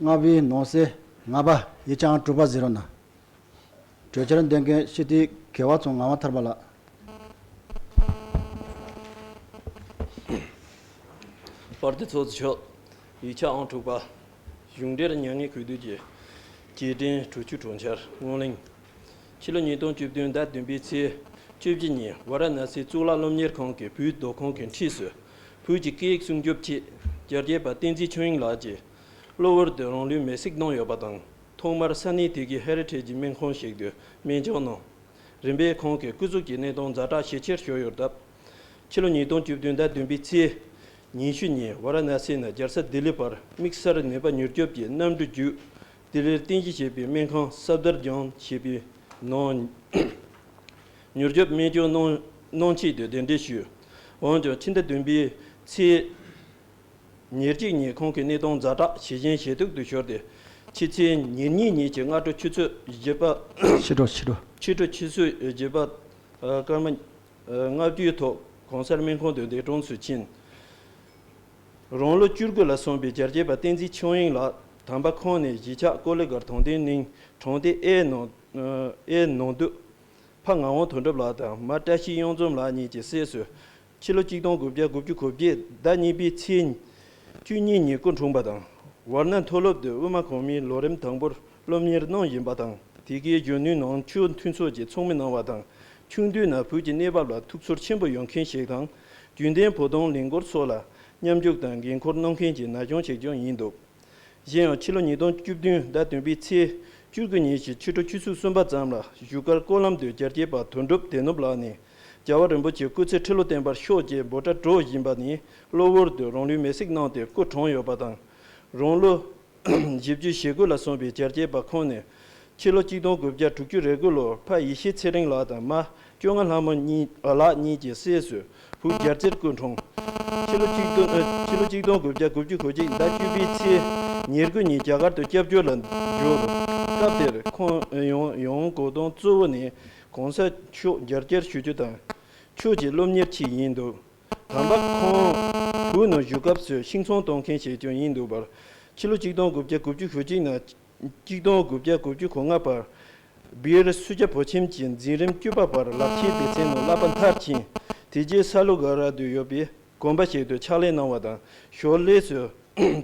ལྔ་པའི་ནང་གསེས་ལྔ་པ། ཡིག་ཆ་ལྔ་དྲུག་པ་གཟིགས་རོགས་གནང་། གྲོས་འཆར་འདོན་མཁན་སྤྱི་འཐུས་མཁས་པ་ཚོ་ངག་དབང་ཐར་པ་ལགས། དཔལ་ལྡན་ཚོགས་གཙོ་མཆོག་ཡིག་ཆ་ཨང་དྲུག་པ། གཞུང་འབྲེལ་མྱ་ངན་གུས་འདུད་ཀྱི་རྗེས་དྲན་གྲོས་ཆོད་གྲོས་འཆར་སྔོན་གླེང་། ཕྱི་ལོ་ཉིས་སྟོང་བཅུ་བདུན་ཟླ་བདུན་པའི་ཚེས་བཅུ་བཞི་ཉིན་ཝཱ་ར་ཎཱ་སིའི་གཙུག་ལག་སློབ་གཉེར་ཁང་གི་བོད་སྡོད་ཁང་གི་འཁྲིས་སུ། བོད་ཀྱི་སྐད་ཡིག་སྲུང་སྐྱོབ་ཆེད་རྒྱ་སྐྱེད་པ་བསྟན་འཛིན་ཆོས་དབྱིངས་ལགས་ཀྱིས་གློ་བུར་དུ་རང་ལུས་མེར་སྲེག་གནང་ཡོད་པ་དང་། ཐོག་མར་ས་གནས་དེ་གའི་ཧེ་རི་ཊེཇ་སྨན་ཁང་ཞིག་ཏུ་སྨན་བཅོས་གནང་། རིམ་པས་ཁོང་གི་སྐུ་གཟུགས་ཀྱི་གནས་སྟངས་ཛ་དྲག་ཇེ་ཆེར་ཤོར་ཡོད་སྟབས། ཕྱི་ལོ་ཉིས་སྟོང་བཅུ་བདུན་ཟླ་བདུན་པའི་ཚེས་ཉི་ཤུ་ཉིན་ཝཱ་ར་ཎཱ་སི་ནས་རྒྱལ་ས་ལྡི་ལི་བར་དམིགས་བསལ་ནད་པ་མྱུར་སྐྱོབ་ཀྱི་གནམ་གྲུ་བརྒྱུད། ལྡི་ལིར་རྟེན་གཞི་བྱས་པའི་སྨན་ཁང་སབ་དར་ཇང་ཞེས་པའི་ནང་མྱུར་སྐྱོབ་སྨན་བཅོས་གནང་གནང་ཆེད་དུ་གདན་འདྲེན་ཞུས། འོན་ཀྱང་ཕྱི་ཟླ་བདུན་པའི་ཚེས་ཉེར་གཅིག་ཉིན་ཁོང་གི་གནས་སྟངས་ཛ་དྲག་ཇེ་ཞན་ཇེ་སྡུག་ཏུ་ཤོར་ཏེ། ཕྱི་ཚེས་ཉེར་གཉིས་ཉིན་གྱི་སྔ་དྲོ་ཆུ་ཚོད་བཞི་པ། ཕྱི་དྲོ་ཕྱི་དྲོ། ཕྱི་དྲོ་ཆུ་ཚོད་བཞི་པ། ཨ། སྐར་མ་ཨ་ལྔ་བཅུའི་ཐོག་གོང་གསལ་སྨན་ཁང་དུ་འདས་གྲོངས་སུ་ཕྱིན། རང་ལོ་བཅུ་དགུ་ལ་སོན་པའི་རྒྱ་སྐྱེད་པ་བསྟན་འཛིན་ཆོས་དབྱིངས་ལགས་དམ་པ་ཁོང་ནས་གཞིས་ཆགས་ཀོ་ལི་གྷལ་དང་ལྡན་གླིང་གྲོང་སྡེ་ཨེ་ནང་ཨེ་ནང་དུ། ཕ་ངག་དབང་དོན་གྲུབ་ལགས་དང་མ་བཀྲ་ཤིས་གཡང་འཛོམས་ལགས་གཉིས་ཀྱི་སྲས་སུ། ཕྱི་ལོ་གཅིག་སྟོང་དགུ་བརྒྱ་དགུ་བཅུ་གོ་བརྒྱད་ཟླ་གཉིས་པའི་ཚེས་བཅུ་གཉིས་ཉིན་སྐུ་འཁྲུངས་པ་དང་། ཝཱ་ར་ཎཱ་མཐོ་སློབ་ཏུ་དབུ་མ་གོང་མའི་ལོ་རིམ་དང་པོར་སློབ་གཉེར་གནང་བཞིན་པ་དང་། དེ་གའི་གཞོན་ནུའི་ནང་ཆོས་མཐུན་ཚོགས་ཀྱི་ཚོགས་མི་གནང་བ་དང་། ཆུང་དུས་ན་བོད་ཀྱི་གནས་བབ་ལ་ཐུགས་ཚོར་ཆེན་པོ་ཡོད་མཁན་ཞིག་དང་། རྒྱུན་ལྡན་བོད་དོན་ལས་འགུལ་སོགས་ལ་མཉམ་ཞུགས་དང་འགན་འཁུར་གནང་མཁན་གྱི་ན་གཞོན་ཞིག་ཀྱང་ཡིན་འདུག་གཞན་ཡང་ཕྱི་ལོ་ཉིས་སྟོང་བཅུ་བདུན་ཟླ་བདུན་པའི་ཚེས་བཅུ་དགུ་ཉིན་གྱི་ཕྱི་དྲོ་ཆུ་ཚོད་གསུམ་པ་ཙམ་ལ་བཞུགས་སྒར་ཀོ་ལམ་དུ་རྒྱ་སྐྱེད་པ་དོན་གྲུབ་བདེ་ནོར་ལགས་ནས་རྒྱལ་བ་རིན་པོ་ཆེ་སྐུ་ཚེ་ཁྲི་ལོ་བརྟན་པར་ཤོག་ཅེས་འབོད་སྒྲ་སྒྲོག་བཞིན་པ་ནས་གློ་བུར་དུ་རང་ལུས་མེར་སྲེག་གནང་སྟེ་སྐུ་གྲོངས་ཡོད་པ་དང་། རང་ལོ་བཞི་བཅུ་ཞེ་དགུ་ལ་སོན་པའི་རྒྱ་སྐྱེད་པ་ཁོང་ནས་ཕྱི་ལོ་གཅིག་སྟོང་དགུ་བརྒྱ་དྲུག་ཅུ་རེ་དགུ་ལོར་ཕ་ཡེ་ཤེས་ཚེ་རིང་ལགས་དང་མ་སྐྱོ་ལྔ་ལྷ་མོ་གཉིས་ལགས་གཉིས་ཀྱི་སྲས་སུ་བོད་རྒྱལ་རྩེར་སྐུ་འཁྲུངས། ཕྱི་ལོ་གཅིག་སྟོང་ཨ་ཕྱི་ལོ་གཅིག་སྟོང་དགུ་བརྒྱ་དགུ་བཅུ་གོ་གཅིག་ཟླ་བཅུ་པའི་ཚེས་ཉེར་དགུ་ཉིན་རྒྱ་གར་དུ་སྐྱབས་བཅོལ་ལ་འབྱོར། སྐབས་དེར་ཁོང་ཡང་ཡང་གོ་དོན་གཙོ་བོ་ནི་གོང་ས་མཆོག་རྒྱ་སྐྱེད་ཞུ་རྒྱུ་དང་ཆོས་ཀྱི་སློབ་གཉེར་ཆེད་ཡིན་འདུག་དམ་པ་ཁོང་ བོད་ནང་བཞུགས་སྐབས་སུ་ཤིང་ཚོང་གཏོང་མཁན་ཞིག་ཀྱང་ཡིན་འདུག་པར། ཕྱི་ལོ་ཆིག་སྟོང་དགུ་བརྒྱ་དགུ་བཅུ་གོ་གཅིག་ནས་ཆིག་སྟོང་དགུ་བརྒྱ་དགུ་བཅུ་གོ་ལྔ་བར་སྦིར་སུ་ཇཱ་བོད་ཁྱིམ་གྱི་འཛིན་རིམ་བཅུ་པ་བར་ལག་ཁྱེར་སྡེ་ཚན་ནང་བསླབ་པ་མཐར་ཕྱིན། དེ་རྗེས་ས་ལུ་ག་ར་དུ་ཡོད་པའི་དགོན་པ་ཞིག་ཏུ་ཕྱག་ལས་གནང་བ་དང་། ཞོར་ལས་སུ་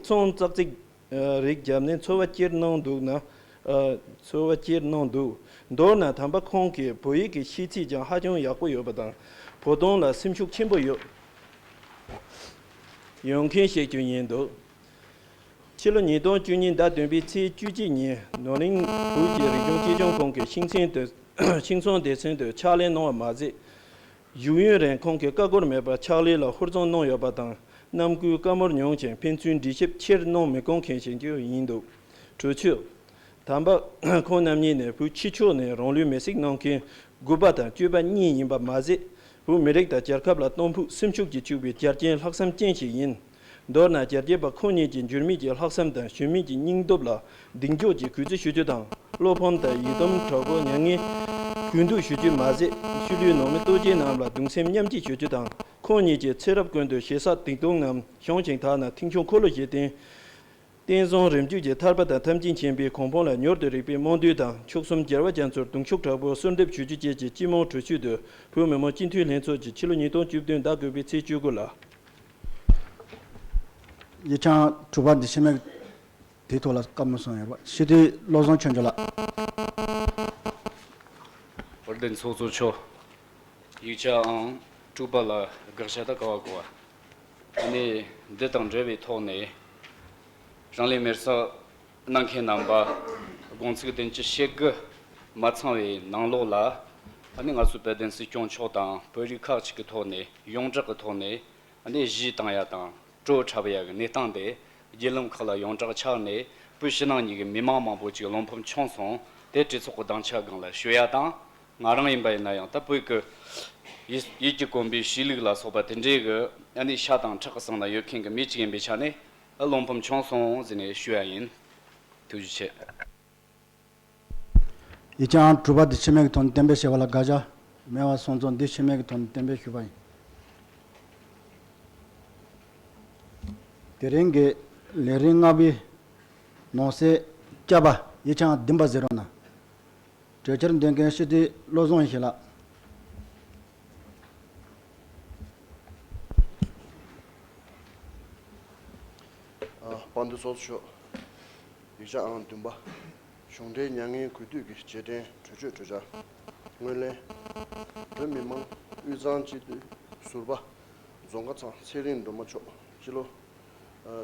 ཚོང་ཙག་ཙིག་རིགས་བརྒྱབ་ནས་འཚོ་བ་སྐྱེལ་གནང་འདུག་ན། ཨ། འཚོ་བ་སྐྱེལ་གནང་འདུག་མདོར་ན་དམ་པ་ཁོང་གིས་བོད་ཡིག་གི་ཤེས་ཚད་ཀྱང་ཧ་ཅང་ཡག་པོ་ཡོད་པ་དང་། བོད་དོན་ལ་སེམས་ཤུགས་ཆེན་པོ་ཡོད། ཡོང་མཁན་ཞིག་ཀྱང་ཡིན་འདུག་ཕྱི་ལོ་ཉིས་སྟོང་བཅུ་གཉིས་ཟླ་བདུན་པའི་ཚེས་བཅུ་གཅིག་ཉིན་ནོར་གླིང་བོད་ཀྱི་རིག་གཞུང་གཅེས་སྐྱོང་ཁང་གི་ཤིང་ཚན་དུ་ཤིང་ཚོང་སྡེ་ཚན་དུ་ཕྱག་ལས་གནང་བ་མ་ཟད། བཞུགས་ཡུན་རིང་ཁོང་གིས་ཀ་སྒོར་མེད་པར་ཕྱག་ལས་ལ་ཧུར་བརྩོན་གནང་ཡོད་པ་དང་། རྣམ་ཀུན་བཀའ་མོལ་ཉུང་ཞིང་ཕན་ཚུན་འདྲིས་ཞིབ་ཆེར་གནང་མི་དགོས་མཁན་ཞིག་ཀྱང་ཡིན་འདུག་གྲོས་ཆོད། དམ་པ་ཁོང་རྣམ་གཉིས་ནི་བོད་ཕྱི་ཕྱོགས་ནས་རང་ལུས་མེར་སྲེག་གནང་མཁན་དགུ་པ་དང་བཅུ་པ་གཉིས་ཡིན་པ་མ་ཟད། བོད་མི་རིགས་དང་རྒྱལ་ཁབ་ལ་གཏིང་ཕུག་སེམས་ཤུགས་ཀྱིས་ཕྱུག་པའི་རྒྱལ་ཅན་ལྷག་བསམ་ཅན་ཞིག་ཡིན། མདོར་ན་རྒྱལ་གཅེས་པ་ཁོང་ཉིད་ཀྱི་འགྱུར་མེད་ཀྱི་ལྷག་བསམ་དང་གཞོན་མི་གྱི་སྙིང་སྟོབས་ལ་གདེང་འཇོག་གིས་གུས་བརྩི་ཞུ་རྒྱུ་དང་། བློ་ཕམ་དང་ཡིད་འདུམ་དྲག་པོ་མྱ་ངན་གུས་འདུད་ཞུ་རྒྱུ་མ་ཟད། ཤུལ་ལུས་ནང་མི་ལྟོ་ཆས་རྣམས་ལ་གདུང་སེམས་མཉམ་སྐྱེད་ཞུ་རྒྱུ་དང་། ཁོང་ཉིད་ཀྱི་ཚེ་རབས་ཀུན་ཏུ་ཞེ་ས་སྡིག་ལྟུང་རྣམས་བྱང་ཞིང་དག་ན་མཐིང་ཆུང་འཁོར་ལོ་བཞི་སྟེང་། བསྟན་བཟང་རིམ་བརྒྱུད་ཀྱི་ཐར་པ་དང་ཐམས་ཅད་མཁྱེན་པའི་གོ་འཕང་ལ་མྱུར་དུ་རེག་པའི་སྨོན་འདུན་དང་། མཆོག་གསུམ་རྒྱལ་བ་རྒྱ་མཚོར་གདུང་ཤུགས་དྲག་པོས་གསོལ་འདེབས་ཞུ་རྒྱུ་བཅས་ཀྱི་སྤྱི་དམངས་གྲོས་ཆོད་དུ་བོད་མི་མང་སྤྱི་འཐུས་ལྷན་ཚོགས་ཀྱི་ཕྱི་ལོ་ཉིས་སྟོང་བཅུ་བདུན་ཟླ་དགུ་པའི་ཚེས་བཅུ་དགུ་ལ། ཡིག་ཆ་དྲུག་པ་འདི་ཕྱི་མིག་དེའི་ཐོག་ལ་བཀའ་མོལ་གསུང་ཡོད་པ། སྤྱི་འཐུས་བློ་བཟང་ཆོས་འབྱོར་ལགས། བོད་བདེན་ཚོགས་གཙོ་མཆོག་ཡིག་ཆའང་དྲུག་པ་ལ་དགག་བྱ་དང་ག་བ་གོ་བ། ཨ་ནི་འདི་དང་འབྲེལ་བའི་ཐོག་ནས་དྲང་ལེན་མེར་སྲེག་གནང་མཁན་རྣམ་པ་དགོངས་ཚུལ་བདུན་ཅུ་ཞེ་དགུ་མ་ཚང་བའི་ནང་ལོགས་ལ། ཨ་ནི་ང་ཚོ་བོད་བདེན་སྲིད་སྐྱོང་མཆོག་དང་བོད་རིགས་ཁག་ཅིག་གི་ཐོག་ནས་ཡོངས་གྲགས་ཀྱི་ཐོག་ནས། ཨ་ནི་གཞས་བཏང་ཡ་དང་བྲོ་འཁྲབ་ཡ་གི་གནས་སྟངས་དེ་བརྒྱུད་ལམ་ཁག་ལ་ཡོངས་གྲགས་ཆགས་ནས། བོད་ཕྱི་ནང་གཉིས་ཀྱི་མི་མང་མང་པོ་ཅིག་བློ་ཕམ་བྱུང་སོང་། དེ་གྲོས་ཚོགས་ཀྱི་སྡིངས་ཆ་སྒང་ལ་ཞུ་ཡ་དང་། ང་རང་ཡིན་པ་ཡིན་ན་ཡང་ད་བོད་ཀྱི་ཡིད་ཡིད་ཀྱིས་གོན་པའི་གཤིས་ལུགས་ལ་སོགས་པ་དེ་འདྲའི་གི་ཨ་ནི་ཤ་དང་ཁྲག་གི་ཟུང་ན་ཡོད་མཁན་གྱི་མི་གཅིག་ཡིན་པའི་ཆ་ནས། ཨ། བློ་ཕམ་བྱུང་སོང་ཟེར་ནས་ཞུ་ཡ་ཡིན། ཐུགས་རྗེ་ཆེ། ཡིག་ཆ་དྲུག་པ་འདི་ཕྱི་མིག་གི་ཐོག་ནས་གཏན་འབེབས་བྱས་པ་ལ་དགག་བྱ་མེད་པ་སོང་ཙང་། འདི་ཕྱི་མིག་གི་ཐོག་ནས་གཏན་འབེབས་ཞུས་པ་ཡིན། དེ་རིང་གི་ལས་རིམ་ལྔ་པའི་ནང་གསེས་བཅུ་པ། ཡིག་ཆ་བདུན་པ་ཟེར་རོགས་གནང་། གྲོས་འཆར་འདོན་མཁན་སྤྱི་འཐུས་བློ་བཟང་ཡེ་ཤེས་ལགས། ཨ། དཔལ་ལྡན་ཚོགས་གཙོ་མཆོག་ཡིག་ཆ་ཨང་བདུན་པ། གཞུང་འབྲེལ་མྱ་ངན་གུས་འདུད་ཀྱི་རྗེས་དྲན་གྲོས་ཆོད་གྲོས་འཆར། སྔོན་གླེང་། བོད་མི་མང་དབུས་གཙང་སྤྱི་འཐུས་ཟུར་པ་རྫོང་ཁ་ཚང་ཚེ་རིང་སྒྲོལ་མ་མཆོག་སྤྱི་ལོ་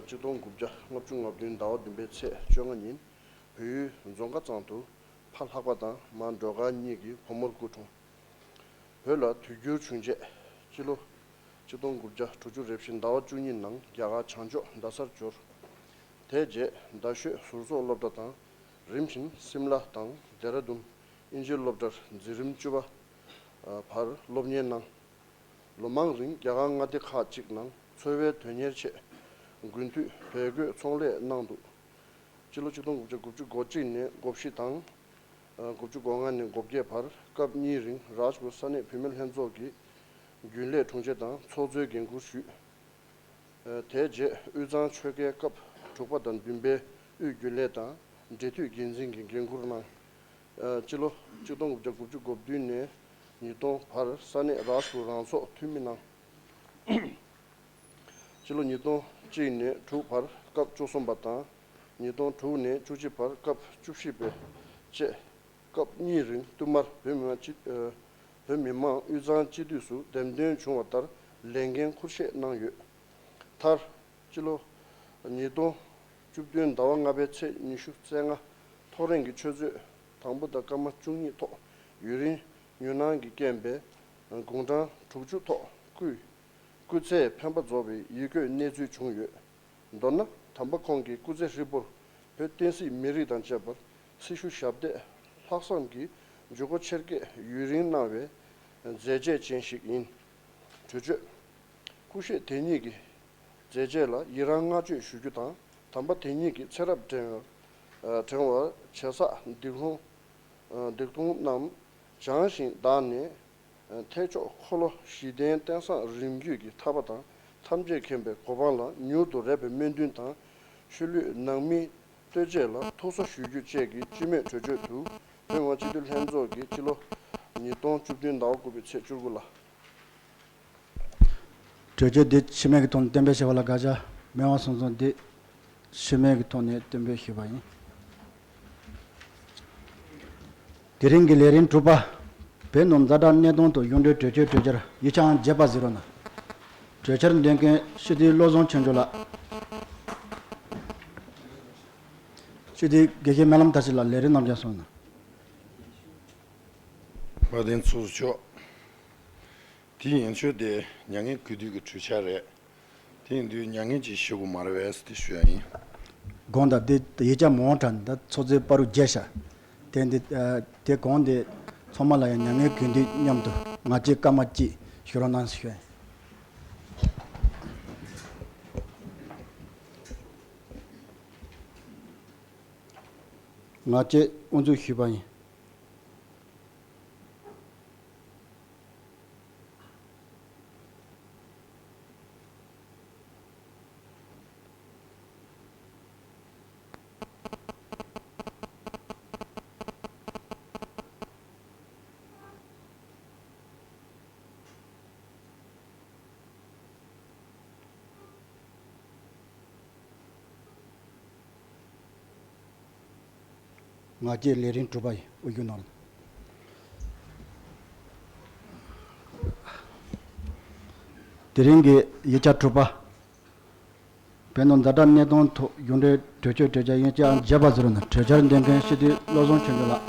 ཆིག་སྟོང་དགུ་བརྒྱ་ལྔ་བཅུ་ང་བདུན་ཟླ་བ་བདུན་པའི་ཚེས་བཅོ་ལྔ་ཉིན་བལ་ཡུལ་རྫོང་ཁ་ཚང་དུ་ཕ་ལྷག་པ་དང་མ་སྒྲོལ་དཀར་གཉིས་ཀྱི་བུ་མོར་སྐུ་འཁྲུངས། བོད་ལ་དུས་འགྱུར་བྱུང་རྗེས་སྤྱི་ལོ་ཆིག་སྟོང་དགུ་བརྒྱ་དྲུག་ཅུ་རེ་བཞི་ཟླ་བ་བཅུ་གཉིས་ནང་རྒྱ་གར་བྱང་ཕྱོགས་རྡ་སར་འབྱོར། དེ་རྗེས་རྡ་ཤོད་ཟུར་བཙོག་སློབ་གྲྭ་དང་། རིམ་བཞིན་སིམ་ལ་དང་ལྡེ་ར་ལྡུན་དབྱིན་ཇིའི་སློབ་གྲྭར་འཛིན་རིམ་བཅུ་པ་བར་སློབ་གཉེར་གནང་། ལོ་མང་རིང་རྒྱ་གར་མངའ་སྡེ་ཁག་ཅིག་ནང་འཚོ་བའི་དོན་གཉེར་ཆེད་དགུན་དུས་བལ་གོས་ཚོང་ལས་གནང་འདུག་སྤྱི་ལོ་ཆིག་སྟོང་དགུ་བརྒྱ་དགུ་བཅུ་གོ་གཅིག་ནས་གོ་བཞི་དང་། དགུ་བཅུ་གོ་ལྔ་ནས་གོ་བརྒྱད་བར་སྐབས་གཉིས་རིང་རཱཇ་པུར་ས་གནས་བུད་མེད་ལྷན་ཚོགས་ཀྱི་རྒྱུན་ལས་དྲུང་ཆེ་དང་ཚོགས་གཙོའི་འགན་འཁུར་ཞུས། དེའི་རྗེས་དབུས་གཙང་ཆོལ་ཁའི་སྐབས་དྲུག་པ་དང་བདུན་པའི་དབུས་རྒྱུན་ལས་དང་འབྲེལ་མཐུད་འགན་འཛིན་གྱི་འགན་འཁུར་གནང་། སྤྱི་ལོ་ཆིག་སྟོང་དགུ་བརྒྱ་དགུ་བཅུ་གོ་བདུན་ནས་ཉིས་སྟོང་བར་ས་གནས་རཱཇ་པུར་རང་ཚོགས་འཐུས་མི་གནང་། སྤྱི་ལོ་ཉིས་སྟོང་གཅིག་ནས་དྲུག་བར་སྐབས་བཅུ་གསུམ་པ་དང་། ཉིས་སྟོང་དྲུག་ནས་བཅུ་གཅིག་བར་སྐབས་བཅུ་བཞི་པའི་བཅས། སྐབས་གཉིས་རིང་བསྟུད་མར་བོད་མི་མང་སྤྱི། ཨ། བོད་མི་མང་དབུས་གཙང་སྤྱི་འཐུས་སུ་འདེམས་ཐོན་བྱུང་བ་ལྟར་ལས་འགན་འཁུར་བཞེས་གནང་ཡོད། མཐར། སྤྱི་ལོ་ཉིས་སྟོང་བཅུ་བདུན་ཟླ་བ་ལྔ་པའི་ཚེས་ཉི་ཤུ་རྩ་ལྔ་ཐོ་རེངས་ཀྱི་ཆུ་ཚོད་དང་པོ་དང་སྐར་མ་བཅུ་གཉིས་ཐོག་ཡུན་རིང་ཉུལ་སྣང་གི་རྐྱེན་པས་དགུང་གྲངས་དྲུག་ཅུ་ཐོག་སྐུའི་སྐུ་ཚེའི་འཕེན་པ་རྫོགས་པའི་ཡིད་སྐྱོའི་གནས་ཚུལ་བྱུང་ཡོད། མདོར་ན། དམ་པ་ཁོང་གི་སྐུ་ཚེ་ཧྲིལ་པོར་བོད་བསྟན་སྲིད་མི་རིགས་དང་བཅས་པར་སྲི་ཞུ་ཞབས་འདེགས་ལྷག་བསམ་གྱིས་འཇུག་སྒོ་ཆེར་བསྐྱེད་ཡུན་རིང་གནང་བའི་མཛད་རྗེས་ཅན་ཞིག་ཡིན། གྲོས་ཆོད། སྐུ་གཤེགས་དེ་ཉིད་ཀྱི་མཛད་རྗེས་ལ་ཡི་རང་བསྔགས་བརྗོད་ཞུ་རྒྱུ་དང་། དམ་པ་དེ་ཉིད་ཀྱི་ཚེ་རབས་དྲན། ཨ། དྲན་པར་བྱེད་ས་སྡིག་ལྟུང་། ཨ། སྡིག་ལྟུང་རྣམས་བྱང་ཞིང་དག་ནས། ཨ། ཐེག་མཆོག་འཁོར་ལོ་བཞི་ལྡན་རྟེན་བཟང་རིམ་བརྒྱུད་ཀྱི་ཐར་པ་དང་ ཐམས་ཅད་མཁྱེན་པའི་གོ་འཕང་ལ་མྱུར་དུ་རེག་པའི་སྨོན་འདུན་དང་། ཆོས་ལུགས་ནང་མིའི་ལྟོས་བཅས་ལ་ཐུགས་གསོ་ཞུ་རྒྱུ་བཅས་ཀྱི་སྤྱི་མོས་གྲོས་ཆོད་དུ། བོད་མི་མང་སྤྱི་འཐུས་ལྷན་ཚོགས་ཀྱི་སྤྱི་ལོ་ཉིས་སྟོང་བཅུ་བདུན་ཟླ་བ་དགུ་པའི་ཚེས་བཅུ་དགུ་ལ། གྲོས་ཆོད་འདི་ཕྱི་མིག་གི་ཐོག་ནས་གཏན་འབེབས་བྱས་པ་ལ་དགག་བྱ་མེད་པ་སོང་ཙང་། འདི་ཕྱི་མིག་གི་ཐོག་ནས་གཏན་འབེབས་ཞུས་པ་ཡིན། དེ་རིང་གི་ལས་རིམ་དྲུག་པ། བོད་ནང་ཛ་དྲག་གནས་སྟངས་ཐོག་གཞུང་འབྲེལ་གྲོས་ཆོད་གྲོས་འཆར་ཡིག་ཆ་ཨང་བརྒྱད་པ་གཟིགས་རོགས་གནང་། གྲོས་འཆར་འདོན་མཁན་སྤྱི་འཐུས་བློ་བཟང་ཆོས་འབྱོར་ལགས། སྤྱི་འཐུས་དགེ་བཤེས་སྨོན་ལམ་དར་ཞིང་ལགས། ལས་རིམ་རྣམས་ཀྱང་གསུངས་གནང་། དཔལ་ལྡན་ཚོགས་གཙོ་མཆོག་དེ་ཡན་ཆོད་དེ་མྱ་ངན་གུས་འདུད་ཀྱི་གྲོས་འཆར་རེད། དེ་ཡིན་དུས་མྱ་ངན་ཅིག་ཞུ་དགོས་མ་རེད་པས་དེ་ཞུ་ཡ་ཡིན། དགོངས་དག་དེ་ཡིག་ཆ་མང་དྲགས་ད་ཚོགས་གཙོས་པར་རྒྱས་ཤག་དེ་འདི་དེ་གོང་དེ་ཚང་མ་ལ་ཡང་མྱ་ངན་གུས་འདུད་མཉམ་དུ་ང་བཅས་སྐར་མ་གཅིག་ཞུ་རོགས་གནང་ཞུ་ཡ་ཡིན། ང་བཅས་དབུ་འཛུགས་ཞུས་པ་ཡིན། ང་བཅས་ལས་རིམ་དྲུག་པ་ཡི་དབུ་བཞུགས་གནང་རོགས། དེ་རིང་གི་ཡིག་ཆ་དྲུག་པ། བོད་ནང་ཛ་དྲག་གནས་སྟངས་ཐོག་གཞུང་འབྲེལ་གྲོས་ཆོད་གྲོས་འཆར་ཡིག་ཆ་ཨང་བརྒྱད་པ་གཟིགས་རོགས་གནང་། གྲོས་འཆར་འདོན་མཁན་སྤྱི་འཐུས་བློ་བཟང་ཆོས་འབྱོར་ལགས།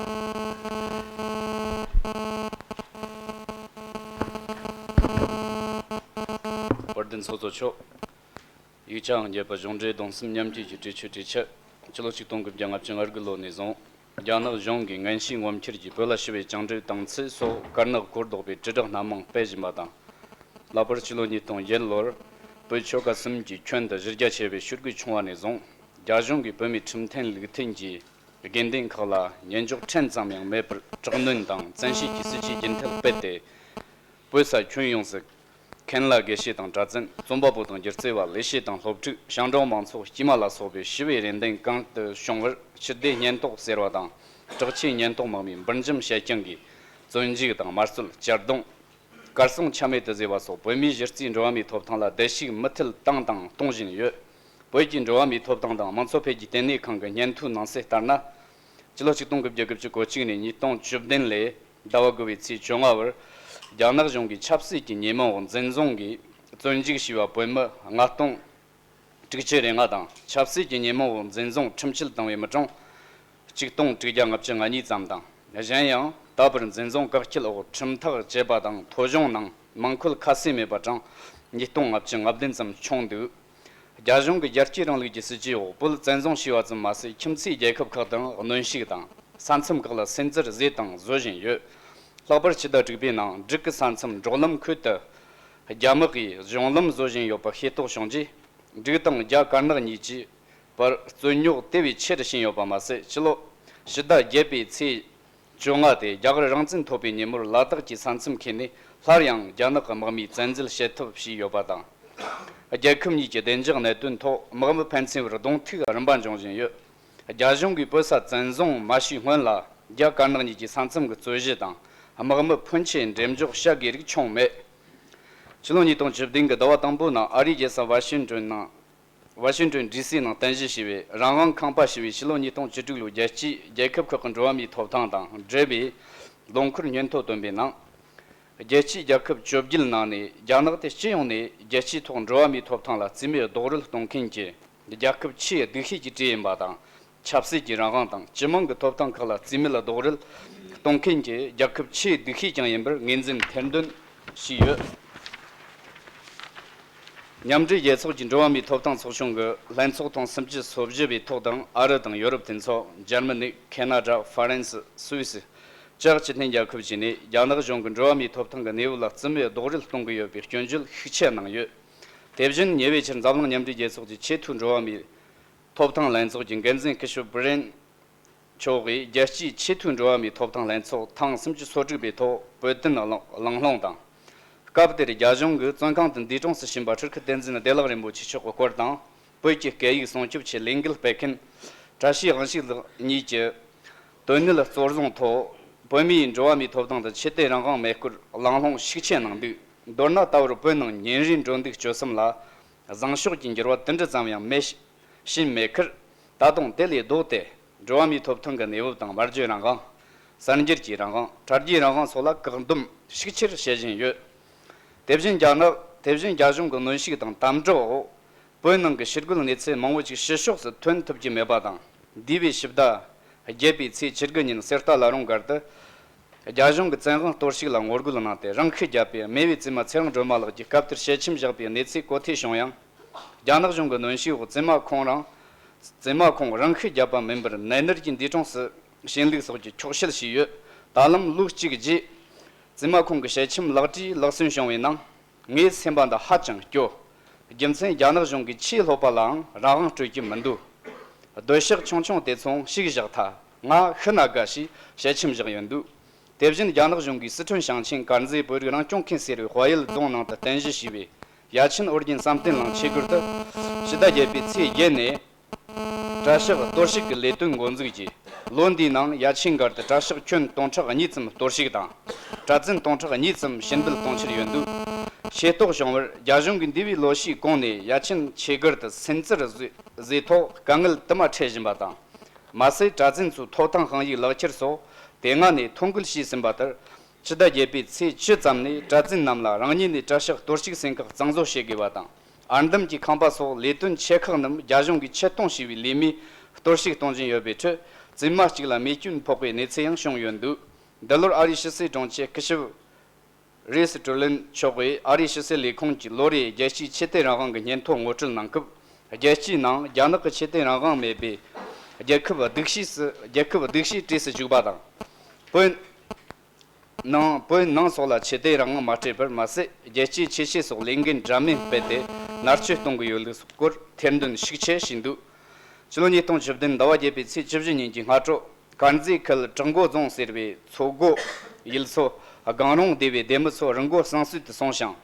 དཔལ་ལྡན་ཚོགས་གཙོ་མཆོག་ཡིག་ཆ་ཨང་བརྒྱད་པ། གཞུང་འབྲེལ་གདུང་སེམས་མཉམ་སྐྱེད་ཀྱི་གྲོས་ཆོད་གྲོས་འཆར། སྤྱི་ལོ་ཆིག་སྟོང་དགུ་བརྒྱ་ལྔ་བཅུ་ང་དགུ་ལོ་ནས་བཟུང་རྒྱ་ནག་གཞུང་གིས་ངན་བྱུས་ངོམ་འཁྱེར་གྱིས་བོད་ལ་ཞི་བའི་བཅིངས་འགྲོལ་བཏང་ཚུལ་སོགས་དཀར་ནག་གོ་ལྡོག་པའི་དྲིལ་བསྒྲགས་སྣ་མང་སྤེལ་བཞིན་པ་དང་། ལྷག་པར་སྤྱི་ལོ་ཉིས་སྟོང་བརྒྱད་ལོར་བོད་ཆོལ་ཁ་གསུམ་གྱི་ཁྱོན་དུ་གཞི་རྒྱ་ཆེ་བའི་ཤོད་གུ་ཆུང་བ་ནས་བཟུང་རྒྱ་གཞུང་གིས་བོད་མིའི་ཁྲིམས་མཐུན་ལུགས་མཐུན་གྱི་དགོན་སྡེ་ཁག་ལ་ཉན་འཇོག་ཕྲན་ཙམ་ཡང་མེད་པར་དྲག་གནོན་དང་བཙན་ཤེད་ཀྱིས་སྲིད་ཇུས་རྒྱུན་མཐུད་སྤེལ་ཏེ། བོད་ས་ཁྱོན་ཡོངས་སུ་མཁན་བླ་དགེ་བཤེས་དང་གྲྭ་བཙུན། རྩོམ་པ་པོ་དང་སྒྱུ་རྩལ་བ། ལས་བྱེད་དང་སློབ་ཕྲུག་ཞིང་འབྲོག་མང་ཚོགས། དཀྱུས་མ་ལ་སོགས་པའི་ཞི་བའི་རེ་འདུན་གང་དུ་བྱུང་བར་ཕྱིར་བདེ་སྙད་ཐོག་ཟེར་བ་དང་། དྲག་ཆས་ཉེན་རྟོག་དམག་མིས་འབུར་འཇོམས་བྱེད་རྐྱང་གིས་བཙོན་འཇུག་དང་དམར་གསོད། གཅར་རྡུང་། གར་སོང་ཆ་མེད་དུ་བཟོས་པ་སོགས་བོད་མིའི་གཞི་རྩའི་འགྲོ་བ་མིའི་ཐོབ་ཐང་ལ་བརྡལ་བཤིག་མུ་མཐུད་བཏང་དང་གཏོང་བཞིན་ཡོད། བོད་ཀྱི་འགྲོ་བ་མིའི་ཐོབ་ཐང་དང་མང་གཙོ་འཕེལ་རྒྱས་ལྟེ་གནས་ཁང་གི་སྙན་ཐོའི་ནང་གསལ་ལྟར་ན། སྤྱི་ལོ་ཆིག་སྟོང་དགུ་བརྒྱ་དགུ་བཅུ་གོ་གཅིག་ནས་ཉིས་སྟོང་བཅུ་བདུན་ལོའི་ཟླ་བ་དགུ་པའི་ཚེས་བཅོ་ལྔ་བར། རྒྱ་ནག་གཞུང་གིས་ཆབ་སྲིད་ཀྱི་ཉེས་མིང་འོག་འཛིན་བཟུང་གིས་བཙོན་འཇུག་བྱས་པ་བོད་མི་ལྔ་སྟོང་དྲུག་ཅུ་རེ་ལྔ་དང་། ཆབ་སྲིད་ཀྱི་ཉེས་མིང་འོག་འཛིན་བཟུང་ཁྲིམས་བཤེར་བཏང་བའི་མི་གྲངས་གཅིག་སྟོང་དྲུག་བརྒྱ་ལྔ་བཅུ་ང་གཉིས་ཙམ་དང་། གཞན་ཡང་ད་བར་འཛིན་བཟུང་བཀག་སྐྱིལ་འོག་ཁྲིམས་ཐག་བཅད་པ་དང་ཐོ་གཞུང་ནང་མིང་འཁོད་ཁ་གསལ་མེད་པ་གྲངས་ཉིས་སྟོང་ལྔ་བཅུ་ང་བདུན་ཙམ་བྱུང་འདུག་རྒྱ་གཞུང་གིས་རྒྱལ་གཅེས་རིང་ལུགས་ཀྱི་སྲིད་ཇུས་འོག་བོད་བཙན་བཟུང་བྱས་པ་ཙམ་མ་ཟད། ཁྱིམ་མཚེས་རྒྱལ་ཁབ་ཁག་ཏུའང་གནོན་ཤུགས་དང་། ས་མཚམས་ཁག་ལ་སིམ་འཛུལ་བཟོས་དང་བཟོ་བཞིན་ཡོད། ལྷག་པར་ཕྱི་ཟླ་དྲུག་པའི་ནང་འབྲུག་གི་ས་མཚམས་འབྲོག་ལམ་ཁུལ་དུ་རྒྱ་དམག་གིས་གཞུང་ལམ་བཟོ་བཞིན་ཡོད་པ་ཤེས་རྟོགས་བྱུང་རྗེས། འབྲུག་དང་རྒྱ་དཀར་ནག་གཉིས་ཀྱི་བར་རྩོད་རྙོག་དེ་བས་ཆེ་རུ་ཕྱིན་ཡོད་པ་མ་ཟད། ཕྱི་ལོ་ཕྱི་ཟླ་བརྒྱད་པའི་ཚེས་བཅོ་ལྔ་སྟེ་རྒྱ་གར་རང་བཙན་ཐོབ་པའི་ཉིན་མོར་ལ་དྭགས་ཀྱི་ས་མཚམས་ཁུལ་ནས་སླར་ཡང་རྒྱ་ནག་གི་དམག་མིས་བཙན་འཛུལ་བྱེད་ཐབས་བྱས་ཡོད་པ་དང་། རྒྱལ་ཁབ་གཉིས་ཀྱི་བདེ་འཇགས་གནད་དོན་ཐོག་དམག་མི་ཕན་ཚུན་བར་གདོང་ཐུག་རིམ་པ་འབྱུང་བཞིན་ཡོད། རྒྱ་གཞུང་གིས་བོད་ས་བཙན་བཟུང་མ་བྱས་སྔོན་ལ་རྒྱ་དཀར་ནག་གཉིས་ཀྱི་ས་མཚམས་ཀྱི་རྩོད་གཞི་དང་དམག་མི་ཕོན་ཆེ་འགྲེམས་འཇོག་བྱ་དགོས་རིགས་བྱུང་མེད། ཕྱི་ལོ་ཉིས་སྟོང་བཅུ་བདུན་གྱི་ཟླ་བ་དང་པོའི་ནང་ཨ་རིའི་རྒྱལ་ས་ཝ་ཤིང་ཏོན་ནང་། ཝ་ཤིང་ཏོན་ཌི་སི་ནང་རྟེན་གཞི་བྱས་པའི་རང་དབང་ཁང་པ་ཞེས་པའི་ཕྱི་ལོ་ཉིས་སྟོང་བཅུ་དྲུག་ལོའི་རྒྱལ་སྤྱིའི་རྒྱལ་ཁབ་ཁག་གི་འགྲོ་བ་མིའི་ཐོབ་ཐང་དང་འབྲེལ་བའི་ལོ་འཁོར་སྙན་ཐོ་བཏོན་པའི་ནང་། རྒྱལ་སྤྱིའི་རྒྱལ་ཁབ་བཅོ་བརྒྱད་ནང་ནས་རྒྱ་ནག་དེ་སྤྱི་ཡོངས་ནས་རྒྱལ་སྤྱིའི་ཐོག་འགྲོ་བ་མིའི་ཐོབ་ཐང་ལ་རྩིས་མེད་རྡོག་རོལ་གཏོང་མཁན་གྱི་རྒྱལ་ཁབ་ཆེས་སྡུག་ཤོས་ཀྱི་གྲས་ཡིན་པ་དང་། ཆབ་སྲིད་ཀྱི་རང་དབང་དང་སྤྱི་དམངས་ཀྱི་ཐོབ་ཐང་ཁག་ལ་རྩིས་མེད་རྡོག་རོལ་གཏོང་མཁན་གྱི་རྒྱལ་ཁབ་ཆེས་སྡུག་ཤོས་ཀྱང་ཡིན་པར་ངོས་འཛིན་ཐེར་འདོན་བྱས་ཡོད། མཉམ་འབྲེལ་རྒྱལ་ཚོགས་ཀྱི་འགྲོ་བ་མིའི་ཐོབ་ཐང་ཚོགས་ཆུང་གི་ལྷན་ཚོགས་ཐེངས་སུམ་ཅུ་སོ་བཞི་པའི་ཐོག་དང་། ཨ་རི་དང་ཡོ་རོབ་མཐུན་ཚོགས། འཇར་མ་ནི། ཁེ་ན་ཌ། ཧྥ་རན་སི། སུད་སི། བཅས་སྤྱི་མཐུན་རྒྱལ་ཁབ་བཅས་ནས་རྒྱ་ནག་གཞུང་གིས་འགྲོ་བ་མིའི་ཐོབ་ཐང་གི་གནས་བབ་ལ་རྩིས་མེད་རྡོག་རོལ་གཏོང་གི་ཡོད་པའི་སྐྱོན་བརྗོད་ཤུགས་ཆེ་གནང་ཡོད། དེ་བཞིན་ཉེ་བའི་ཆར་འཛམ་གླིང་མཉམ་འབྲེལ་རྒྱལ་ཚོགས་ཀྱི་ཆེས་མཐོའི་འགྲོ་བ་མིའི་ཐོབ་ཐང་ལྷན་ཚོགས་ཀྱི་འགན་འཛིན་སྐུ་ཞབས་བྷི་རེན་མཆོག་གིས་རྒྱལ་སྤྱིའི་ཆེས་མཐོའི་འགྲོ་བ་མིའི་ཐོབ་ཐང་ལྷན་ཚོགས་ཐེངས་སུམ་ཅུ་སོ་དྲུག་པའི་ཐོག་བོད་དོན་གླེང་སློང་དང་། སྐབས་དེར་རྒྱ་གཞུང་གིས་བཙོན་ཁང་དུ་འདས་གྲོངས་སུ་ཕྱིན་པ་སྤྲུལ་སྐུ་བསྟན་འཛིན་བདེ་ལེགས་རིན་པོ་ཆེ་མཆོག་གི་སྐོར་དང་། བོད་ཀྱི་སྐད་ཡིག་སྲུང་སྐྱོབ་ཆེད་ལས་འགུལ་སྤེལ་མཁན་བཀྲ་ཤིས་དབང་ཕྱུག་ལགས་གཉིས་ཀྱི་དོན་གནད་གཙོར་བཟུང་ཐོག་བོད་མིའི་འགྲོ་བ་མིའི་ཐོབ་ཐང་དང་ཆོས་དད་རང་དབང་མེད་སྐོར་གླེང་སློང་ཤུགས་ཆེ་གནང་འདུག་མདོར་ན། ད་བར་བོད་ནང་ཉིན་རེའི་འགྲོ་འདུག་སྤྱོད་གསུམ་ལ་བཟང་ཕྱོགས་ཀྱི་འགྱུར་བ་དེ་འདྲ་ཙམ་ཡང་མེད་ཕྱིན་མེད་ཁར། ད་དུང་དེ་ལས་ལྡོག་སྟེ་འགྲོ་བ་མིའི་ཐོབ་ཐང་གི་གནས་བབ་དང་། སྨྲ་བརྗོད་རང་དབང་། གསར་འགྱུར་གྱི་རང་དབང་། དྲ་རྒྱའི་རང་དབང་སོགས་ལ་བཀག་སྡོམ་ཤུགས་ཆེར་བྱེད་བཞིན་ཡོད། དེ་བཞིན་རྒྱ་ནག་དེ་བཞིན་རྒྱ་གཞུང་གི་གནོན་ཤུགས་དང་དམ་དྲག་འོག་བོད་ནང་གི་ཕྱི་རྒོལ་གནས་ཚུལ་མང་བོ་ཞིག་ཕྱི་ཕྱོགས་སུ་ཐོན་ཐུབ་ཀྱི་མེད་པ་དང་། འདས་པའི་ཕྱི་ཟླ་བརྒྱད་པའི་ཚེས་བཅུ་དགུ་ཉིན་གསེར་རྟ་བླ་རུང་སྒར་དུ། རྒྱ་གཞུང་གིས་བཙན་དབང་གཏོར་བཤིག་ལ་ངོ་རྒོལ་གནང་སྟེ། རང་ཤི་བརྒྱབ་པའི་སྨེ་བའི་བཙུན་མ་ཚེ་རིང་སྒྲོལ་མ་ལགས་ཀྱིས་སྐབས་དེར་ཞལ་ཆེམས་བཞག་པའི་གནས་ཚུལ་གོ་ཐོས་བྱུང་ཡང་། རྒྱ་ནག་གཞུང་གི་གནོན་ཤུགས་འོག་བཙུན་མ་ཁོང་རང་བཙུན་མ་ཁོང་རང་ཤི་བརྒྱབ་པ་མིན་པར་ནད་མནར་གྱིས་འདས་གྲོངས་སུ་ཕྱིན་ལུགས་སོགས་ཀྱི་འཁྱོག་བཤད་བྱས་ཡོད། ད་ལམ་ལོ་གཅིག་རྗེས་བཙུན་མ་ཁོང་གི་ཞལ་ཆེམས་ལག་བྲིས་ལག་སོན་བྱུང་བའི་ནང་། ངའི་སེམས་པ་འདི་ཧ་ཅང་སྐྱོ། རྒྱུ་མཚན་རྒྱ་ནག་གཞུང་གིས་ཆེས་ལྷོད་པ་ལའང་རང་དབང་སྤྲོད་ཀྱི་མི་འདུག་སྡོད་ཤག་ཆུང་ཆུང་དེ་ཚོ་བཤིག་བཞག་ཐལ། ང་ཤི་ན་དགའ་ཞེས་ཞལ་ཆེམས་བཞག་ཡོད་འདུག་དེ་བཞིན་རྒྱ་ནག་གཞུང་གིས་སི་ཁྲོན་ཞིང་ཆེན་དཀར་མཛེས་བོད་རིགས་རང་སྐྱོང་ཁུལ་ཟེར་བའི་དཔའ་ཡུལ་རྫོང་ནང་དུ་རྟེན་གཞི་བྱས་པའི་ཡ་ཆེན་ཨོ་རྒྱན་བསམ་གཏན་གླིང་ཆོས་སྒར་དུ་ཕྱི་ཟླ་བརྒྱད་པའི་ཚེས་བརྒྱད་ནས། གྲྭ་ཤག་གཏོར་བཤིག་གི་ལས་དོན་འགོ་འཛུགས་ཀྱིས། ལོ་འདིའི་ནང་ཡ་ཆེན་སྒར་དུ་གྲྭ་ཤག་ཁྱོན་སྟོང་ཕྲག་གཉིས་ཙམ་གཏོར་བཤིག་དང་། གྲྭ་བཙུན་སྟོང་ཕྲག་གཉིས་ཙམ་ཕྱིར་འབུད་གཏོང་འཆར་ཡོད་འདུག་ཤེས་རྟོགས་བྱུང་བར། རྒྱ་གཞུང་གིས་འདས་པའི་ལོ་ཤས་གོང་ནས་ཡ་ཆེན་ཆོས་སྒར་དུ་སུན་གཙེར་བཟོས་བཟོས་ཐོག་དཀའ་ངལ་དུ་མ་འཕྲད་བཞིན་པ་དང་། མ་ཟད། གྲྭ་བཙུན་ཚོའི་ཐོབ་ཐང་དཔང་ཡིག་ལག་ཁྱེར་སོགས་དེ་སྔ་ནས་ཐོ་འགོད་བྱས་ཟིན་པ་ལྟར། ཕྱི་ཟླ་བརྒྱད་པའི་ཚེས་བཅུ་ཙམ་ནས་གྲྭ་བཙུན་རྣམས་ལ་རང་ཉིད་ནས་གྲྭ་ཤག་གཏོར་བཤིག་སེམས་ཁག་གཙང་བཟོ་བྱེད་དགོས་པ་དང་། ཨར་འདམ་གྱི་ཁང་པ་སོགས་ལས་དོན་ཆེ་ཁག་རྣམས་རྒྱ་གཞུང་གིས་ཆེད་གཏོང་བྱས་པའི་ལས་མིས་གཏོར་བཤིག་གཏོང་བཞིན་ཡོད་པའི་ཁྲོད། བཙུན་མ་གཅིག་ལ་རྨས་སྐྱོན་ཕོག་པའི་གནས་ཚུལ་ཡང་བྱུང་ཡོད་འདུག་འདི་ལོར་ཨ་རིའི་ཕྱི་སྲིད་དྲུང་ཆེ་སྐུ་ཞབས་རེས་སི་ཀྲུ་ལིན་མཆོག་གིས་ཨ་རིའི་ཕྱི་སྲིད་ལས་ཁུངས་ཀྱི་ལོ་རེའི་རྒྱལ་སྤྱིའི་ཆོས་དད་རང་དབང་གི་སྙན་ཐོ་ངོ་སྤྲོད་གནང་སྐབས། རྒྱལ་སྤྱིའི་ནང་རྒྱ་ནག་གི་ཆོས་དད་རང་དབང་མེད་པའི་རྒྱལ་ཁབ་སྡུག་ཤོས་སུ་རྒྱལ་ཁབ་སྡུག་ཤོས་གྲས་སུ་བཅུག་པ་དང་། བོད། ནང་བོད་ནང་སོགས་ལ་ཆོས་དད་རང་དབང་མ་སྤྲད་པར་མ་ཟད། རྒྱལ་སྤྱིའི་ཆོས་བྱེད་སོགས་ལས་འགུལ་འདྲ་མིན་སྤེལ་ཏེ་མནར་གཅོད་གཏོང་གི་ཡོད་ལུགས་སྐོར་ཐེར་འདོན་ཤུགས་ཆེ་བྱས་འདུག་ཕྱི་ལོ་ཉིས་སྟོང་བཅུ་བདུན་ཟླ་བ་བརྒྱད་པའི་ཚེས་བཅུ་བཞི་ཉིན་གྱི་སྔ་དྲོ། དཀར་མཛེས་ཁུལ་བྲག་མགོ་རྫོང་ཟེར་བའི་མཚོ་སྒོ་ཡུལ་ཚོ་སྒང་རོང་སྡེ་བའི་སྡེ་མི་ཚོ་རི་མགོ་བསང་གསོལ་དུ་སོང་ཞིང་།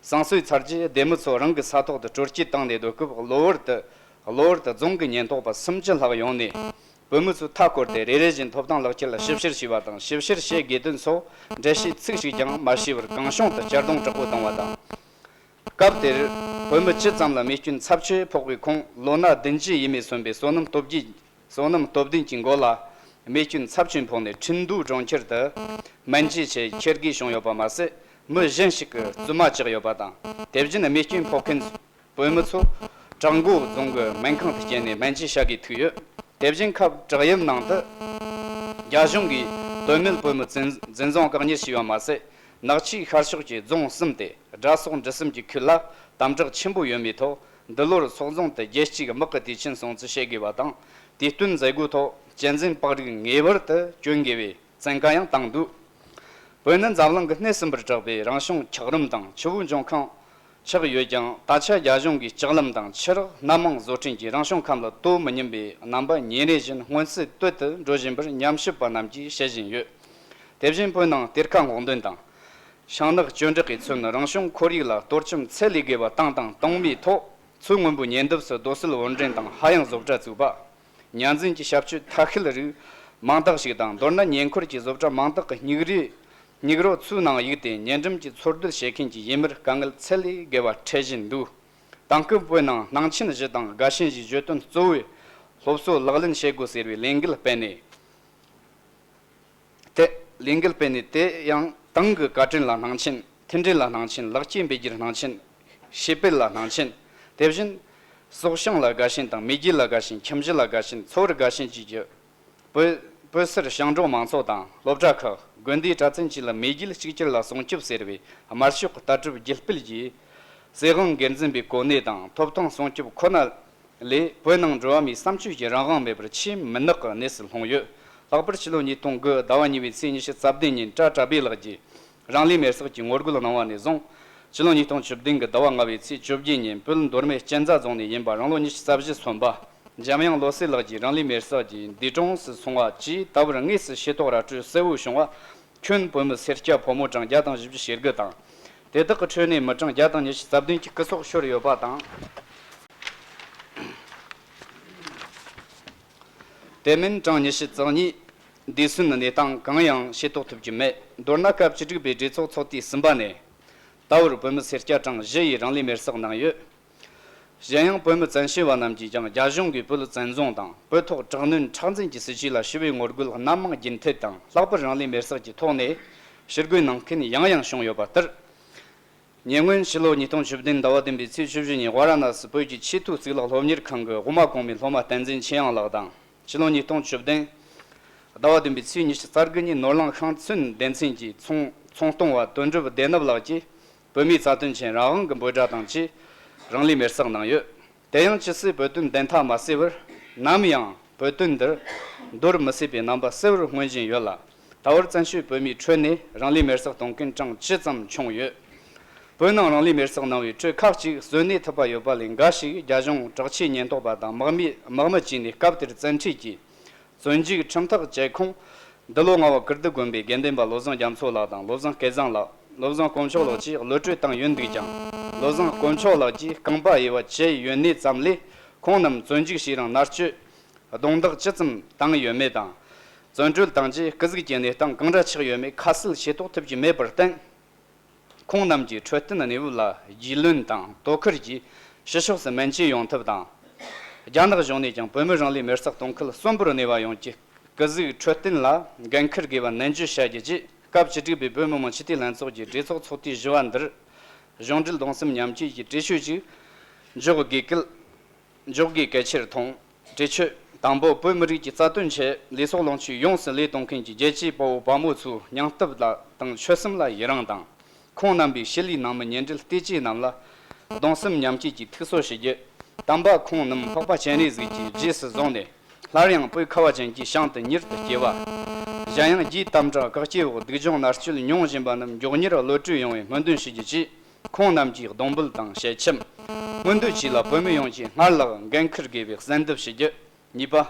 བསང་གསོལ་ཚར་རྗེས་སྡེ་མི་ཚོ་རང་གི་ས་ཐོག་ཏུ་དྲོ་སྐྱིད་བཏང་ནས་སྡོད་སྐབས། གློ་བུར་དུ་གློ་བུར་དུ་རྫོང་གི་ཉེན་རྟོག་པ་སུམ་ཅུ་ལྷག་ཡོང་ནས། བོད་མི་ཚོས་མཐའ་བསྐོར་ཏེ་རེ་རེ་བཞིན་ཐོབ་ཐང་ལག་ཁྱེར་ལ་ཞིབ་བཤེར་བྱས་པ་དང་། ཞིབ་བཤེར་བྱེད་དགོས་དོན་སོགས་འགྲེལ་བཤད་ཚིག་གཅིག་ཀྱང་མ་བྱས་པར་གང་བྱུང་དུ་གཅར་རྡུང་དྲག་པོ་བཏང་བ་དང་། སྐབས་དེར་བོད་མི་བཅུ་ཙམ་ལ་རྨས་སྐྱོན་ཚབས་ཆེ་ཕོག་པའི་ཁོངས། ལོ་ན་བདུན་ཅུ་ཡས་མས་སོན་པའི་བསོད་ནམས་སྟོབས་རྒྱས། བསོད་ནམས་སྟོབས་ལྡན་གྱི་མགོ་ལ་རྨས་སྐྱོན་ཚབས་ཆེན་ཕོག་ནས་ཁྲིན་ཏུའུ་གྲོང་ཁྱེར་དུ་སྨན་བཅོས་ཆེད་ཁྱེར་དགོས་བྱུང་ཡོད་པ་མ་ཟད། མི་གཞན་ཞིག་གིས་བཙུན་མ་བཅག་ཡོད་པ་དང་། དེ་བཞིན་རྨས་སྐྱོན་ཕོག་མཁན་བོད་མི་ཚོ་བྲག་མགོ་རྫོང་གི་སྨན་ཁང་དུ་བསྐྱལ་ནས་སྨན་བཅོས་བྱ་དགོས་ཐུག་ཡོད། དེ་བཞིན་ཁབ་བྲག་གཡབ་ནང་དུ་རྒྱ་གཞུང་གིས་དོན་མེད་བོད་མི་འཛིན་འཛིན་བཟུང་བཀག་ཉར་བྱས་པ་མ་ཟད། ནག་ཆུའི་ཤར་ཕྱོགས་ཀྱི་རྫོང་གསུམ་སྟེ། དགྲ་སོག་འབྲི་གསུམ་གྱི་ཁུལ་ལ་དམ་དྲག་ཆེན་པོ་ཡོད་མེད་ཐོག་འདི་ལོར་སོག་རྫོང་དུ་རྒྱལ་གཅེས་དམག་གི་དུས་ཆེན་སྲུང་བརྩི་བྱེད་དགོས་པ་དང་། དུས་སྟོན་མཛད་སྒོའི་ཐོག་གཅན་གཟན་པགས་རིགས་ངེས་པར་དུ་གྱོན་དགོས་པའི་བཙན་བཀའ་ཡང་བཏང་འདུག་བོད་ནི་འཛམ་གླིང་གི་སྣེ་ཟིན་པར་གྲགས་པའི་རང་བྱུང་འཁྱགས་རོམ་དང་ཆུ་བོའི་འབྱུང་ཁུངས་ཆགས་ཡོད་ཀྱང་། ད་ཆ་རྒྱ་གཞུང་གིས་ལྕགས་ལམ་དང་ཆུ་རགས་སྣ་མང་བཟོ་སྐྲུན་གྱིས་རང་བྱུང་ཁམས་ལ་དོ་མི་མཉམ་པའི་རྣམ་པ་ཉིན་རེ་བཞིན་མངོན་གསལ་དོད་དུ་འགྲོ་བཞིན་པར་ཉམས་ཞིབ་པ་རྣམས་ཀྱིས་བཤད་བཞིན་ཡོད། དེ་བཞིན་བོད་ནང་གཏེར་ཁ་སྔོག་འདོན་དང་། ཤིང་ནགས་གཅོད་འབྲེག་གིས་མཚོན་རང་བྱུང་ཁོར་ཡུག་ལ་གཏོར་བཅོམ་ཚད་ལས་བརྒལ་བ་བཏང་དང་གཏོང་མུས་ཐོག་མཚོ་སྔོན་པོའི་ཉེ་འདབས་སུ་རྡོ་སོལ་བུན་འདྲེན་དང་ཧ་ཡང་བཟོ་གྲྭ་བཙུགས་པ། ཉ་འཛིན་གྱི་ཞབས་ཞུ་ཐ་ཤལ་རིགས་མང་དག་ཞིག་དང་། མདོར་ན་ཉེ་འཁོར་གྱི་བཟོ་གྲྭ་མང་དག་གི་སྙིགས་རོ་སྙིགས་རོ་མཚོའི་ནང་གཡུགས་ཏེ་ཉེ་འགྲམ་གྱི་འཚོ་སྡོད་བྱེད་མཁན་གྱི་ཡུལ་མིར་དཀའ་ངལ་ཚད་ལས་བརྒལ་བ་འཕྲད་བཞིན་འདུག་དེང་སྐབས་བོད་ནང་སྣང་ཆེན་བཞི་དང་དགའ་ཞེན་བཞིའི་བརྗོད་དོན་གཙོ་བོའི་སློབ་གསོ་ལག་ལེན་བྱེད་དགོས་ཟེར་བའི་ལས་འགུལ་སྤེལ་ནས། དེ་ལས་འགུལ་སྤེལ་ནས། དེ་ཡང་ཏང་གི་བཀའ་དྲིན་ལ་སྣང་ཆེན། མཐུན་སྒྲིལ་ལ་སྣང་ཆེན། ལེགས་སྐྱེས་འབུལ་རྒྱུར་སྣང་ཆེན། ཤེས་སྤེལ་ལ་སྣང་ཆེན། དེ་བཞིན་སྲོག་ཤིང་ལ་དགའ་ཞེན་དང་མེས་རྒྱལ་ལ་དགའ་ཞེན། ཁྱིམ་གཞིས་ལ་དགའ་ཞེན། འཚོ་བར་དགའ་ཞེན་བཅས་ཀྱི་བོད་བོད་སར་ཞིང་འབྲོག་མང་ཚོགས་དང་སློབ་གྲྭ་ཁག་དགོན་སྡེའི་གྲྭ་བཙུན་བཅས་ལ་མེས་རྒྱལ་གཅིག་གྱུར་ལ་སྲུང་སྐྱོབ་ཟེར་བའི་དམར་ཤོག་ལྟ་གྲུབ་རྒྱུད་སྤེལ་གྱི་སྲིད་དབང་སྒེར་འཛིན་པའི་གོ་གནས་དང་ཐོབ་ཐང་སྲུང་སྐྱོབ་ཁོ་ན། ལས་བོད་ནང་འགྲོ་བ་མིའི་བསམ་སྤྱོད་ཀྱི་རང་དབང་མེད་པར་ཆེས་མུན་ནག་གི་གནས་སུ་ལྷུང་ཡོད། ལྷག་པར་ཕྱི་ལོ་ཉིས་སྟོང་དགུ་ཟླ་བ་གཉིས་པའི་ཚེས་ཉི་ཤུ་རྩ་བདུན་ཉིན་བཀྲ་བཀྲ་བྷེ་ལགས་ཀྱིས་རང་ལུས་མེར་སྲེག་གི་ངོ་རྒོལ་གནང་བ་ནས་བཟུང་། ཕྱི་ལོ་ཉིས་སྟོང་བཅུ་བདུན་གྱི་ཟླ་བ་ལྔ་པའི་ཚེས་བཅོ་བརྒྱད་ཉིན་བོད་མདོ་སྨད་གཅན་ཚ་རྫོང་ནས་ཡིན་པ་རང་ལོ་ཉི་ཤུ་རྩ་བཞི་སོན་པ་འཇམ་དབྱངས་བློ་གསལ་ལགས་ཀྱིས་རང་ལུས་མེར་སྲེག་གིས་འདས་གྲོངས་སུ་སོང་བ་བཅས་ད་བར་དངོས་སུ་ཤེས་རྟོགས་ར་སྤྲོད་གསལ་བོ་བྱུང་བ། ཁྱོན་བོད་མི་སེར་སྐྱ་ཕོ་མོ་གྲངས་བརྒྱ་དང་བཞི་བཅུ་ཞེ་དགུ་དང་། དེ་དག་གི་ཁྲོད་ནས་མི་གྲངས་བརྒྱ་དང་ཉི་ཤུ་རྩ་བདུན་གྱི་སྐུ་སྲོག་ཤོར་ཡོད་པ་དང་། དེ་མིན་གྲངས་ཉི་ཤུ་རྩ་གཉིས་འདས་གསོན་གནས་སྟངས་གང་ཡང་ཤེས་རྟོགས་ཐུབ་ཀྱི་མེད། མདོར་ན་སྐབས་བཅུ་དྲུག་པའི་གྲོས་ཚོགས་ཚོགས་དུས་གསུམ་པ་ནས་ད་བར་བོད་མི་སེར་སྐྱ་གྲངས་བཞི་ཡིས་རང་ལུས་མེར་སྲེག་གནང་ཡོད། གཞན་ཡང་བོད་མི་བཙན་བྱོལ་བ་རྣམས་ཀྱིས་ཀྱང་རྒྱ་གཞུང་གིས་བོད་བཙན་བཟུང་དང་བོད་ཐོག་དྲག་གནོན་མཁྲེགས་འཛིན་གྱི་སྲིད་བྱུས་ལ་ཞི་བའི་ངོ་རྒོལ་སྣ་མང་རྒྱུན་མཐུད་དང་ལྷག་པར་རང་ལུས་མེར་སྲེག་གི་ཐོག་ནས་ཕྱིར་རྒོལ་གནང་མཁན་ཡང་ཡང་བྱུང་ཡོད་པ་ལྟར། ཉེ་སྔོན་ཕྱི་ལོ་ཉིས་སྟོང་བཅུ་བདུན་ཟླ་བ་བདུན་པའི་ཚེས་བཅུ་བཞི་ཉིན་ཝཱ་ར་ཎ་སི་བོད་ཀྱི་ཆེས་མཐོའི་གཙུག་ལག་སློབ་གཉེར་ཁང་གི་དབུ་མ་གོང་མའི་སློབ་མ་བསྟན་འཛིན་ཆོས་དབྱིངས་ལགས་དང་། ཕྱི་ལོ་ཉིས་སྟོང་བཅུ་བདུན་ཟླ་བ་བདུན་པའི་ཚེས་ཉི་ཤུ་རྩ་དགུ་ཉིན་ནོར་གླིང་ཤིང་ཚོན་སྡེ་ཚན་གྱི་ཚོང་ཚོང་གཏོང་བ་དོན་གྲུབ་བདེ་ནབ་ལགས་ཀྱིས་བོད་མིའི་རྩ་དོན་ཆེད་རང་དབང་གི་འབོད་སྒྲ་དང་བཅས་རང་ལུས་མེར་སྲེག་གནང་ཡོད། དེ་ཡང་ཇི་སྲིད་བོད་དོན་བདེན་མཐའ་མ་གསལ་བར་ནམ་ཡང་བོད་དོན་འདིར་འདོར་མི་སྲིད་པའི་རྣམ་པ་གསལ་བོར་མངོན་བཞིན་ཡོད་ལ། ད་བར་བཙན་བྱོལ་བོད་མིའི་ཁྲོད་ནས་རང་ལུས་མེར་སྲེག་གཏོང་མཁན་གྲངས་ཇི་ཙམ་བྱུང་ཡོད། བོད་ནང་རང་ལུས་མེར་སྲེག་གནང་བའི་ཁྲོད་ཁག་ཅིག་གསོན་གནས་ཐུབ་པ་ཡོད་པ་ལས་འགའ་ཞིག་རྒྱ་གཞུང་དྲག་ཆས་ཉེན་རྟོག་པ་དང་དམག་མི་དམག་མི་བཅས་ནས་སྐབས་དེར་བཙན་ཁྲིད་ཀྱིས་བཙོན་འཇུག་ཁྲིམས་ཐག་བཅད་ཁོངས། འདི་ལོ་རྔ་བ་ཀིརྟི་དགོན་པའི་དགེ་འདུན་པ་བློ་བཟང་རྒྱ་མཚོ་ལགས་དང་བློ་བཟང་སྐལ་བཟང་ལགས། བློ་བཟང་དཀོན་མཆོག་ལགས་ཀྱིས་གློད་གྲོལ་བཏང་ཡོད་འདུག་ཀྱང་། བློ་བཟང་དཀོན་མཆོག་ལགས་ཀྱིས་རྐང་པ་གཡས་པ་བཅད་ཡོད་གནས་ཙམ་ལས་ཁོང་རྣམས་བཙོན་འཇུག་བྱས་རིང་མནར་གཅོད་རྡུང་རྡེག་ཇི་ཙམ་བཏང་ཡོད་མེད་དང་། བཙོན་གྲོལ་བཏང་རྗེས་སྐུ་གཟུགས་ཀྱི་གནས་སྟངས་གང་འདྲ་ཆགས་ཡོད་མེད་ཁ་གསལ་ཤེས་རྟོགས་ཐུབ་ཀྱི་མེད་པར་བརྟེན། ཁོང་རྣམས་ཀྱི་འཕྲོད་བསྟེན་གནས་བབ་ལ་རྒྱུས་ལོན་དང་དོ་ཁུར་གྱིས་ཕྱི་ཕྱོགས་སུ་སྨན་བཅོས་ཡོང་ཐབས་དང་། རྒྱ་ནག་གཞུང་ནས་ཀྱང་བོད་མི་རང་ལུས་མེར་སྲེག་གཏོང་ཁུལ་གསོན་པོར་གནས་པ་ཡོངས་ཀྱི་སྐུ་གཟུགས་འཕྲོད་བསྟེན་ལ་འགན་འཁུར་དགོས་པ་ནན་བརྗོད་བྱ་རྒྱུ་བཅས་སྐབས་བཅུ་དྲུག་པའི་བོད་མི་མང་སྤྱི་འཐུས་ལྷན་ཚོགས་ཀྱི་གྲོས་ཚོགས་ཚོགས་དུས་བཞི་པ་འདིར་གཞུང་འབྲེལ་གདུང་སེམས་མཉམ་སྐྱེད་ཀྱི་གྲོས་ཆོད་ཅིག་འཇོག་དགོས་སྐུལ། འཇོག་དགོས་གལ་ཆེར་མཐོང་། གྲོས་ཆོད། དང་པོ། བོད་མི་རིགས་ཀྱི་རྩ་དོན་ཆེད་ལས་ཚོགས་ལོངས་སྤྱོད་ཡོངས་སུ་ལས་གཏོང་མཁན་གྱི་རྒྱལ་གཅེས་དཔའ་བོ་དཔའ་མོ་ཚོའི་སྙིང་སྟོབས་ལ་དང་ཆོད་སེམས་ལ་ཡི་རང་དང་། ཁོང་རྣམ་པའི་ཞི་ལུའི་ནང་མི་ཉེ་འབྲེལ་བལྟས་བཅས་རྣམས་ལ་གདུང་སེམས་མཉམ་སྐྱེད་ཀྱི་ཐུགས་གསོ་ཞུ་རྒྱུ། དམ་པ་ཁོང་རྣམས་འཕགས་པ་སྤྱན་རས་གཟིགས་ཀྱི་རྗེས་སུ་བཟུང་ནས་སླར་ཡང་བོད་ཁ་བ་ཅན་གྱི་ཞིང་དུ་མྱུར་དུ་སྐྱེ་བ། གཞན་ཡང་རྒྱའི་དམ་དྲག་བཀག་སྐྱིལ་འོག་སྡུག་སྦྱོང་མནར་གཅོད་མྱོང་བཞིན་པ་རྣམས་མགྱོགས་མྱུར་གློད་གྲོལ་ཡོང་བའི་སྨོན་འདུན་ཞུ་རྒྱུ་བཅས། ཁོང་རྣམས་ཀྱི་སྡོང་འབུལ་དང་ཞལ་ཆེམས། མངོན་འདོད་བཅས་ལ་བོད་མི་ཡོངས་ཀྱིས་སྔར་ལྷག་འགན་འཁུར་དགོས་པའི་གསལ་འདེབས་ཞུ་རྒྱུ། གཉིས་པ།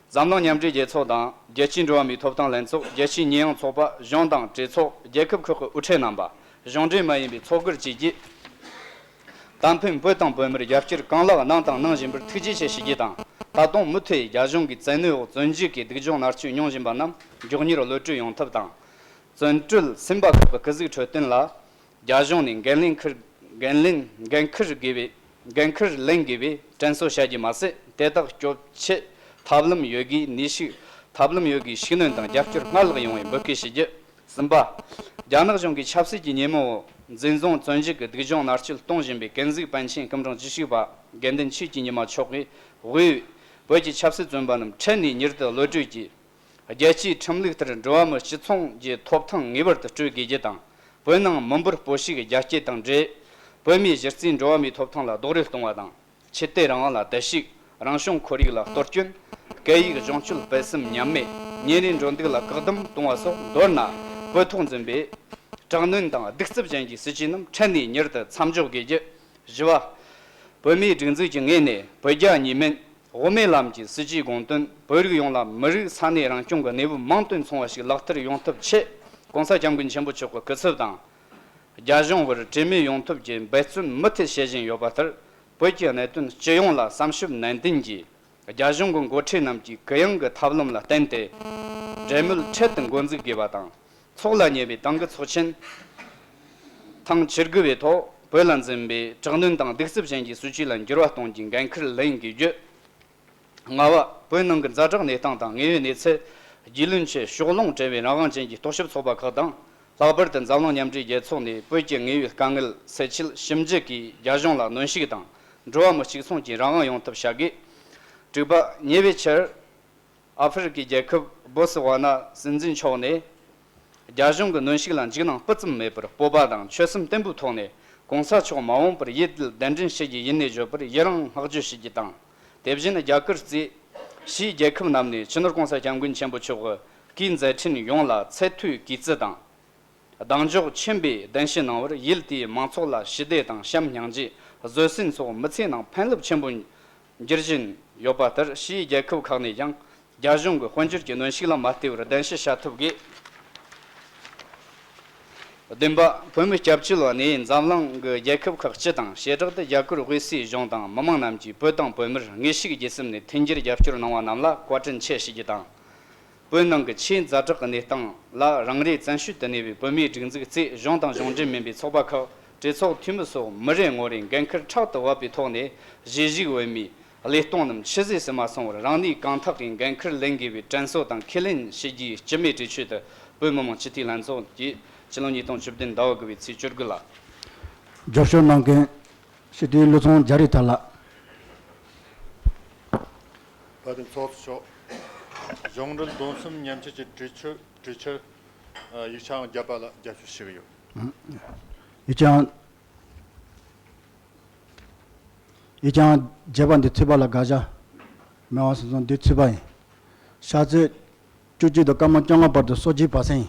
འཛམ་གླིང་མཉམ་འབྲེལ་རྒྱལ་ཚོགས་དང་རྒྱལ་སྤྱིའི་འགྲོ་བ་མིའི་ཐོབ་ཐང་ལྷན་ཚོགས། རྒྱལ་སྤྱིའི་ཉེས་ཡངས་ཚོགས་པ། གཞུང་དང་གྲོས་ཚོགས། རྒྱལ་ཁབ་ཁག་གི་དབུ་ཁྲིད་རྣམ་པ། གཞུང་འབྲེལ་མ་ཡིན་པའི་ཚོགས་སྒེར་བཅས་ཀྱིས། ད་ཕན་བོད་དང་བོད་མིར་རྒྱབ་སྐྱོར་གང་ལེགས་གནང་དང་གནང་བཞིན་པར་ཐུགས་རྗེ་ཆེ་ཞུ་རྒྱུ་དང་། ད་དུང་མུ་མཐུད་རྒྱ་གཞུང་གིས་བཙན་གནོན་འོག་བཙོན་འཇུག་གིས་སྡུག་སྦྱོང་མནར་གཅོད་མྱོང་བཞིན་པ་རྣམས་མགྱོགས་མྱུར་གློད་གྲོལ་ཡོང་ཐབས་དང་། བཙོན་གྲོལ་ཟིན་པ་ཁག་གི་སྐུ་གཟུགས་འཕྲོད་བསྟེན་ལ། རྒྱ་གཞུང་ནས་འགན་ལེན་འཁུར་འགན་ལེན་འགན་འཁུར་དགོས་པའི་འགན་འཁུར་ལེན་དགོས་པའི་དྲན་གསོ་བྱ་རྒྱུ་མ་ཟད། དེ་དག་སྐྱོབ་ཆེད་ཐབས་ལམ་ཡོད་དགུས་ནུས་ཤུགས་ཐབས་ལམ་ཡོད་དགུས་ཤུགས་སྣོན་དང་རྒྱབ་སྐྱོར་སྔར་ལྷག་ཡོང་བའི་འབོད་སྐུལ་ཞུ་རྒྱུ། གསུམ་པ། རྒྱ་ནག་གཞུང་གིས་ཆབ་སྲིད་ཀྱི་ཉེས་མོལ་འོག་འཛིན་བཟུང་བཙོན་འཇུག་གི་སྡུག་སྦྱོང་མནར་གཅོད་གཏོང་བཞིན་པའི་ཀུན་གཟིགས་པཎ་ཆེན་སྐུ་ཕྲེང་བཅུ་གཅིག་པ་དགེ་འདུན་ཆོས་ཀྱི་ཉི་མ་མཆོག་གིས་དབུས་བོད་ཀྱི་ཆབ་སྲིད་བཙོན་པ་རྣམས་འཕྲལ་ནས་མྱུར་དུ་གློད་གྲོལ་གྱིས། རྒྱལ་སྤྱིའི་ཁྲིམས་ལུགས་ལྟར་འགྲོ་བ་མི་སྤྱི་ཚོགས་ཀྱི་ཐོབ་ཐང་ངེས་པར་དུ་སྤྲོད་དགོས་རྒྱུ་དང་། བོད་ནང་མི་འབོར་སྤོ་བཤིག་རྒྱ་སྐྱེད་དང་འབྲེལ། བོད་མིའི་གཞི་རྩའི་འགྲོ་བ་མིའི་ཐོབ་ཐང་ལ་རྡོག་རོལ་གཏོང་བ་དང་། ཆོས་དད་རང་དབང་ལ་བརྡལ་བཤིག་རང་བྱུང་ཁོར་ཡུག་ལ་གཏོར་སྐྱོན། སྐད་ཡིག་གཞུང་སྤྱོད་སྤེལ་གསུམ་ཉམས་དམས། ཉིན་རེའི་འགྲོ་འདུག་ལ་བཀག་སྡོམ་གཏོང་བ་སོགས། མདོར་ན་བོད་ཐོག་འཛིན་པའི་དྲག་གནོན་དང་གདུག་རྩུབ་ཅན་གྱི་སྲིད་ཇུས་རྣམས་འཕྲལ་ནས་མྱུར་དུ་མཚམས་འཇོག་དགོས་རྒྱུ། བཞི་པ། བོད་མིའི་སྒྲིག་འཛུགས་ཀྱི་ངོས་ནས་བོད་རྒྱ་གཉིས་སྨན། དབུ་མའི་ལམ་གྱི་སྲིད་ཇུས་དགོངས་དོན། བོད་རིགས་ཡོངས་ལ་མི་རིགས་ས་གནས་རང་སྐྱོང་གི་གནས་བབ་མིང་དོན་མཚུངས་པ་ཞིག་ལག་བསྟར་ཡོང་ཐབས་ཆེད། ྋགོང་ས་ྋསྐྱབས་མགོན་ཆེན་པོ་མཆོག་གི་སྐུ་ཚབ་དང་། རྒྱ་གཞུང་བར་གྲོས་མོལ་ཡོང་ཐབས་ཀྱི་འབད་བརྩོན་མུ་མཐུད་བྱེད་བཞིན་ཡོད་པ་ལྟར། བོད་ཀྱི་གནད་དོན་སྤྱི་ཡོངས་ལ་བསམ་ཞིབ་ནན་ཏན་གྱིས། རྒྱ་གཞུང་གི་འགོ་ཁྲིད་རྣམས་ཀྱིས་གུ་ཡངས་ཀྱི་ཐབས་ལམ་ལ་བརྟེན་ཏེ། འབྲེལ་མོལ་འཕྲལ་དུ་འགོ་འཛུགས་དགོས་པ་དང་། ཚོགས་ལ་ཉེ་བའི་ཏང་གི་ཚོགས་ཆེན་ཐེངས་བཅུ་དགུ་པའི་ཐོག་བོད་ལ་འཛིན་པའི་དྲག་གནོན་དང་གདུག་རྩུབ་ཅན་གྱི་སྲིད་ཇུས་ལ་འགྱུར་བ་གཏོང་རྒྱུའི་འགན་འཁུར་ལེན་དགོས་རྒྱུ། ལྔ་པ། བོད་ནང་གི་ཛ་དྲག་གནས་སྟངས་དང་དངོས་ཡོད་གནས་ཚུལ་རྒྱུས་ལོན་ཆེད་ཕྱོགས་ལྷུང་བྲལ་བའི་རང་དབང་ཅན་གྱི་རྟོག་ཞིབ་ཚོགས་པ་ཁག་དང་། ལྷག་པར་དུ་འཛམ་གླིང་མཉམ་འབྲེལ་རྒྱལ་ཚོགས་ནས་བོད་ཀྱི་དངོས་ཡོད་དཀའ་ངལ་སེལ་ཆེད་ཞིབ་འཇུག་གིས་རྒྱ་གཞུང་ལ་གནོན་ཤུགས་དང་འགྲོ་བ་མི་གཅིག་མཚུངས་ཀྱི་རང་དབང་ཡོང་ཐབས་བྱ་དགོས། དྲུག་པ། ཉེ་བའི་ཆར། ཨ་ཧྥེ་རི་ཁའི་རྒྱལ་ཁབ་སྦོ་སི་ཝ་ན་སྲིད་འཛིན་མཆོག་ནས། རྒྱ་གཞུང་གི་གནོན་ཤུགས་ལ་འཇིགས་སྣང་སྤུ་ཙམ་མེད་པར་སྤོབས་པ་དང་ཆོད་སེམས་བརྟན་པོའི་ཐོག་ནས་ྋགོང་ས་མཆོག་མ་འོངས་པར་ཡིད་བདེ་གདན་འདྲེན་བྱེད་རྒྱུ་ཡིན་ནས་བརྗོད་པར་ཡི་རང་བསྔགས་བརྗོད་ཞུ་རྒྱུ་དང་། དེ་བཞིན་རྒྱ་གར་གཙོས་ཕྱིའི་རྒྱལ་ཁབ་རྣམས་ནས་སྤྱི་ནོར་ྋགོང་ས་ྋསྐྱབས་མགོན་ཆེན་པོ་མཆོག་གིས་གུས་མཛད་འཕྲིན་ཡོངས་ལ་ཚད་མཐོའི་གུས་བརྩི་དང་། གདེང་འཇོག་ཆེན་པོས་གདན་ཞུ་གནང་བར་ཡུལ་དེའི་མང་ཚོགས་ལ་ཞི་བདེ་དང་བྱམས་སྙིང་རྗེ། བཟོད་བསྲན་སོགས་མི་ཚེ་ནང་ཕན་རླབས་ཆེན་པོ་འགྱུར་བཞིན་ཡོད་པ་ལྟར། ཕྱིའི་རྒྱལ་ཁབ་ཁག་ནས་ཀྱང་རྒྱ་གཞུང་གི་དཔལ་འབྱོར་གྱི་གནོན་ཤུགས་ལ་མ་བལྟས་པར་གདན་ཞུ་བྱ་ཐུབ་དགོས། བདུན་པ། བོད་མི་སྐྱབས་བཅོལ་བ་ནས་འཛམ་གླིང་གི་རྒྱལ་ཁབ་ཁག་སྤྱི་དང་བྱེ་བྲག་ཏུ་རྒྱ་གར་དབུས་སའི་གཞུང་དང་མི་མང་རྣམས་ཀྱིས་བོད་དང་བོད་མིར་དངོས་ཤུགས་བརྒྱུད་གསུམ་ནས་མཐུན་འགྱུར་རྒྱབ་སྐྱོར་གནང་བ་རྣམས་ལ་བཀའ་དྲིན་ཆེ་ཞུ་རྒྱུ་དང་། བོད་ནང་གི་ཆེས་ཛ་དྲག་གི་གནས་སྟངས་ལ་རང་རེའི་བཙན་བྱོལ་དུ་གནས་པའི་བོད་མིའི་སྒྲིག་འཛུགས་གཙོས་གཞུང་དང་གཞུང་འབྲེལ་མིན་པའི་ཚོགས་པ་ཁག་གྲོས་ཚོགས་འཐུས་མི་སོགས་མི་རེ་ངོ་རེས་འགན་འཁུར་ཕྲག་ཏུ་བབས་པའི་ཐོག་ནས་གཞིས་བཞུགས་བོད་མིའི་བློས་གཏོང་རྣམས་ཆུད་ཟོས་སུ་མ་སོང་བར་རང་ནུས་གང་ཐག་གིས་འགན་འཁུར་ལེན་དགོས་པའི་དྲན་གསོ་དང་ཁས་ལེན་ཞུ་རྒྱུའི་སྤྱི་མོས་གྲོས་ཆོད་དུ་བོད་མི་མང་སྤྱི་འཐུས་ལྷན་ཚོགས་ཀྱིས་ཕྱི་ལོ་ཉིས་སྟོང་བཅུ་བདུན་ཟླ་བ་དགུ་པའི་ཚེས་བཅུ་དགུ་ལ། རྒྱབ་སྐྱོར་གནང་མཁན་སྤྱི་འཐུས་བློ་བཟང་རྒྱ་རི་ཐར་ལགས། བཀའ་དྲིན་ཚོགས་གཙོ་མཆོག་གཞུང་འབྲེལ་བསྡོམས་གསུམ་མཉམ་འཁྱེར་གྱི་གྲོས་ཆོད་གྲོས་ཆོད་ཡིག་ཆ་བརྒྱད་པ་ལ་རྒྱབ་སྐྱོར་ཞུ་གི་ཡོད། ཡིག་ཆ་ཡིག་ཆ་བརྒྱད་པ་འདི་ཚུད་པ་ལ་དགག་བྱ་མེད་པ་སོང་ཙང་འདི་ཚུད་པ་ཡིན། ཕྱག་ཚོད་བཅུ་གཅིག་དང་སྐར་མ་བཅོ་ལྔ་བར་དུ་སོ་བརྒྱད་པ་སེང་།